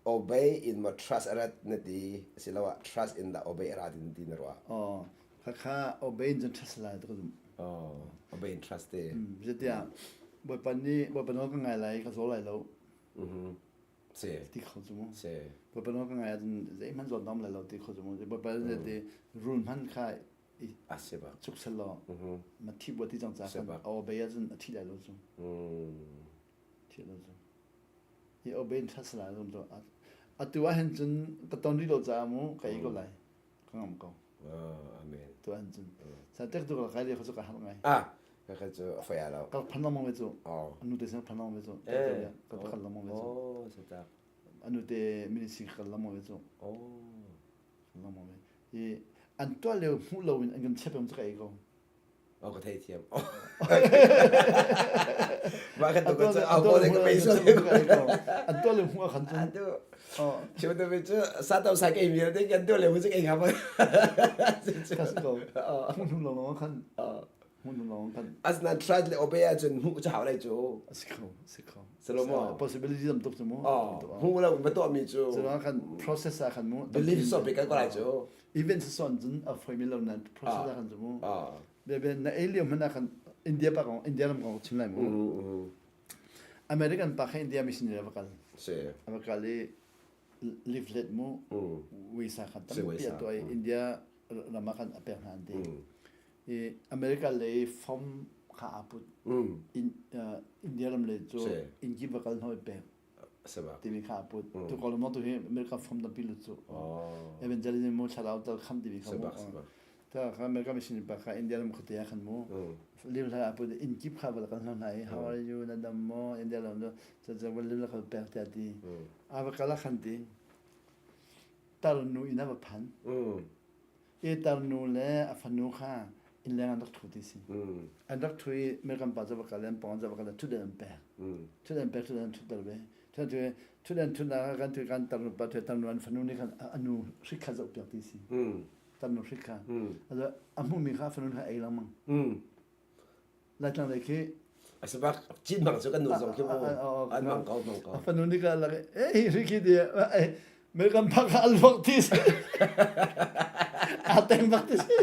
S1: obey in ma trust arat na ti asiloah trust in the obey arat in ti na ruah.
S2: Oh, khakha obey in cun trust lai tu ka zumh.
S1: Oh, obey in trust te.
S2: Zeitiah Bawipa nih Bawipa nawl ka ngai lai ka zaw lai lo.
S1: Si.
S2: Ti kho cu mu.
S1: Si.
S2: Bawipa nawl ka ngai ahcun zeihmanh zawn dam lai lo ti kho cu mu. Bawipa nih ti rul hman kha
S1: A si bak.
S2: Cuk sel law ma thi bua ti cang ca khan a obey ahcun a thi lai lo cu. Thi lo cu. Hi obey in trust lai lo cu. Atu ah hin cun ka ton rih lo caah mu ka ei ko lai. Ka ngam ko.
S1: Amen.
S2: Tu ah hin cun. Sa tek tu ka kai le kho cu ka har ngai.
S1: Ah, ka ka cu a foi lo.
S2: Ka phan lengmang ve cu. Anu te sin phan lengmang ve cu. Ka kal lengmang ve cu.
S1: Oh, sa
S2: Anu te ministry ka kal lengmang ve cu.
S1: Oh.
S2: Lengmang ve. I an tuah lio hmuh loin an kan chep cu ka ei ko.
S1: Oh, ka thei thiam. Mah kan tu cu au ko ka pei so.
S2: An tuah lio hmuh ah khan cun.
S1: Chim tu cu sa to sa ke mi te kan tuah lio cu ei ngam.
S2: Ka si ko. Hmuh hnu lo khan. Hmuh hnu lo khan.
S1: Asnan trust le obey ahcun hmuh cu hau lai cu.
S2: Si kho, si kho.
S1: Salomo.
S2: Possibility tam tuk cu mu.
S1: Hmuh lo ma tuah mi cu.
S2: Cu khan process ah khan mu.
S1: Belief so pe kan ko lai cu.
S2: Event son cun a foi mi lo nan process ah khan cu mu. Bebe na ei lio hmanh ah khan India pa kong India ram kong chim lai mu. American pa kha India mission va kal.
S1: Si.
S2: Va kal i leaflet mu visa khan tampi a tuah i India ram ah khan a pek hna an ti. I America lei form kha aa put. India ram lei cu inn kip va kal hna pek. Timi kha aa put. Tu ko lo tu hi America form tampi lut cu. Evangelism mu thlarau tal kham timi kha mu. Ta kha America mission pa kha India ram khuate ah khan mu. Lim hla aa put inn kip kha va kal hna hna i how are you na dam maw India ram cu cu cu lim la kal pek tiah ti. A va kal ah khan ti. Tarnu inn a va phan. I tarnu le a fanu kha innleng an rak ṭhu ti si. An rak ṭhu i American pa cu va kal i an pawng cu va kal i ṭhutdan an pek. Ṭhutdan an pek, ṭhutdan an ṭhutter ve. Ṭhutdan ṭhutdan ṭhutnak ah kan kan tarnu pa tarnu an fanu nih khan a nu hrik kha zohpiak ti si. Tarnu hrik kha. A hmuhmi kha a fanu nih kha ei lengmang. Laitlang lei khi
S1: A si bak cin bang cu kan nu zong khi mu an mang ko mang ko.
S2: A fanu nih ka lak eh hi khi di American pak al bak ti si. A teng bak ti si.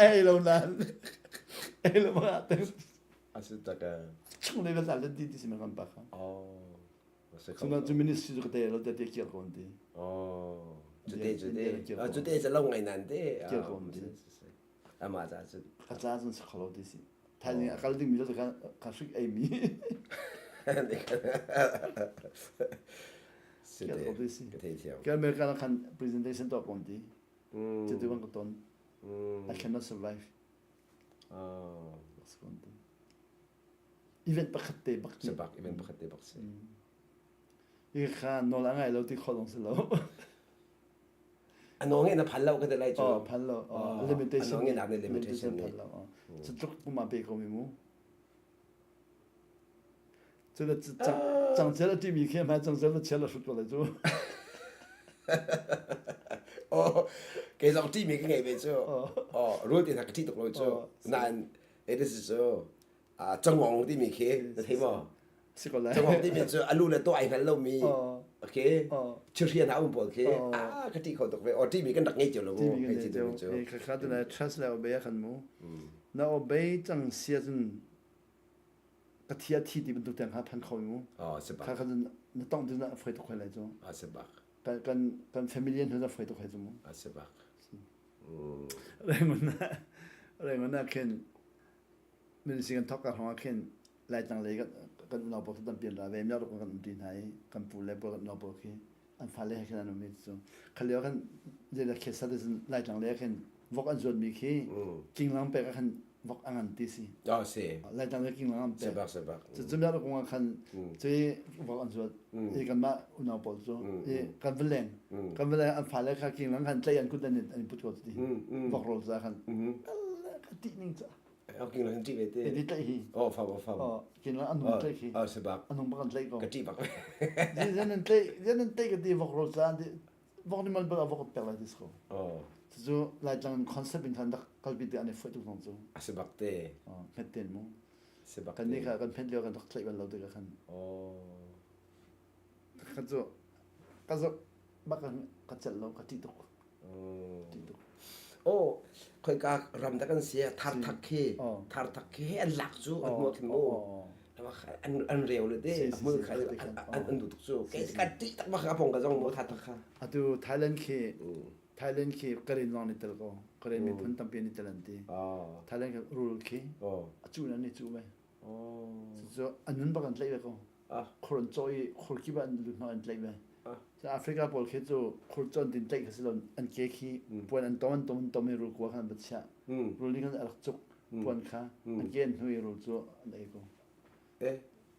S2: Ei lo nan. Ei lo ma teng.
S1: A si tak eh.
S2: Chung le va ti ti si American pak.
S1: Oh.
S2: Cuna cu ministry cu ka te lo te te kir ko an ti.
S1: Oh. Cute cute. Cute cu lo ngai nan te.
S2: Kir ko an ti.
S1: Amah ca cun.
S2: A ca cun si kho lo ti si. Thaizing a kal dingmi cu ka hrik ei mi.
S1: Ka thei thiam.
S2: Ka America khan presentation tuah ko ti. Cuti bang ka ton. I cannot survive.
S1: Oh.
S2: Event pakhat te bak.
S1: Si bak event pakhat te bak si.
S2: I kha nawl a ngai lo ti kho dong si lo.
S1: A nawl ngeih na phan lo ka ti lai cu.
S2: Oh, phan lo. Limitation.
S1: A nawl ngeih nak limitation.
S2: Phan lo. Cu tluk kum ah pe ko mi mu. Cu le cangcel a timi khi hmai cangcel na chial a hrut ko lai cu.
S1: Oh, kei zong ṭihmi ka ngei ve cu. Oh, rul ti hna ka ṭih tuk lo cu. Nain, it is cu cangong timi khi na thei maw?
S2: Si ko lai.
S1: Cangong timi cu a lu le taw ai hngal lomi. Okay. Thirhrian a um pawl khi ah ka ṭih kho tuk ve. O ṭihmi kan rak ngei cio lo mu.
S2: Ṭihmi kan ngei cio. Kha kha tu na trust le obey khan mu. Na obey cang sia cun ka thi a thi ti bantuk tiang kha phan kho mu.
S1: Oh, si bak.
S2: Kha kha cun na tong tu na foi tuk hoi lai cu.
S1: Ah, si bak.
S2: Kan kan kan family hnu na foi tuk hoi cu mu.
S1: Ah, si bak.
S2: Rengun na rengun na khin Ministry kan thawk ka hrawng ah khin Laitlang lei kan unau pawl khi tampi an ra ve. Miak kan um ṭi hna i kan pu le pawl kan unau pawl khi an fale he khin an um i cu kha lio khan zeidah khesa te cun Laitlang lei ah khin vok an zuatmi khi kinglang pek ah khan vok a ngan ti si.
S1: Oh, si.
S2: Laitlang lei kinglang an pek.
S1: Sebak sebak.
S2: Cu cu miak kong ah khan cu vok an zuat i kanmah unau pawl cu i kan va leng kan va leng an fale kha kinglang khan tlei an kut an in put ko ti vok rawl ca khan ka tih ning ca
S1: King lang ṭih ve te.
S2: Ti tlaih hi.
S1: Oh fam oh fam.
S2: Oh king lang an nung tlaih khi.
S1: Oh sebak.
S2: An nung bak an tlaih ko.
S1: Ka ṭih bak.
S2: Zan an tlaih zan an tlaih ka ti vok ro caan ti vok ni man bak vok pek lai dis ko.
S1: Oh.
S2: Cu Laitlang concept in khan dak kalpi te an i foih tuk zong cu.
S1: A sebak te.
S2: Oh hmet ten mu.
S1: Si bak
S2: Kan nih kha kan phenh lio kan rak tlaih bal lo tikah khan.
S1: Oh.
S2: Ka cu ka zoh bak ka celh lo ka ṭih tuk. Ṭih tuk.
S1: Oh, khoika ram dah kan si thar thak khi thar thak khi an lak cu an hmuh khin mu an an reu le te hmul kha an an duh tuk cu ke ka ṭih tak bak ka pong ka zong mu thar thak kha
S2: atu Thailand khi Thailand khi Karen lawng ni tel ko Karen miphun tampi ni tel an ti Thailand khi rul khi a cu nan ni cu ve cu an nun bak an tlaih ve ko khur an cawh i khur kip ah an lut hna an tlaih ve cu Africa pawl khi cu khur cawn tin tlaih kha si lo an ke khi puan an tom an tom an tom i rul kua khan an va chiah rul nih khan a rak cuk puan kha an ke an hnu i rul cu an ei ko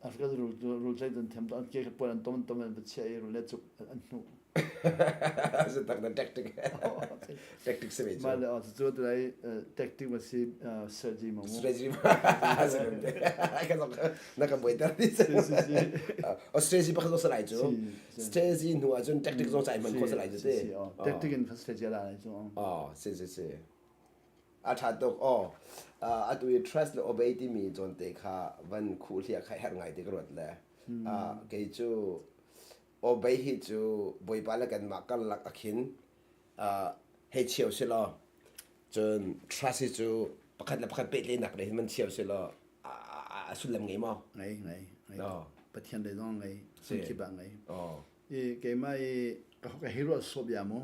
S2: Africa rul cu rul tlaih an thiam an ke kha puan an tom an tom an va chiah i rul le cuk an hnuh
S1: tak na tactic tactic se ve
S2: ma le cu tu lai tactic ma si strategy ma mu
S1: strategy ma ka zok na ka buai tar ti si
S2: si si
S1: o strategy pakhat zo salai cu strategy hnu ah cun tactic zong chai man kho salai cu te
S2: tactic in strategy la lai cu
S1: oh si si si a ṭha tuk aw atu i trust le obey timi cawnte kha van khuh hliah kha herh ngai ti ka ruat le kei cu obey hi cu Bawipa le kanmah karlak a khin hei cheu si law cun trust hi cu pakhat le pakhat pehtlaihnak le hin van cheu si law a sullam ngei maw?
S2: Ngei, ngei, ngei. Pathian lei zong ngei, hmunkip ah ngei. I keimah i ka hei ruah sawp ya mu.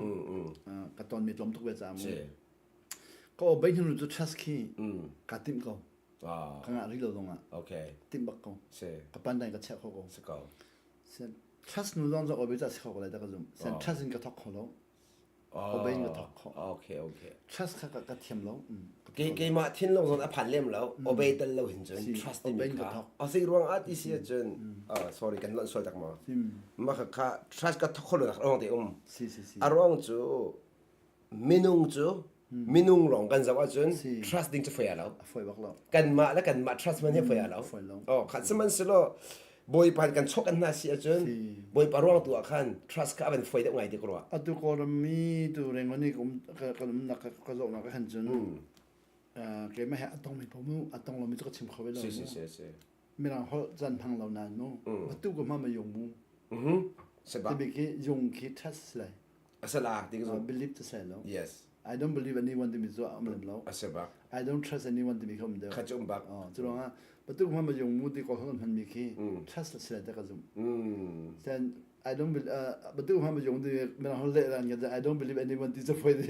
S2: Ka ton mi tlawm tuk ve ca mu. Ka obey hnu cu trust khi ka timh ko. Ka ngah rih lo zong ah.
S1: Okay.
S2: Timh bak ko. Ka pandan ka chiah kho ko.
S1: Si ko.
S2: Sen trust nu zong obey ca si kho ko lai ta ka zum. Sen trust in ka thok kho lo. Obey in ka thok kho.
S1: Okay, okay.
S2: Trust kha ka thiam lo.
S1: Ke keimah thinlung zong a phan lem lo. Obey tel lo hin cun trust timi kha. A si ruang ah ti si cun sorry kan lonh sual tak ma. Ma kha kha trust ka thok kho lo nak ruang te um.
S2: Si si si.
S1: A ruang cu minung cu minung lawng kan zoh ahcun trust ding cu foi lo.
S2: Foi bak lo.
S1: Kanmah le kanmah trust man hi foi lo.
S2: Foi lo.
S1: Oh, khat sihmanhsehlaw Bawipa kan chok an hna si ahcun Bawipa ruang tu ah khan trust kha a van foi deuh ngai ti ka ruah.
S2: Atu Kawlram mi tu Rangoon i kan umnak ka zohnak ah khan cun keimah he a tongmi paoh mu a tong lomi cu ka chim kho ve lo.
S1: Si si si si.
S2: Mirang holh caan hmang lo nain mu. Atu ka hma ma yung mu.
S1: Sebab.
S2: Timi khi yung khi trust si lai.
S1: Asala ti ka
S2: Believe to say lo.
S1: Yes.
S2: I don't believe anyone timi cu um lem lo.
S1: Ase bak.
S2: I don't trust anyone timi kha um deuh.
S1: Kha cu um bak.
S2: Oh, cu ruangah patu ma ma yung mu ti ko hon hman mi khi trust si lai ta ka zum. Then I don't believe patu ma ma yung ti ma hol le ran ka I don't believe anyone ti cha foi di.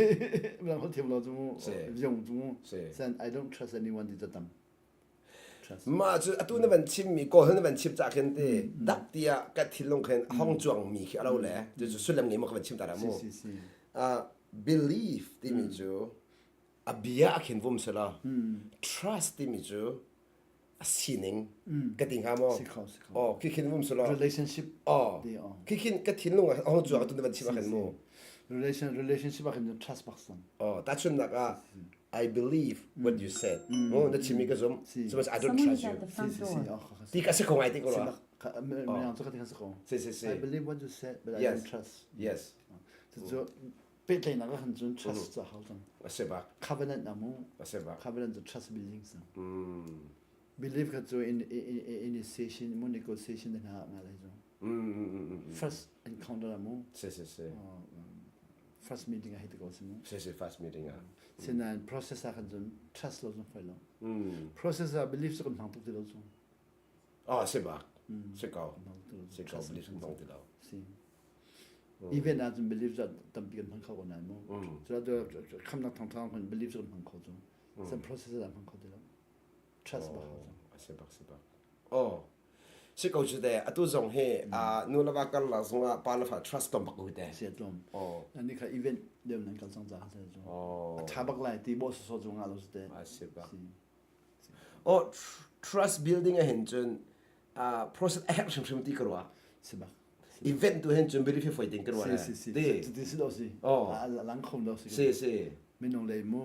S2: Ma hol thiam lo chu mu. Yung chu mu. Then I don't trust anyone ti cha tam.
S1: Mah cu atu na van chimmi kawl na van chim cah khin te dak tiah ka thinlung khin hong cuangmi khi a lo le cu sullam ngei maw ka van chim ta dah mu. Belief timi cu a bia a khin vum selaw trust timi cu a sining ka ti hnga maw? Oh, khi khin vum selaw
S2: relationship
S1: oh khi khin ka thinlung ah hong cuang atu na van chim ah khin mu.
S2: Relationship ah khin trust bak san.
S1: Oh, tahchunhnak ah I believe what you said. Oh, na chimmi ka zum. So I don't
S3: Someone
S1: trust
S3: is at
S1: you.
S3: the front door.
S1: Ti ka si ko ngai ti ko lo.
S2: Si
S1: Si si si.
S2: I believe what you said, but I
S1: Yes.
S2: don't trust.
S1: Yes.
S2: Cu pehtlaihnak ah khan cun trust cu a hau cang.
S1: A si bak.
S2: Covenant na mu.
S1: A si bak.
S2: Covenant cu trust building sang. Believe kha cu in initiation mu negotiation te hna nga lai cu. First encounter mu.
S1: Si si si.
S2: First meeting ah hei ti ko si mu.
S1: Si si first meeting ah.
S2: Sinain process ah khan cun trust lo cun foi lo. Process ah belief cu kan hmang tuk ti lo cu.
S1: Ah si bak. Si ko. Si ko belief kan hmang ti lo.
S2: Si. Event ah cun belief cu tampi kan hmang kho ko nain mu. Cu khamnak thangthang kan belief cu kan hmang kho cu. San process ah hmang kho ti lo. Trust bak.
S1: Si bak si bak. Oh. Si ko cu te atu zong hi nu le va karlak zongah pa le fa trust tlawm bak ko te.
S2: Si tlawm. Ani kha event deuh nan kal cang ca kha cu. A tha bak lai ti bo so cu nga lo su te.
S1: A si bak. Oh trust building a hin cun process a herh hrimhrim ti ka ruah.
S2: Si bak.
S1: Event tu hin cun belief foi ding ka ruah.
S2: Si si si. Ti si do si. Lang khom do si.
S1: Si si.
S2: Minung lei mu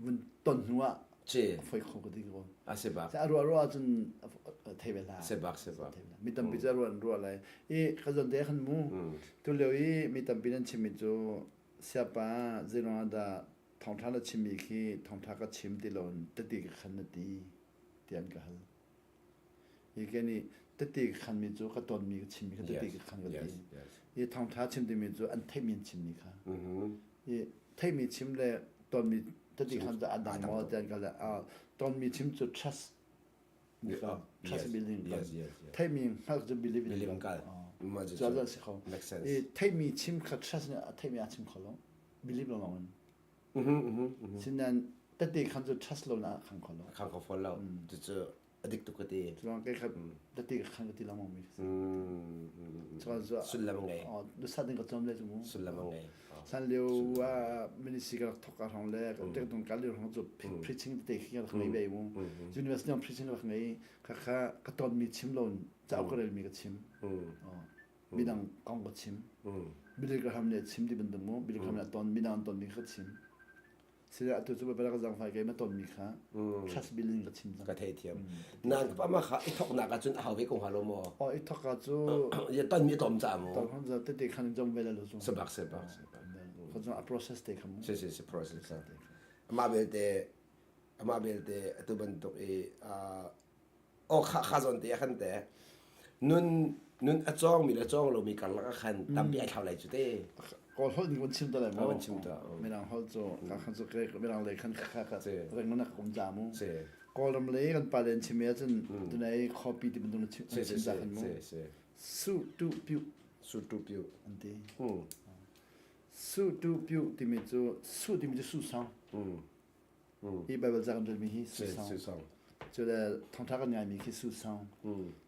S2: vun ton hnu ah a foi kho ka ti ko.
S1: A si bak.
S2: A ruah ruah cun thei ve la.
S1: Si bak si bak.
S2: Mi tampi cu a ruah an ruah lai. I ka zon te khan mu. Tu lio i mi tampi nan chimmi cu siapa zeiruang ah dah thawngṭha na chimmi khi thawngṭha ka chim ti lo in tati ka khan na ti ti an ka hal. Hi ke nih tete ka khanmi cu ka tonmi ka chimmi kha tete ka khan ka ti. I thawngṭha chim timi cu an theihmi an chimmi kha. I theihmi chim le tonmi tete khan cu a dang maw ti an ka le tonmi chim cu trust trust building theihmi hngalh cu believe in kal. Cu a si kho. I theihmi chim kha trust nih a theihmi a chim kho lo. Believe lo lawng in. Sinain tete khan cu trust lo na khang kho lo.
S1: Khang kho fawn lo. Cucu a dik tuk ka ti.
S2: Cuang ke kha tete ka khan ka ti lengmang mi. Cuan cu
S1: sullam ngei.
S2: Dusa ding ka cawm le cu mu.
S1: Sullam ngei.
S2: San lio ah ministry ka rak thok ka hrong le tek dong ka lio hrong cu preaching tete khi ka rak ngei ve mu. University on preaching rak ngei kha kha ka ton mi chim lo cauk ka rel mi ka chim. Midang kong ka chim. Billy Graham nih a chim ti bantuk mu. Billy Graham nih a ton midang an tonmi kha ka chim. Sile atu cu Baibal ka zangfai kei ma tonmi kha trust building ka chim cang.
S1: Ka theithiam. Nan ka pa kha i thoknak ah cun a hau ve ko hnga lo maw?
S2: Oh i thok ah cu
S1: ya tonmi a tlawm ca mu.
S2: Ton hon za tete khan jong ve lo cu.
S1: Sebak sebak sebak.
S2: Kha cu a process te kha mu.
S1: Si si si process. Amah belte amah belte atu bantuk i aw kha kha zawn te ah khan te nun nun a cawng mi le cawng lomi karlak ah khan tampi ai thlau lai cu te
S2: kawl holh nih kan chim ta lai
S1: maw kan chim ta
S2: mirang holh cu ka khan cu mirang lei khan kha kha reng na ka um ja mu kawlram lei kan pa len chim cun tunai copy ti bantuk chim chim za khan mu su tu piu
S1: su tu piu
S2: an ti su tu piu timi cu su timi cu su sang Hi Baibal ca kan relmi hi susang. Cu le thawngṭha kan ngaimi khi susang.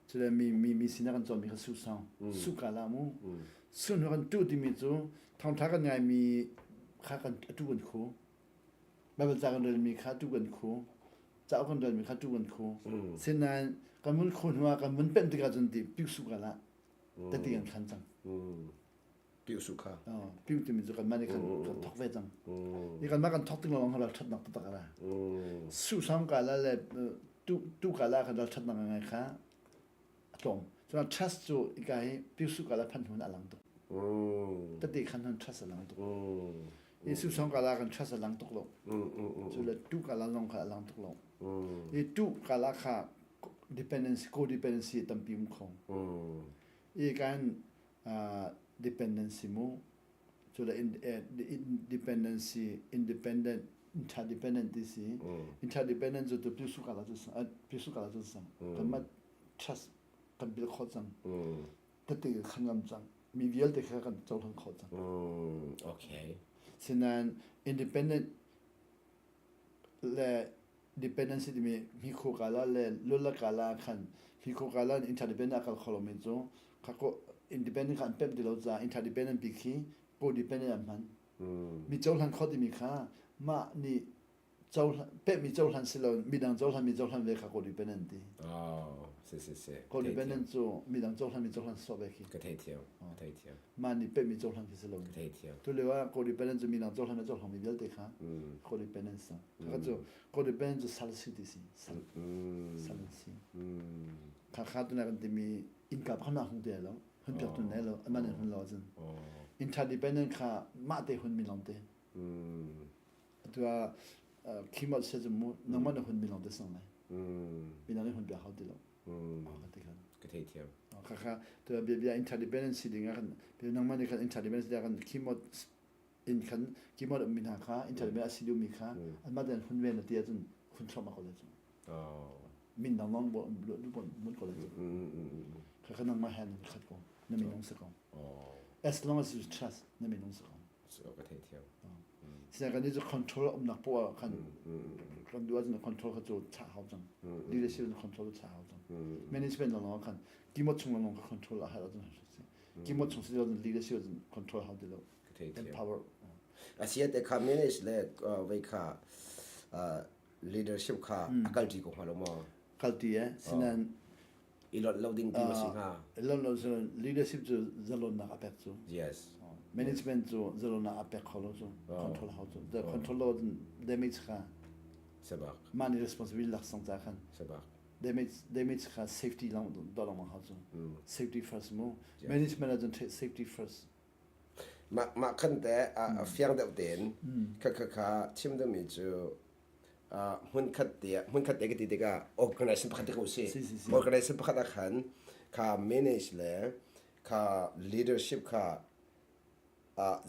S2: Cu le mi mi mi sinah kan cawnmi kha susang. Su ka la mu. Su hnu kan tu timi cu thawngṭha kan ngaimi kha kan tu kan khu. Baibal ca kan relmi kha tu kan khu. Cauk kan relmi kha tu kan khu. Sinain kan mun khu hnu ah kan mun penh tikah cun ti piu su ka la. Tati kan khan cang.
S1: Piu su kha.
S2: Piu timi cu kanmah nih kan kan thok ve cang. Ni kanmah kan thok ting lawng ral ṭhatnak taktak a ra. Su sang ka la le tu tu ka la kan ral ṭhatnak ngai kha a tlawm. Cun trust cu ika hi piu su ka la phan hun a lang tuk. Tati khan hun trust a lang tuk. I su sang ka la kan trust a lang tuk lo. Cu le tu ka la zong kha a lang tuk lo. I tu ka la kha dependency codependency tampi um kho. I kan dependency mu cu le independency independent interdependent ti si interdependent cu tu pisu kala cu pisu kala cu sang kan mah trust kan bil kho cang tete khan ngam cang mi vialte kha kan cohlan kho cang
S1: okay
S2: sinain independent le dependency timi hmikhu kala le lula kala khan hmikhu kala in interdependent a kal kho lomi cu khako independent kha an pemh ti lo caah interdependent bik hi codependent an hman mi cohlan kho timi kha mah nih cohlan pehmi cohlan si lo midang cohlan mi cohlan ve kha codependent ti
S1: oh si si si
S2: codependent cu midang cohlan mi cohlan sawh ve khi
S1: ka theithiam ka theithiam
S2: mah nih pehmi cohlan khi si lo
S1: ka theithiam
S2: tu lio ah codependent cu midang cohlan le cohlan mi vialte kha codependent Kha cu codependent cu sal si ti si sal sal si kha kha tu na kan timi innka pakhat na hung te lo hun piak tu ne lo aman in hun lo cun interdependent kha mah te hun mi long te atu ah khimot se cu mu nangmah na hun mi long te sang lai midang nih hun piak hau ti lo ka ti khan
S1: ka thei thiam
S2: kha kha tu bia bia interdependent si ding ah kan nangmah nih khan interdependent si khan khimot inn khan keyboard ummi hna kha internet a si duhmi kha anmah tein hun ve na ti ahcun hun thluahmah ko lai cu min dang lawng mun ko lai cu kha kha nangmah he nan khat ko na minung si ko as long as you trust na minung si ko
S1: ka thei thiam
S2: Sina kan cu control umnak poah khan kan duh ahcun control kha cu chah hau cang leadership control chah hau cang management lawng khan keyboard chung lawng ka control a har ahcun keyboard chung si leadership control hau ti lo
S1: ka thei thiam
S2: empower
S1: Asia te kha manage le vei kha leadership kha a kalṭi ko hnga lo maw?
S2: Kalṭi eh sinan
S1: i lot lo ding ti ma si hnga?
S2: Lot lo cu leadership cu zalonnak a pek cu.
S1: Yes.
S2: Management cu zalonnak a pek kho lo cu control hau cu. The control lo damage kha
S1: Sabak.
S2: Mah nih responsibility lak sang ca khan.
S1: Sabak.
S2: Damage damage kha safety lang do lang hau cu. Safety first mu. Management ahcun safety first.
S1: Mah khan teh a fiang deuh tein kha kha kha chim duhmi cu. Hmunkhat te hmunkhat te ka ti tikah organization pakhat te ko si. Organization pakhat ah khan kha manage le kha leadership kha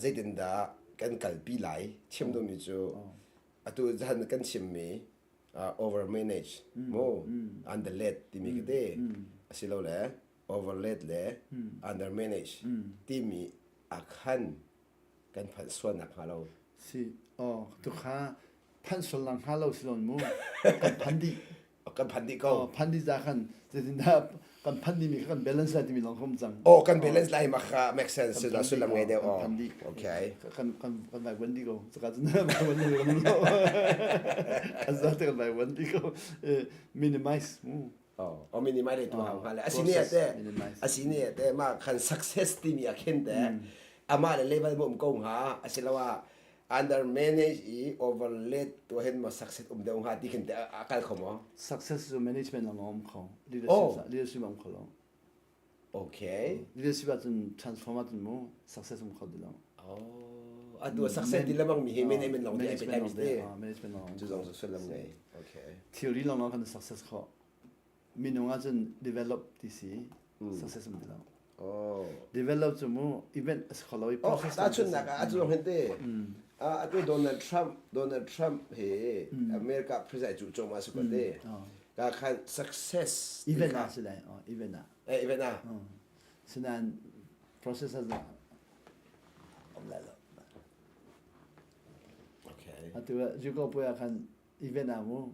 S1: zeitindah kan kalpi lai chim duhmi cu atu zan kan chimmi over manage mu under led timi ka te asilole over led le under manage timi akhan kan phanh sual nak hnga lo.
S2: Si oh tu kha phanh sual nak hnga lo si lon mu kan phan dih.
S1: Kan phan dih ko.
S2: Phan dih za khan zeitindah kan phan dih mi kha kan balance lai timi lawng khom cang.
S1: Oh kan balance lai ma kha make sense si la sullam ngei deuh.
S2: Kan phan dih.
S1: Okay.
S2: Kan kan kan vai wan dih ko. Saka cun vai wan dih ko. Kan za te kan vai wan dih ko. Minimize mu.
S1: Oh, oh minimize le tu hang hnga le asini te asini te ma khan success timi a khen te ama le level mu um ko hnga asiloah under manage i overlate to hen ma success um deuh hnga ti khin te a kal kho maw?
S2: Success cu management lang um kho. Leadership leadership um kho lo.
S1: Okay.
S2: Leadership ahcun transform ahcun mu success um kho ti lo.
S1: Oh, atu success ti lamang mi hi management long te ai pe te.
S2: Management long.
S1: Cu zong cu sullam ngei. Okay.
S2: Theory long long kan success kho. Minung ahcun develop ti si success um ti lo.
S1: Oh.
S2: Develop cu mu event a si kho lo i
S1: Oh,
S2: process
S1: tahchunhnak ah atu hin te. Atu Donald Trump Donald Trump he America president cu coma si ko te. Ka khan success
S2: event ah si lai. Oh, event ah.
S1: Eh, event ah.
S2: Sinain process ah um lai lo.
S1: Okay.
S2: Atu Juko puai ah khan event ah mu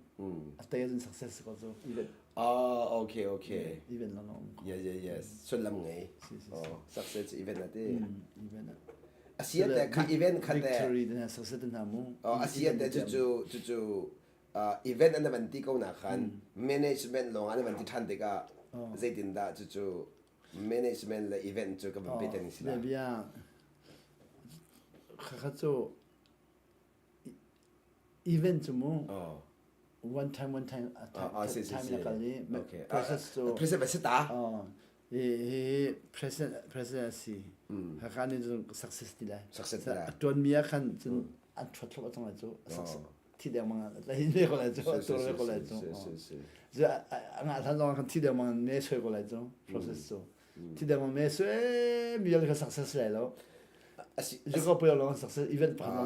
S2: a tei ahcun success ko cu event.
S1: Oh, okay, okay.
S2: Event lang um.
S1: Yes, yes, yes. Sullam ngei. Oh, success event ati.
S2: Event ah.
S1: Asiat te kha event kha te.
S2: Victory te success te hna mu.
S1: Oh, asiat te cu cu cu cu event an van ti ko na khan management lawng an van ti than tikah zeitindah cu cu management le event cu ka van pe ten si la.
S2: Bia kha cu Event cu mu one time one time time na kal i process cu
S1: president va si ta
S2: hi president president a si Hakha nih cun success ti lai
S1: success ti lai
S2: a tuan mi ah khan cun an thuat thlop a cang lai cu thi deng mang lai ne ko lai cu tur ve ko lai cu cu a ngah than zong khan thi deng mang me soi ko lai cu process cu thi deng mang me soi mi kha success lai lo Zuko pui lo success event pa lo.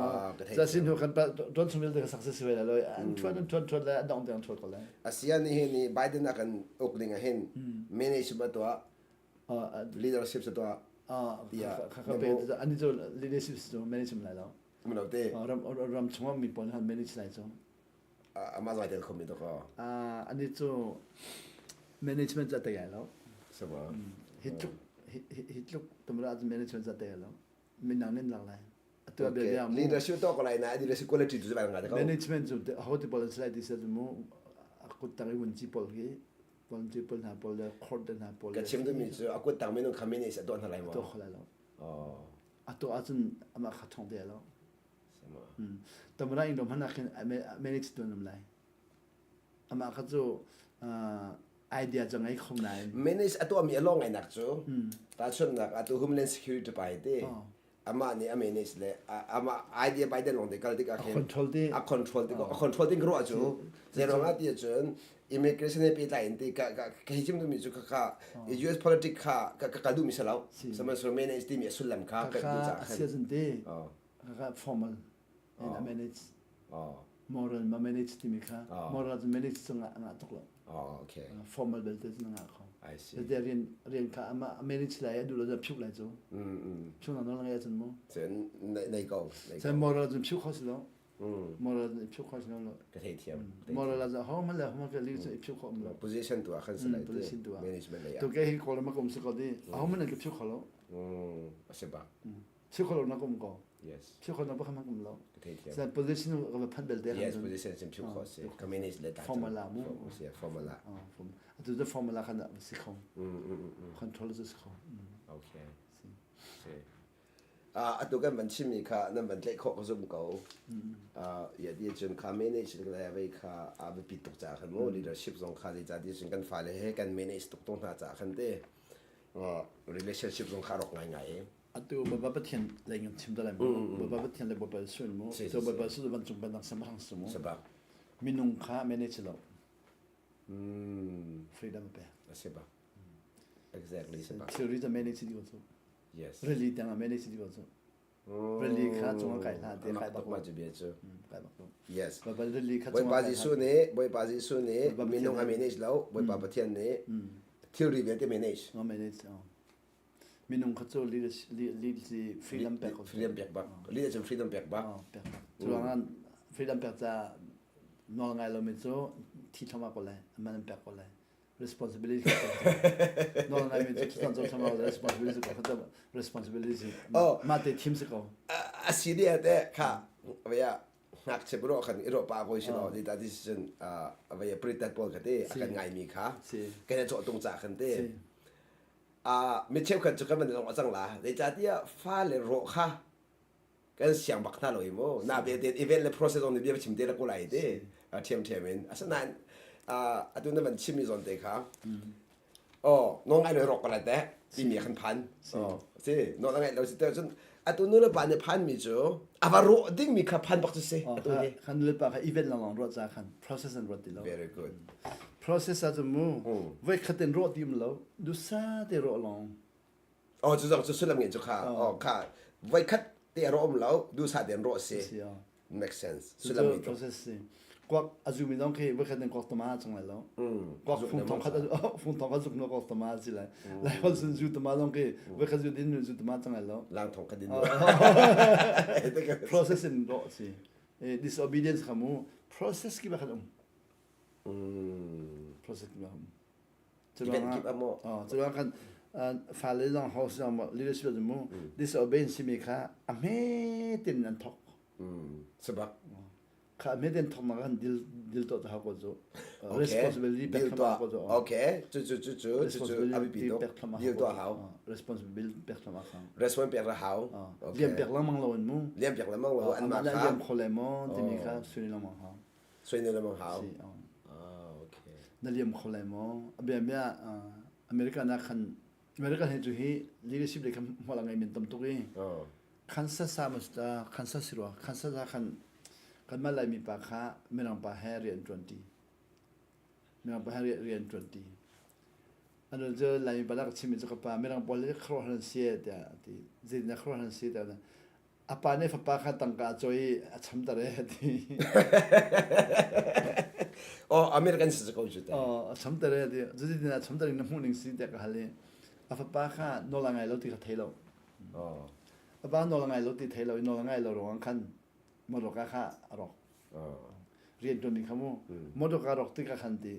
S2: Za sin hu kan pa tuan chung vialte success ve lo. An thuan an thuan thuan le an dong tiang thuan ko lai.
S1: Asian ni hin ni Biden a kan uk ding ah hin manage ba tuah leadership sa tuah
S2: tiah kha kha pe ani cu leadership cu manage lai lo.
S1: Mino te.
S2: Ram ram chungah mi pawl han manage lai cu.
S1: Ama zai tel khomi to ko.
S2: Ani cu management za te lo.
S1: Sama.
S2: Hi tluk hi tluk tumra management za te lo. Minang nin lang lai. Atu bia bia
S1: mu. Leadership to ko lai na leadership quality tu ba nga ko.
S2: Management cu ho ti pawl slide ti sa mu akut tang i vun chi pawl khi pawl chi pawl hna pawl le court te hna pawl.
S1: Ka chim du mi cu akut tang minung kha manage a tuah hna lai mo.
S2: To kho lai lo.
S1: Oh.
S2: Atu ahcun amah kha thong te lo. Tamara in rom hana khin manage tuan um lai. Amah kha cu idea cu ngei kho nain.
S1: Manage a tuahmi a lawng ngainak cu tahchunhnak atu Homeland Security pai te amah nih a manage le amah idea Biden lawng te kal tik ah khin
S2: control ti
S1: a control ti a control ting ruah cu zeiruang ah ti ahcun immigration he pehtlai in ti ka ka ka hi chim duhmi cu ka ka US politic kha ka ka duhmi si lo sihmanhsehlaw manage timi a sullam kha ka duh caah
S2: khan te kha formal in a manage moral ma manage timi kha moral cu manage cu ngah tuk lo
S1: okay
S2: formal belte cu ngah kho
S1: I see
S2: te rian rian kha ama manage lai a duh lo cu phuk lai cu phuk na nawl ngai cun mu
S1: cun nei ko
S2: cun moral cu phuk kho si lo moral cu phuk kho si lo
S1: ka thei thiam
S2: moral ah ho ma le ho ma ke li cu phuk kho lo
S1: position tu ah khan si lai
S2: position tu
S1: ah management lei
S2: tu ke hi ko ma kum si ko di ho ma ne ke phuk kho lo
S1: a si ba
S2: Phuk kho lo na kum ko
S1: Yes.
S2: Phuk kho na pakhat kum lo.
S1: Ka thei thiam.
S2: Sa position ka va phan belte
S1: Yes, position sim phuk kho si. Ka manage le ta.
S2: Formula mu.
S1: Si formula.
S2: Atu cu formula khan si kho. Control cu si kho.
S1: Okay. Si. Atu kan van chimmi kha nan van tlaih khawh ka zum ko. Ya di cun kha manage le vei kha a biapi tuk ca khan mu leadership zong kha zei ca ti cun kan fale he kan manage tuk tung hna ca khan te relationship zong kha rok ngaingai.
S2: Atu Bawipa Pathian lei in chim ta lai mu. Bawipa Pathian le Bawipa Jesuh mu. So Bawipa Jesuh cu vancung pennak siangpahrang si mu.
S1: Sabak.
S2: Minung kha manage lo. Freedom a pek.
S1: A si bak. Exactly si bak.
S2: Thilri cu manage dih ko cu.
S1: Yes.
S2: Rili tiang ah manage dih ko cu. Rili kha cung ah kai hlah te kai bak.
S1: Mah cu bia cu.
S2: Kai bak ko.
S1: Yes.
S2: Baibal rili kha cung
S1: Bawipa Jesuh nih Bawipa Jesuh nih minung a manage lo. Bawipa Pathian nih thilri vialte manage.
S2: Manage. Minung kha cu lead si freedom pek ko.
S1: Freedom pek bak. Lead cu freedom pek bak.
S2: Pek bak. Cu ruangah freedom pek ca nawl ngai lomi cu thi thluahmah ko lai. Man an pek ko lai. Responsibility nawl ngai mi cu thluahmah co thluahmah ko responsibility ko responsibility mah te thim si ko.
S1: A si dih te kha vaya ngakchia ro khan i ro pa ko si lo ti ta decision vaya pritat pawl kha te a kan ngai mi kha kan cawh tung ca khan te mi cheukhat cu kan van i lawng a cang la. Zeicahtiah fale rawh kha kan siang bak hna lo i mu. Na belte event le process zong nih bia chim te la ko lai te. Ṭhiamṭhiam in. Asinain atu na van chimmi zawn te kha oh nawl ngai lo rawk ko lai teh timi khan phan. Si nawl ngai lo si te cun atu nu le pa nih phanmi cu a va rawh dingmi kha phan bak cu si atu hi.
S2: Khan nu le pa kha event lawng ruah ca khan process an ruat ti lo.
S1: Very good.
S2: Process ah cun mu voi khat in rawh ti um lo dusa te rawh lawng.
S1: Oh cu zong cu sullam ngei cu kha oh kha voi khat te rawh um lo dusa te rawh si. Make sense. Sullam ngei
S2: process si. Kuak a zumi zong khi voi khat in kuak tama chung lai lo. Kuak fung thong khat fung thong khat zuk no kuak tama si lai. Lai hol sun zu tama zong khi voi khat zu din zu tama chung lai lo.
S1: Lang thong khat din.
S2: Process in rawh si. Disobedience kha mu process ki ba khat um. Process ki ba um. Cu kan fale zong house zong leadership zong mu disobedience simi kha a hme tin an thok.
S1: Sabak.
S2: Kha a hme tin thok nak kan dil dil to ta ko cu. Responsibility pek thlam ko cu.
S1: Okay. Cu cu cu cu cu cu abipi tuk. Dil to hau.
S2: Responsibility pek thlam hau.
S1: Responsibility pek hau.
S2: Liam pek lengmang lo in mu.
S1: Liam pek lengmang lo an ma kha.
S2: Liam kho le mo timi kha suni lengmang hau.
S1: Sui na mang hau. Ah, okay.
S2: Na liam kho lai maw? A bia bia America na khan America he cu hi leadership le khan hmual ngai men tam tuk i. Kansas sa mas ta Kansas si rua Kansas ah khan kan mah Laimi pa kha mirang pa he rian ṭuan ṭi. Mirang pa he rian ṭuan ṭi. Anu cu Laimi pa lak chimmi cu ka pa mirang pawl le khuaruahhar an si tiah a ti. Zeitin khuaruahhar an si tiah A pa nih fapa kha tangka a cawi i a chamter e a ti.
S1: Oh, American si ko cu ta.
S2: Oh, a chamter e a ti. Cuti a chamter in na hmuh ning si tiah ka hal i a fapa kha nawl a ngai lo ti kha thei lo.
S1: Oh.
S2: A pa nawl a ngai lo ti thei lo i nawl a ngai lo ruang khan motorka kha a rawk.
S1: Oh.
S2: Rian ṭuan ding kha mu. Motorka rawk ti ka khan ti.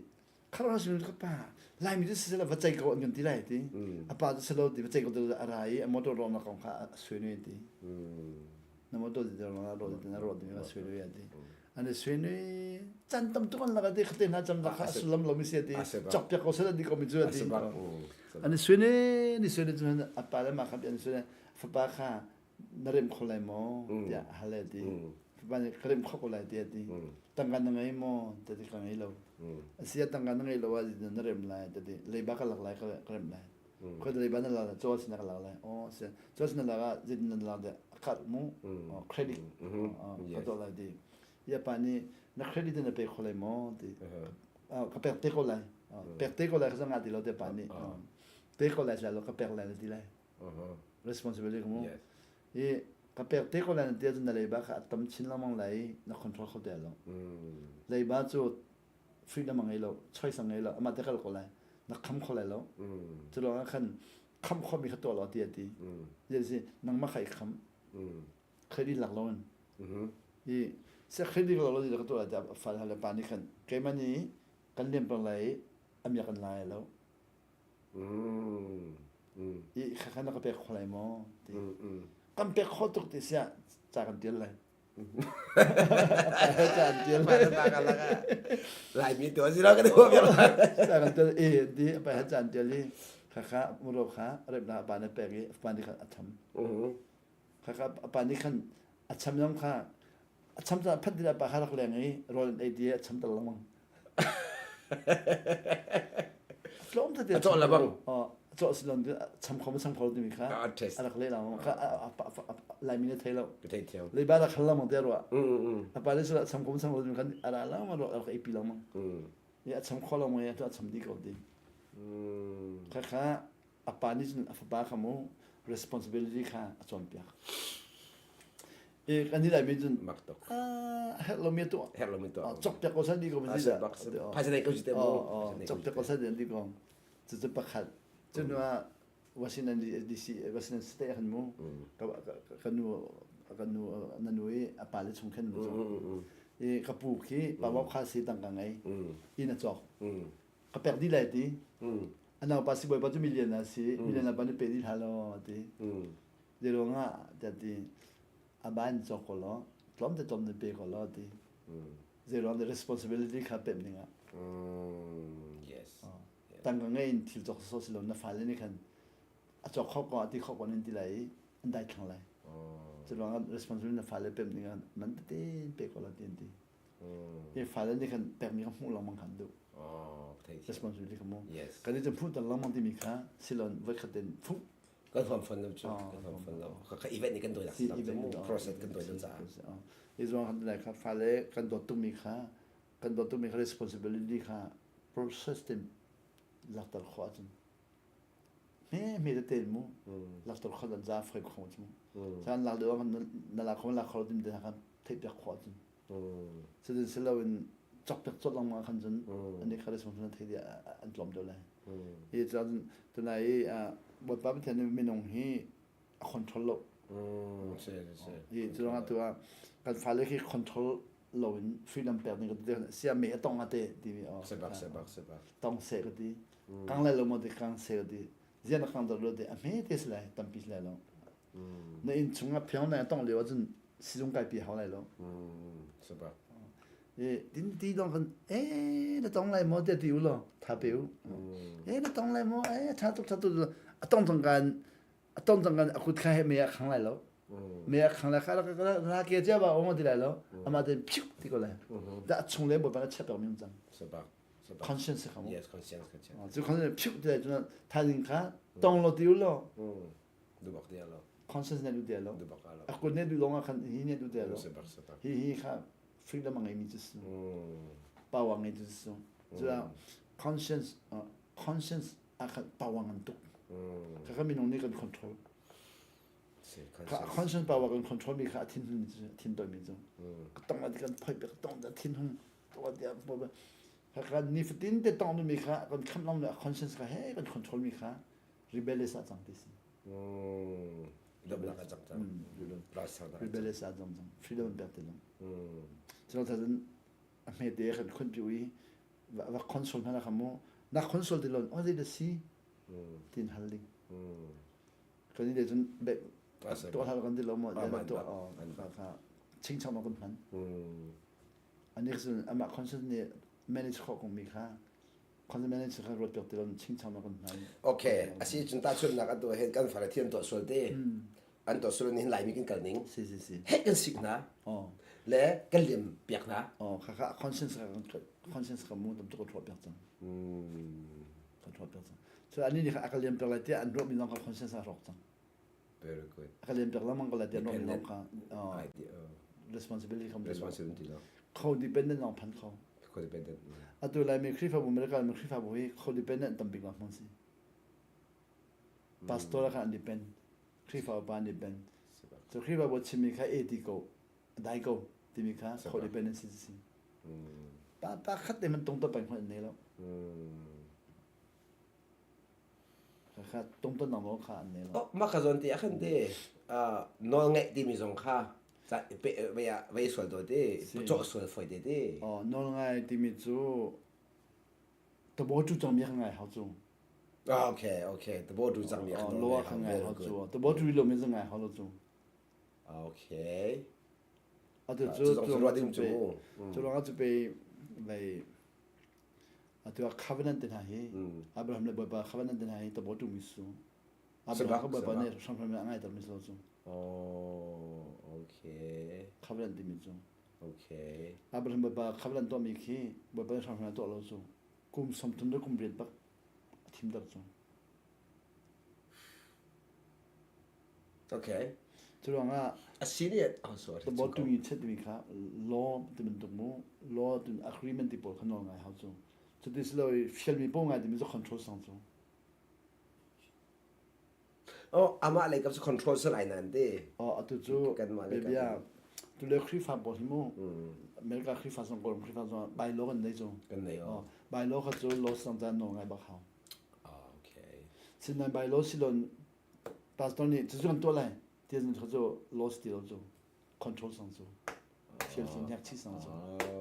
S2: Kharuah sin ka pa Laimi cu siseh va ceih ko an kan ti lai ti. A pa cu silo ti va ceih ko ti a ra i a motor rawhnak kong kha a sui nui ti. Na motor ti rawh rawh ti na rawh ti a sui nui ti. An i sui nui can tam tuk an lak ti khate hna cam lak kha a sullam lo mi si ti. Chok piak ko sila di ko mi cu ti. An i sui nui ni sui nui cu a pa le ma kha an sui fapa kha na rem kho lai maw tiah a hal ti. Fapa nih ka rem kho ko lai tiah ti. Tangka na ngei maw tiah ti ka ngei lo. A si ah tangka na ngei lo ah na rem lai tiah ti. Leiba ka lak lai ka rem lai. Khoi leiba na lak lai caw sin ka lak lai. Aw si caw sin na lak ah zeitin na lak tiah a card mu credit ka tuah lai ti. Ya pa nih na credit na pe kho lai maw ti. Ka pek te ko lai. Pek te ko lai ka ngah ti lo tiah pa nih. Te ko lai lo ka pek lai na ti lai. Responsibility ka mu. I ka pek te ko lai na ti ahcun na leiba kha a tam chin lengmang lai i na control kho te lo. Leiba cu freedom a ngei lo, choice a ngei lo, amah te kal ko lai. Na kham kho lai lo. Cu lawng ah khan kham khomi kha tuah law ti a ti. Si nangmah kha i kham. Credit lak lo in. I se credit lak lo ti ka tuah lai tiah fal le pa nih khan keimah nih kan liam peng lai i a miak an lai lo. I khakha na ka pek kho lai maw ti. Kan pek kho tuk ti siah ca kan tial lai. Ca an tial.
S1: Laimi tu si lo kan huam
S2: Ca kan tial e ti pa ca an tial i khakha muro kha rep na pa na pek i pa nih khan a tham. Khakha pa nih khan a cham yong kha a cham ca phat dila pa kha rak leng i rawl an ei ti a cham tal lengmang. Tlawm tete
S1: A cawh lebang.
S2: Oh. cawh silon cham kho ma cham kho timi kha a rak leh lengmang kha Laimi nih thei lo.
S1: Ka thei thiam.
S2: Leiba rak hal lengmang te ruah. A pa le sila cham kho ma cham kho timi kha a ra lengmang ruah a rak eipi lengmang. I a cham kho lo mei a cham dih ko ti. Kha kha a pa nih cun a fapa kha mu responsibility kha a cawnpiak. I kan ni Laimi cun
S1: mak tuk.
S2: Herh lomi tuah.
S1: Herh lomi tuah.
S2: Cok piak ko san di ko ma si dah.
S1: Phaisa nei ko si te mu.
S2: Cok piak ko san di ko. Cucu pakhat. Cu hnu ah Washington DC Washington State ah khan mu ka nu ka nu na nu i a pa le chung khan mu i ka pu khi pa bau kha si tangka ngei inn a cawk ka pek dih lai ti a naupa si bawipa cu million a si million a pa nih pe dih hlah law ti zei ruangah tiah ti a ba in cawk ko law tlawm te tlawm te pe ko law ti zei ruang responsibility kha pemh ding ah
S1: yes
S2: tangka ngei in thil cawk sawsawh si lo na fale nih khan a cawk kho ko a ti kho ko nan ti lai i an dai thlang lai cu ruangah responsibility na fale pemh ding ah man tete pe ko la ti an ti i fale nih khan pekmi kha hmuh lengmang khan duh responsibility kha mu kan i cu hmuh tan lengmang timi kha silon voikhat in fuh
S1: kan huam fon lo cu kan huam fon lo ka event nih kan doi lak mu process kan doi lo caah
S2: i zuang kan lai kha fale kan dawt tukmi kha kan dawt tukmi kha responsibility kha process ten lakter khawh ahcun hme hme tete mu lakter khawh dan za fai kho cu caan lak deuh na lak kho lak kho tim te khan theih piak khawh ahcun cutin siloin chok piak chot lengmang khan cun ani kha responsibility thei dia an tlawm deuh lai hi cun tunai i Bawipa Pathian nih minung hi a control lo hi cu ruangah tu ah kan fale khi control lo in freedom pek ding ka ti sia me a tong ate timi
S1: sebak sebak sebak
S2: tong se ka ti kang lai lo mo ti kang se ka ti zian kang dar lo te a hme te si lai tampi si lai lo na inn chung ah phiang na tong lio ahcun sizung kai pi hau lai lo
S1: sebak
S2: e tin ti dong kan e na tong lai mo te ti u lo tha pe u e na tong lai mo e tha tuk tha tuk a tong tong kan a tong cang kan a kut kha he me a khang lai lo me a khang lai kha ra ke cia ba ong ti lai lo ama te phiu ti ko lai da chung le bo pa chep mi cang conscience kha
S1: yes conscience
S2: conscience cu conscience phiu ti lai cun thaizing kha tong lo ti u lo
S1: du bak ti lo
S2: conscience ne du ti lo a kut ne du long khan hi ne du ti lo hi hi kha freedom ngai mi chu su power ngai chu su cu conscience conscience a khat power ngan tuk kha minung nih kan control kha conscience power kan control mi kha a thin hun thin toi mi cu ka tong ati kan phoi ka tong da thin hung to dia kha kha ni fatin te tong mi kha kan kham long le conscience kha he kan control mi kha rebellious a cang ti si
S1: lomnak a cang cang
S2: rebellious a cang cang freedom pek ti long cu cun a hme te kan khun pi ui va console hna kha mu na console ti lon o zei da si tin hal ding kan ni le cun be to hal kan ti lo mo le to kha kha chingchang ma kun hman ani cun ama console ni manage kho kong mi kha console manage kha ruat piak ti lon chingchang ma kun hman
S1: okay asi cun ta chun nak atu hen kan fara thiam to sual te an to sual ni laimi kan kal ning
S2: si si si
S1: he kan sik na le kan liam piak na
S2: oh kha kha conscience kha conscience kha mu tam tuk ka piak cang ka thua piak cang so ani nih kha a ka liam piak lai tiah an ruah mi lawng kha conscience a rawk cang
S1: very good
S2: a ka liam piak lengmang ko lai tiah an ruah mi lawng kha responsibility kha
S1: responsibility lo
S2: codependent lawng phan kho
S1: codependent
S2: atu lai mi Khrihfabu America mi Khrihfabu hi codependent tambik lawng hmang si pastor kha an depend Khrihfa upa an depend so Khrihfabu chimmi kha e ti ko dai ko timi kha codependency si pa pa khat te man tung to peng hman ne lo kha tung to nang kha an ne lo
S1: oh ma kha zon ti a khan te nawl ngeih timi zong kha pe vei sual do te chaw sual foi te te
S2: oh nawl ngai timi cu tabo tu chang mi kha ngai hau cu
S1: okay okay tabo tu chang mi kha
S2: lo kha ngai hau cu tabo tu lo mi ngai hau lo cu
S1: Okay.
S2: Atu cu
S1: cu ruah ding cu.
S2: Cu ruangah cu pe lei atu ah covenant te hna hi Abraham le Bawipa covenant te hna hi tabo tu mi su. Abraham ka Bawipa nih hramhram in a ngaiter mi su cu.
S1: Oh, okay.
S2: Covenant timi cu.
S1: Okay.
S2: Abraham Bawipa covenant tuah mi khi Bawipa nih hramhram in a tuah lo cu. Kum 30 le kum riat bak a thim ter cu.
S1: Okay.
S2: Cu ruangah
S1: a si nih oh sorry.
S2: The bot tu chet mi kha law ti bantuk mu law tu agreement ti pawl kha nawl ngai hau cu. Cuti si lo i fial mi paoh ngai timi cu control sang cu.
S1: Oh, amah lei kap cu control si lai nan ti.
S2: Oh, atu cu bia tu le Khrihfa pawl hi mu America Khrihfa zong Kawlram Khrihfa zong by law kan nei cu.
S1: Kan nei oh.
S2: By law kha cu law sang caan nawl ngai bak hau.
S1: Okay.
S2: Sinain by law silon pastor nih cucu kan tuah lai ti cun cu law si ti lo cu control sang cu thil cu nek chi sang cu.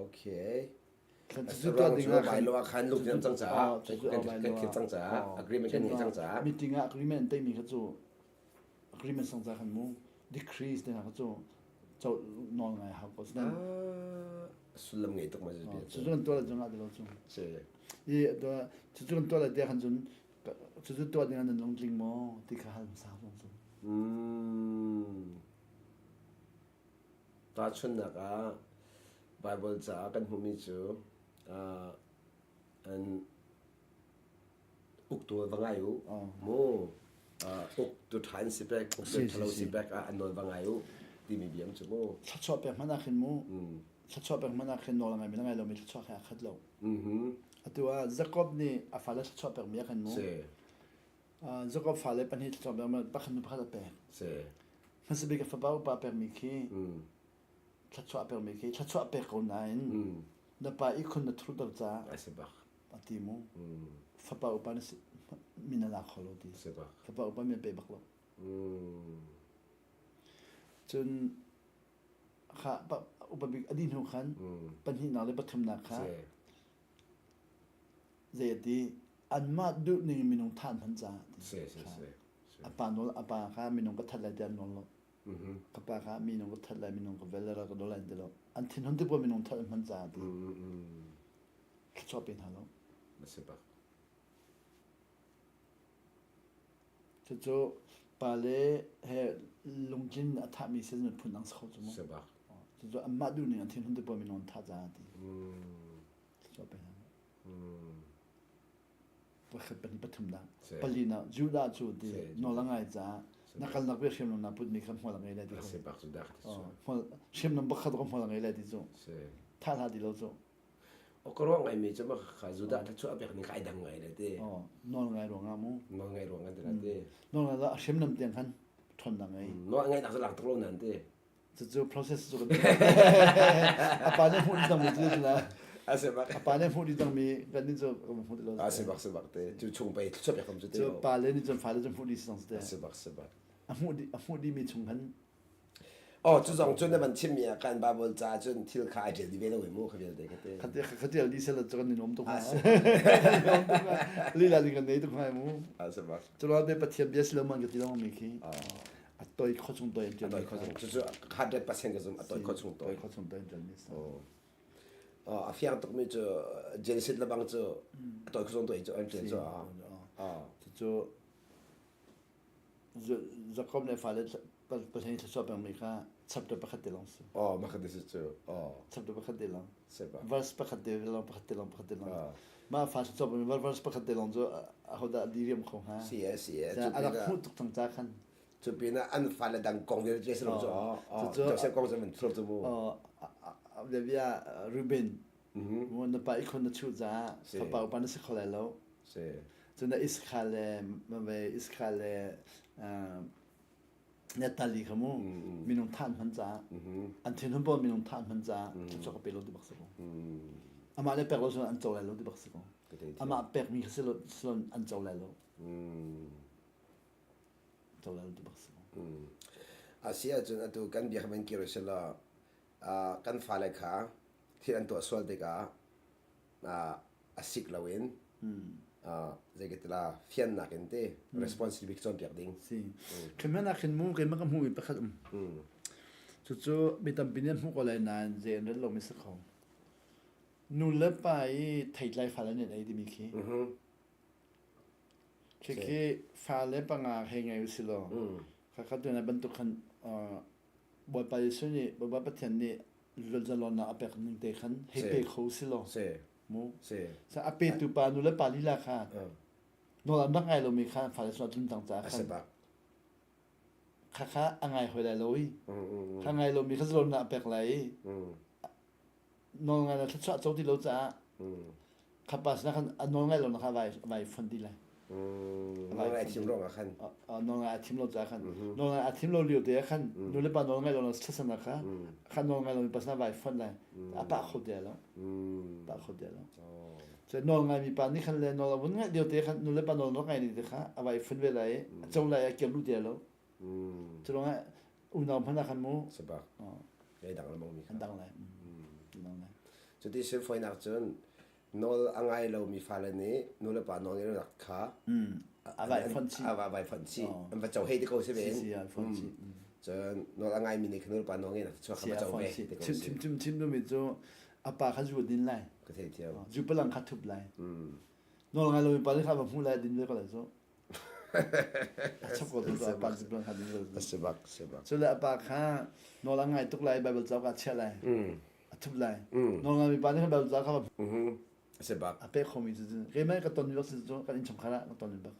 S1: Okay.
S2: Cucu tuah ding ah
S1: by law ah khan lung cang caah kan thil cang caah agreement kan ngei cang caah
S2: meeting ah agreement an teimi kha cu agreement sang ca khan mu decrease te kha cu cho nawl ngai hau ko sinan
S1: sullam ngei tuk ma
S2: cu cu kan tuah la zong ah ti lo cu i cucu kan tuah la te khan cun cucu tuah ding ah nan lungtling maw ti kha hal hmasa zong cu
S1: Tahchunhnak ah Baibal caah kan hmuhmi cu an uktu va ngai u mu uktu ṭha an si pek uktu ṭhalo si pek ah an nawl va ngai u timi biam cu mu
S2: thluachuah pek hmanh ah khin mu thluachuah pek hmanh ah khin nawl a ngai mi le ngai lomi thluachuah kha a khat lo atu ah Jacob nih a fale thluachuah pek mi ah khin mu Jacob fale pahnih thluachuah pek mi pakhat hnu pakhat a pek hmasa bik a fapa upa pekmi khi thluachuah pekmi khi thluachuah pek ko nain na pa ihkhun na thurter caah a ti mu fapa upa na si min a lak kho lo ti fapa upa min pe bak lo cun kha upa bik a dih hnu khan pahnihnak le pathumnak kha zei a ti anmah duh ning minung thah hman caah a pa nawl a pa kha minung ka that lai ti an nawl lo ka pa kha minung ka that lai minung ka vel lai ka nawl lai ti lo an thinhun ti minung that an hman caah ti thluachuah pe hna lo cucu pa le he lungtlin a thahmi si phun dang si kho cu mu cucu anmah duh ning an thinhun ti minung an thah caah ti thluachuah pe hna lo Pakhat pahnih pathum dah pali na Judah cu ti nawl a ngai caah na kalnak ve hriamnam na putmi kha hmual a ngei lai ti hmual hriamnam pakhat ka hmual a ngei lai ti cu thah hlah ti lo cu
S1: ka ruang ngai mi cu ma kha Judah tha chu a pek ning kai dang ngai le ti
S2: nawl ngai ruang ah mu
S1: nawl ngai ruang an ti ti
S2: nawl ngai la hriamnam tiang khan thon na ngei
S1: nawl ngai tak lak tuk lo nan ti
S2: Cucu process cu kan a pa nih hmuh dih cangmi cu na a pa nih hmuh dih cangmi kan nih cu kan hmuh ti lo.
S1: A si bak si bak te cu chung pei thluchuah pek cu te.
S2: Cu pa le nih cun fale cu hmuh dih si cang te.
S1: A si bak si bak.
S2: A hmuh dih a hmuh dih mi chung khan
S1: Oh, cu zong cun na van chimmi ah kan Bible ca cun thil kha ai ṭial dih ve lo mu kha vialte kha te.
S2: Kha kha ṭial dih sel cu kan in um tuk hnga. Lila ding kan nei tuk hnga mu.
S1: A si bak.
S2: Cu be Pathian bia si lo man ka ti lo mi khi. A toi kho chung toi an
S1: toi kho chung cucu 100% ka zum a toi kho chung
S2: toi kho chung toi an ṭialmi si
S1: a fiang tukmi cu Genesis lebang cu a toi kho chung toi cu an ṭial cu
S2: cucu Jacob le fale Pathian thluachuah pekmi kha chapter pakhat te lawng si.
S1: Oh, mah this is cu. Oh.
S2: Chapter pakhat te lawng. Verse pakhat te lawng pakhat te lawng pakhat te lawng. Mah fa thluachuah pekmi verse pakhat te lawng cu ahodah diriam kho hnga?
S1: Si eh, si eh.
S2: A rak hmuh tuk cang ca khan.
S1: Cu pinah an fale dang kong vialte si lo cu Joseph kong cu man thur cu mu.
S2: Bia Reuben mu na pa ikhon na chuh caah fapa upa na si kho lai lo.
S1: Si.
S2: Cun na Isakar le mave Isakar le Natali kha mu minung thah an hman caah an thinhun pawl minung thah an hman caah thluachuah ka pe lo ti bak si ko. Amah le pek lo cun an co lai lo ti bak si ko. Amah pekmi kha si lo an co lai lo.
S1: A si ahcun atu kan bia kha van kir usih law kan fale kha thil an tuah sual tikah a sik loin zei ka ti la fiannak in te responsibility cawnpiak ding.
S2: Si. Khi ah khin mu keimah ka hmuhmi pakhat um. Cucu mi tampi nih an hmuh ko lai nain zei an rel lomi si kho. Nu le pa i theitlai fale nih an ei timi khi. Khikhi fale panga hei ngei usih law khakha tu na bantuk khan Bawipa Jesuh nih Bawipa Pathian nih zalonnak a pek ning te khan hei pe kho si law mu sa a petu pa nu le pa lila kha nawl an rak ngai lomi kha fale sung a tlun cang caah khan. Khakha a ngai hoi lai lo i. Kha ngai lomi kha zalonnak a pek lai i. Nawl ngai lo thluachuah co ti lo caah kha pa sinah khan a nawl ngai lo na kha vai vai fon ti lai.
S1: Nawl ngai thim ruangah khan.
S2: Nawl ngai a thim lo caah khan. Nawl ngai a thim lo lio te ah khan nu le pa nawl ngai lo na thlasan kha kha nawl ngai lo mi pa sinah vai fon lai. A pah kho te lo. Pah kho te lo. Cu nawl ngai mi pa nih khan le nawl a vun ngaih lio te khan nu le pa nawl ngai ni te kha a vai fun ve lai a co lai a kir lu te lo. Cu ruangah unau hmanh ah khan mu.
S1: Sabak. Ei dang lamang mi
S2: kha. Dang lai. Dang lai.
S1: Cuti sin foinak cun nawl a ngai lo mi fale nih nu le pa nawl ngai nak kha
S2: a vai fon chi
S1: a vai fon chi an va co hei te ko si ven
S2: si si an fon chi
S1: cun nawl a ngai mi nih khan nu le pa nawl ngai nak chu kha va co ve
S2: te ko si chim chim chim mi cu a pa kha zu din lai
S1: ka thei thiam
S2: zu palang kha thup lai nawl ngai lo mi pa nih kha va hmu lai din ve ko lai cu a chap ko tu a pa zu palang kha din ve
S1: si bak si bak
S2: cu le a pa kha nawl a ngai tuk lai bible cauk a chiah lai a thup lai nawl ngai mi pa nih khan bible cauk kha
S1: si bak
S2: a pek khomi cu keimah ka ton mi bak si cu kan innchungkhar ah ka ton mi bak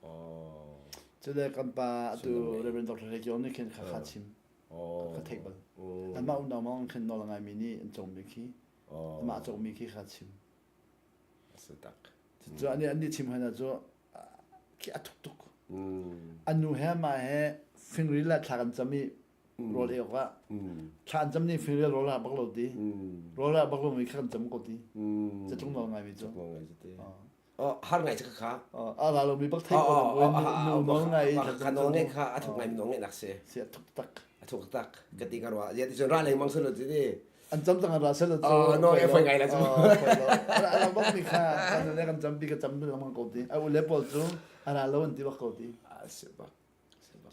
S2: cu le kan pa atu Reverend Dr. Hlei Kio nih khin kha kha chim ka theih bal anmah unau mang khin nawl a ngaimi nih an cawngmi khi amah a cawngmi khi kha chim cu ani an nih chim hna cu khi a thuk tuk an nu he mah he fingri le thla kan cam i rawl ei awk ah thla an cam ni fingri rawl ah bak lo ti rawl ah bak lo mi kha kan cam ko ti catlung nawl ngaimi cu
S1: Har ngai kha kha.
S2: A ra lo mi bak thei ko nu nawl ngai
S1: kha nawl ngai kha a thuk ngai mi nawl ngai nak si.
S2: Si a thuk tak.
S1: A thuk tak. Ka ti ka ruah. Ya ti cun ra lengmang selo ti ti.
S2: An cam cang ra selo
S1: cu. No e foi ngai la cu.
S2: A bak mi kha kan le kan cam pi ka cam lengmang ko ti. A u le pawl cu a ra lo an ti bak ko ti.
S1: A si bak.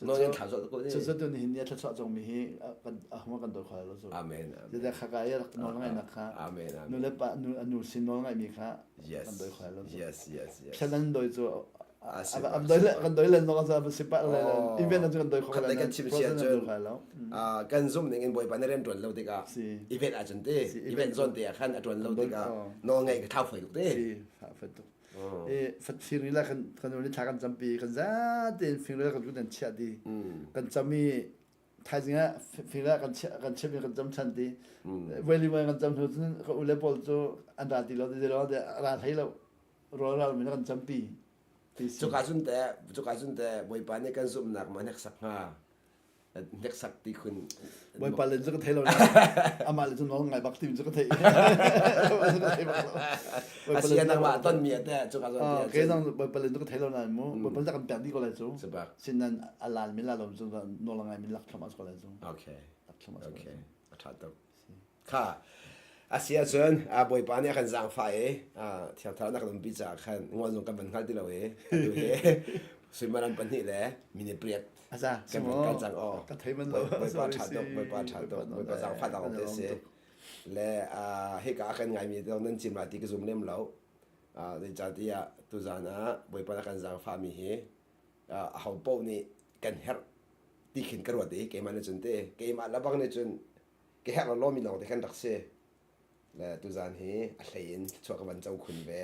S1: No yan thla zo ko
S2: ni. Cu tu ni hin ni thla chuah mi hi kan ahma kan doi khal lo cu.
S1: Amen.
S2: Jadi kha ka ya rak nawl ngai nak kha.
S1: Amen.
S2: Nu le pa nu nu sin nawl ngai mi kha kan doi khal lo.
S1: Yes yes yes.
S2: Phian an doi cu am doi le kan doi le no ka sa si pa le event an kan doi
S1: kho le. Kan chim sia cun kan zum ning in bawipa na rian tuan lo tikah event ah cun te event zon te ah khan a tuan lo tikah nawl ngai ka thau foi tuk te.
S2: Si fa fa tuk. Fing la kan kan ni thla kan campi kan za tein fing la kan kan chiah di kan cam i thaizing ah fing la kan chiah kan chiah kan cam than ti voili voi kan cam hnu cun ka ule pawl cu an ra ti lo ti lo ra hlei lo rawl ral min kan campi
S1: cuka cun te cuka cun te bawipa nih kan zumhnak ma hneksak hnga hneksak ti khun
S2: Bawipa len cu ka thei lo amah le cu nawl ngai bak ti cu ka thei
S1: Asi nangmah ton mi ate cu ka zon
S2: ke zong Bawipa len cu ka thei lo nain mu Bawipa kan pek dih ko lai cu sin nan alan min la lo cu nawl ngai min lak thlom as ko lai cu
S1: okay okay a tha tuk Kha a si ahcun Bawipa nih a kan zaangfah i Thiang Thlarau na kan umpi caah khan nguan zong kan van hngal ti lo i atu hi suimilam pahnih le minute pariat kan van kal cang aw.
S2: Ka thei man lo.
S1: Bawipa ṭha tuk, Bawipa ṭha tuk, Bawipa zaangfah tak te si. Le hika a kan ngaimi zong nan cim lai ti ka zum lem lo. Zeicahtiah tuzaan ah Bawipa na kan zaangfahmi hi aho paoh nih kan herh ti khin ka ruat i keimah nih cun te keimah lebang nih cun ka herh lo lomi lawng te kan rak si. Le tuzaan hi a hlei in thluachuah ka van co khun ve.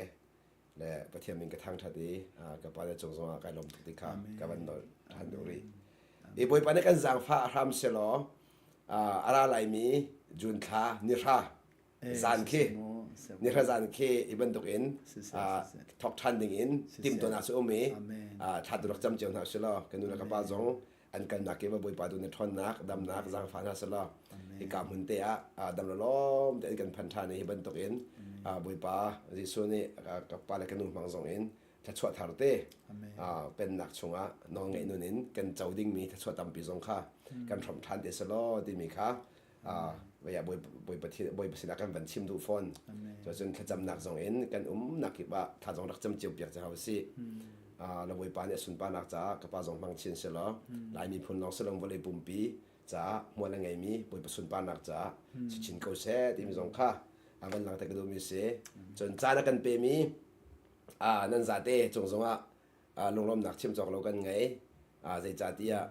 S1: Le Pathian min ka thangṭhat i ka pa le cung zongah kai lawm tuk ti kha ka van nawl ṭhan duh rih. I Bawipa nih kan zaangfah hram selaw a ra laimi June thla nihra zan khi nihra zan khi i bantuk in thawk ṭhan ding in timhtuahnak cu um i thla tu rak cam cio hna usih law ka nu le ka pa zong an kalnak kip ah Bawipa tu nih ṭhawnnak, damnak, zaangfah hna selaw hika hmun te ah dam lawm tein kan phan ṭhan i hi bantuk in Bawipa Jesuh nih ka pa le ka nu hmang zong in thluachuah thar te pennak chungah nawlngaih nun in kan co dingmi thluachuah tampi zong kha kan hrawmh ṭhan te selaw timi kha Bawipa sinah kan van chim duh fawn. Cun thlacamnak zong in kan umnak kip ah tha zong rak cam cio piak hau sih. La Bawipa nih a sunparnak caah ka pa zong hmang chin selaw Lai miphun lawng silong vawlei pumpi caah hmual a ngeimi Bawipa sunparnak caah si chin ko seh timi zong kha a van langhter ka duhmi si. Cun caan a kan pemi nan zate cung zongah lunglawmnak chim cawk lo kan ngei. Zeicahtiah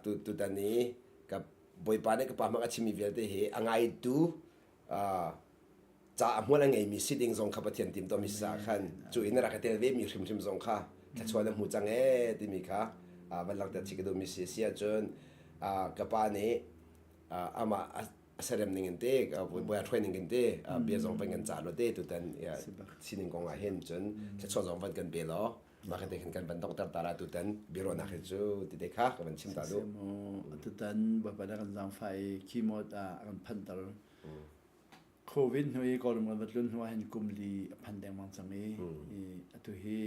S1: tutan i ka Bawipa nih ka pa hmang a chimmi vialte hi a ngaitu ca a hmual a ngeimi si ding zong kha Pathian timtuahmi si caah khan cu in rak i tel vemi hrimhrim zong kha thluachuah na hmu cang ee timi kha van langhter chih ka duhmi si. Si ahcun Ka pa nih amah a serem ning in te boi a hruai ning in te bia zong van kan ca lo te tutan sining kong ah hin cun thluachuah zong van kan pe law mah ka te khin kan van donghter ta la tutan biaruahnak hi cu ti te kha ka van chim ta duh.
S2: Tutan Bawipa nih a kan zaangfah i keynote ah a kan phanter. Covid hnu i Kawlram kan va tlun hnu ah hin kum li a phan dengmang cang i atu hi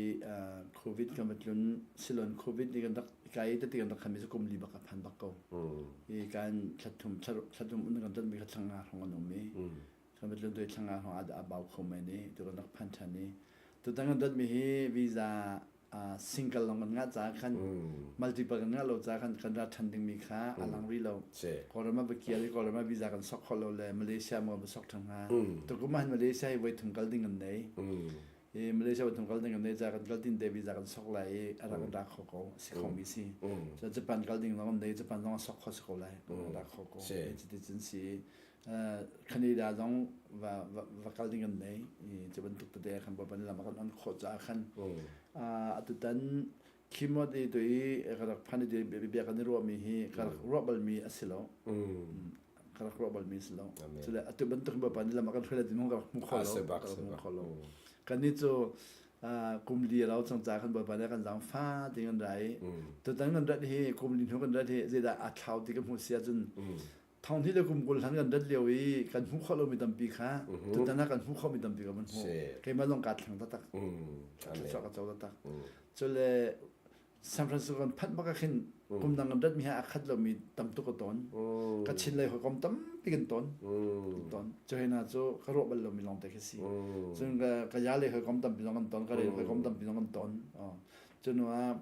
S2: Covid kan va tlun silon Covid nih kan rak kai tete kan rak khanmi cu kum li bak a phan bak ko. I kan thlathum thlathum un kan tonmi kha thlanga hrawng an um i kan va tlun tu i thlanga hrawng a bau kho men i tu kan rak phan ṭhan i tutan kan dotmi hi visa single lawng kan ngah caah khan multiple kan ngah lo caah khan kan ra ṭhan dingmi kha a lang rih lo. Kawlram ah va kir i Kawlram ah visa kan sok khawh lo le Malaysia maw va sok ṭhan hnga. Tukum ah hin Malaysia hi voi thum kal ding kan nei. I Malaysia voi thum kal ding kan nei caah kan kal tin te visa kan sok lai i a rak ra kho ko si khomi si. So Japan kal ding zong kan nei Japan zong a sok kho si ko lai. Ra kho ko. Cuti cun si. Canada zong va va kal ding kan nei i cu bantuk tete khan Bawipa nih lam a kan on khawh caah khan atutan khimot i tu i ka rak phan i bia kan i ruahmi hi ka rak ruah balmi a si lo ka rak ruah balmi a si lo cule atu bantuk Bawipa nih lam a kan hruai lai ti ka rak hmu kho lo ka rak hmu kho lo kannih cu kum li a lo cang ca khan Bawipa nih kan zaangfa ti kan ra i tutan kan rat hi kum li hnu kan rat hi zeidah a thlau ti ka hmuh si ahcun Thonghnih le kum 20 hlan kan rat lio i kan hmuh khawh lomi tampi kha tutan ah kan hmuh khawhmi tampi kan hmuh. Keimah zong kaa thleng taktak. Thluachuah ka co taktak. Cule San Francisco kan phanh bak ah khin kum dang kan ratmi he aa khat lomi tam tuk ka ton. Ka chin lei hawikom tampi kan ton. Kan ton. Cu hei hna cu ka ruah bal lomi lawng te khi si. Cun ka ya lei hawikom tampi zong kan ton, ka rel hawikom tampi zong kan ton. Cu hnu ah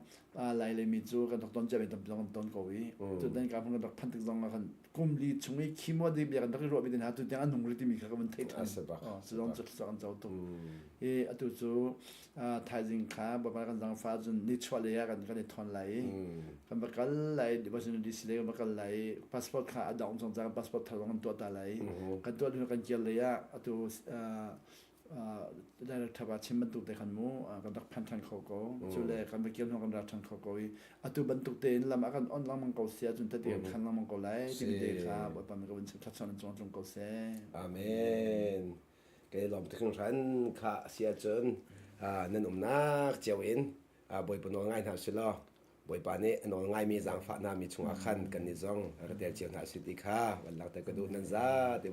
S2: Lai leimi cu kan rak ton ciami tampi zong kan ton ko i cu dan ka kan rak phanh tik zong ah khan kum li chung i khimo di bia kan rak i ruahmi te hna tu tiang an nung rih timi kha ka van theih ṭhan. Cu zong cu kan co tuk. I atu cu thaizing kha Bawipa kan zangfa cun nichuah lei ah kan kan i thawn lai i kan va kal lai Washington DC lei kan va kal lai i passport kha a dong cang caah passport thar zong kan tuah ta lai kan tuah hnu kan kir lei ah atu director pa chim bantuk te khan mu kan rak phan ṭhan kho ko cu le kan va kir hnu kan ra ṭhan kho ko i atu bantuk tein lam ah kan on lengmang ko si ahcun tete kan khan lengmang ko lai timi te kha Bawipa mi ka vun chim thluachuah nan cung tlung ko seh.
S1: Amen. Kei lawm tuk hringhran kha si ahcun nan umnak cio in Bawipa nawl ngai hna usih law Bawipa nih a nawl ngaimi zaangfah hna mi chungah khan kannih zong rak tel cio hna usih ti kha van langhter ka duh nan za te.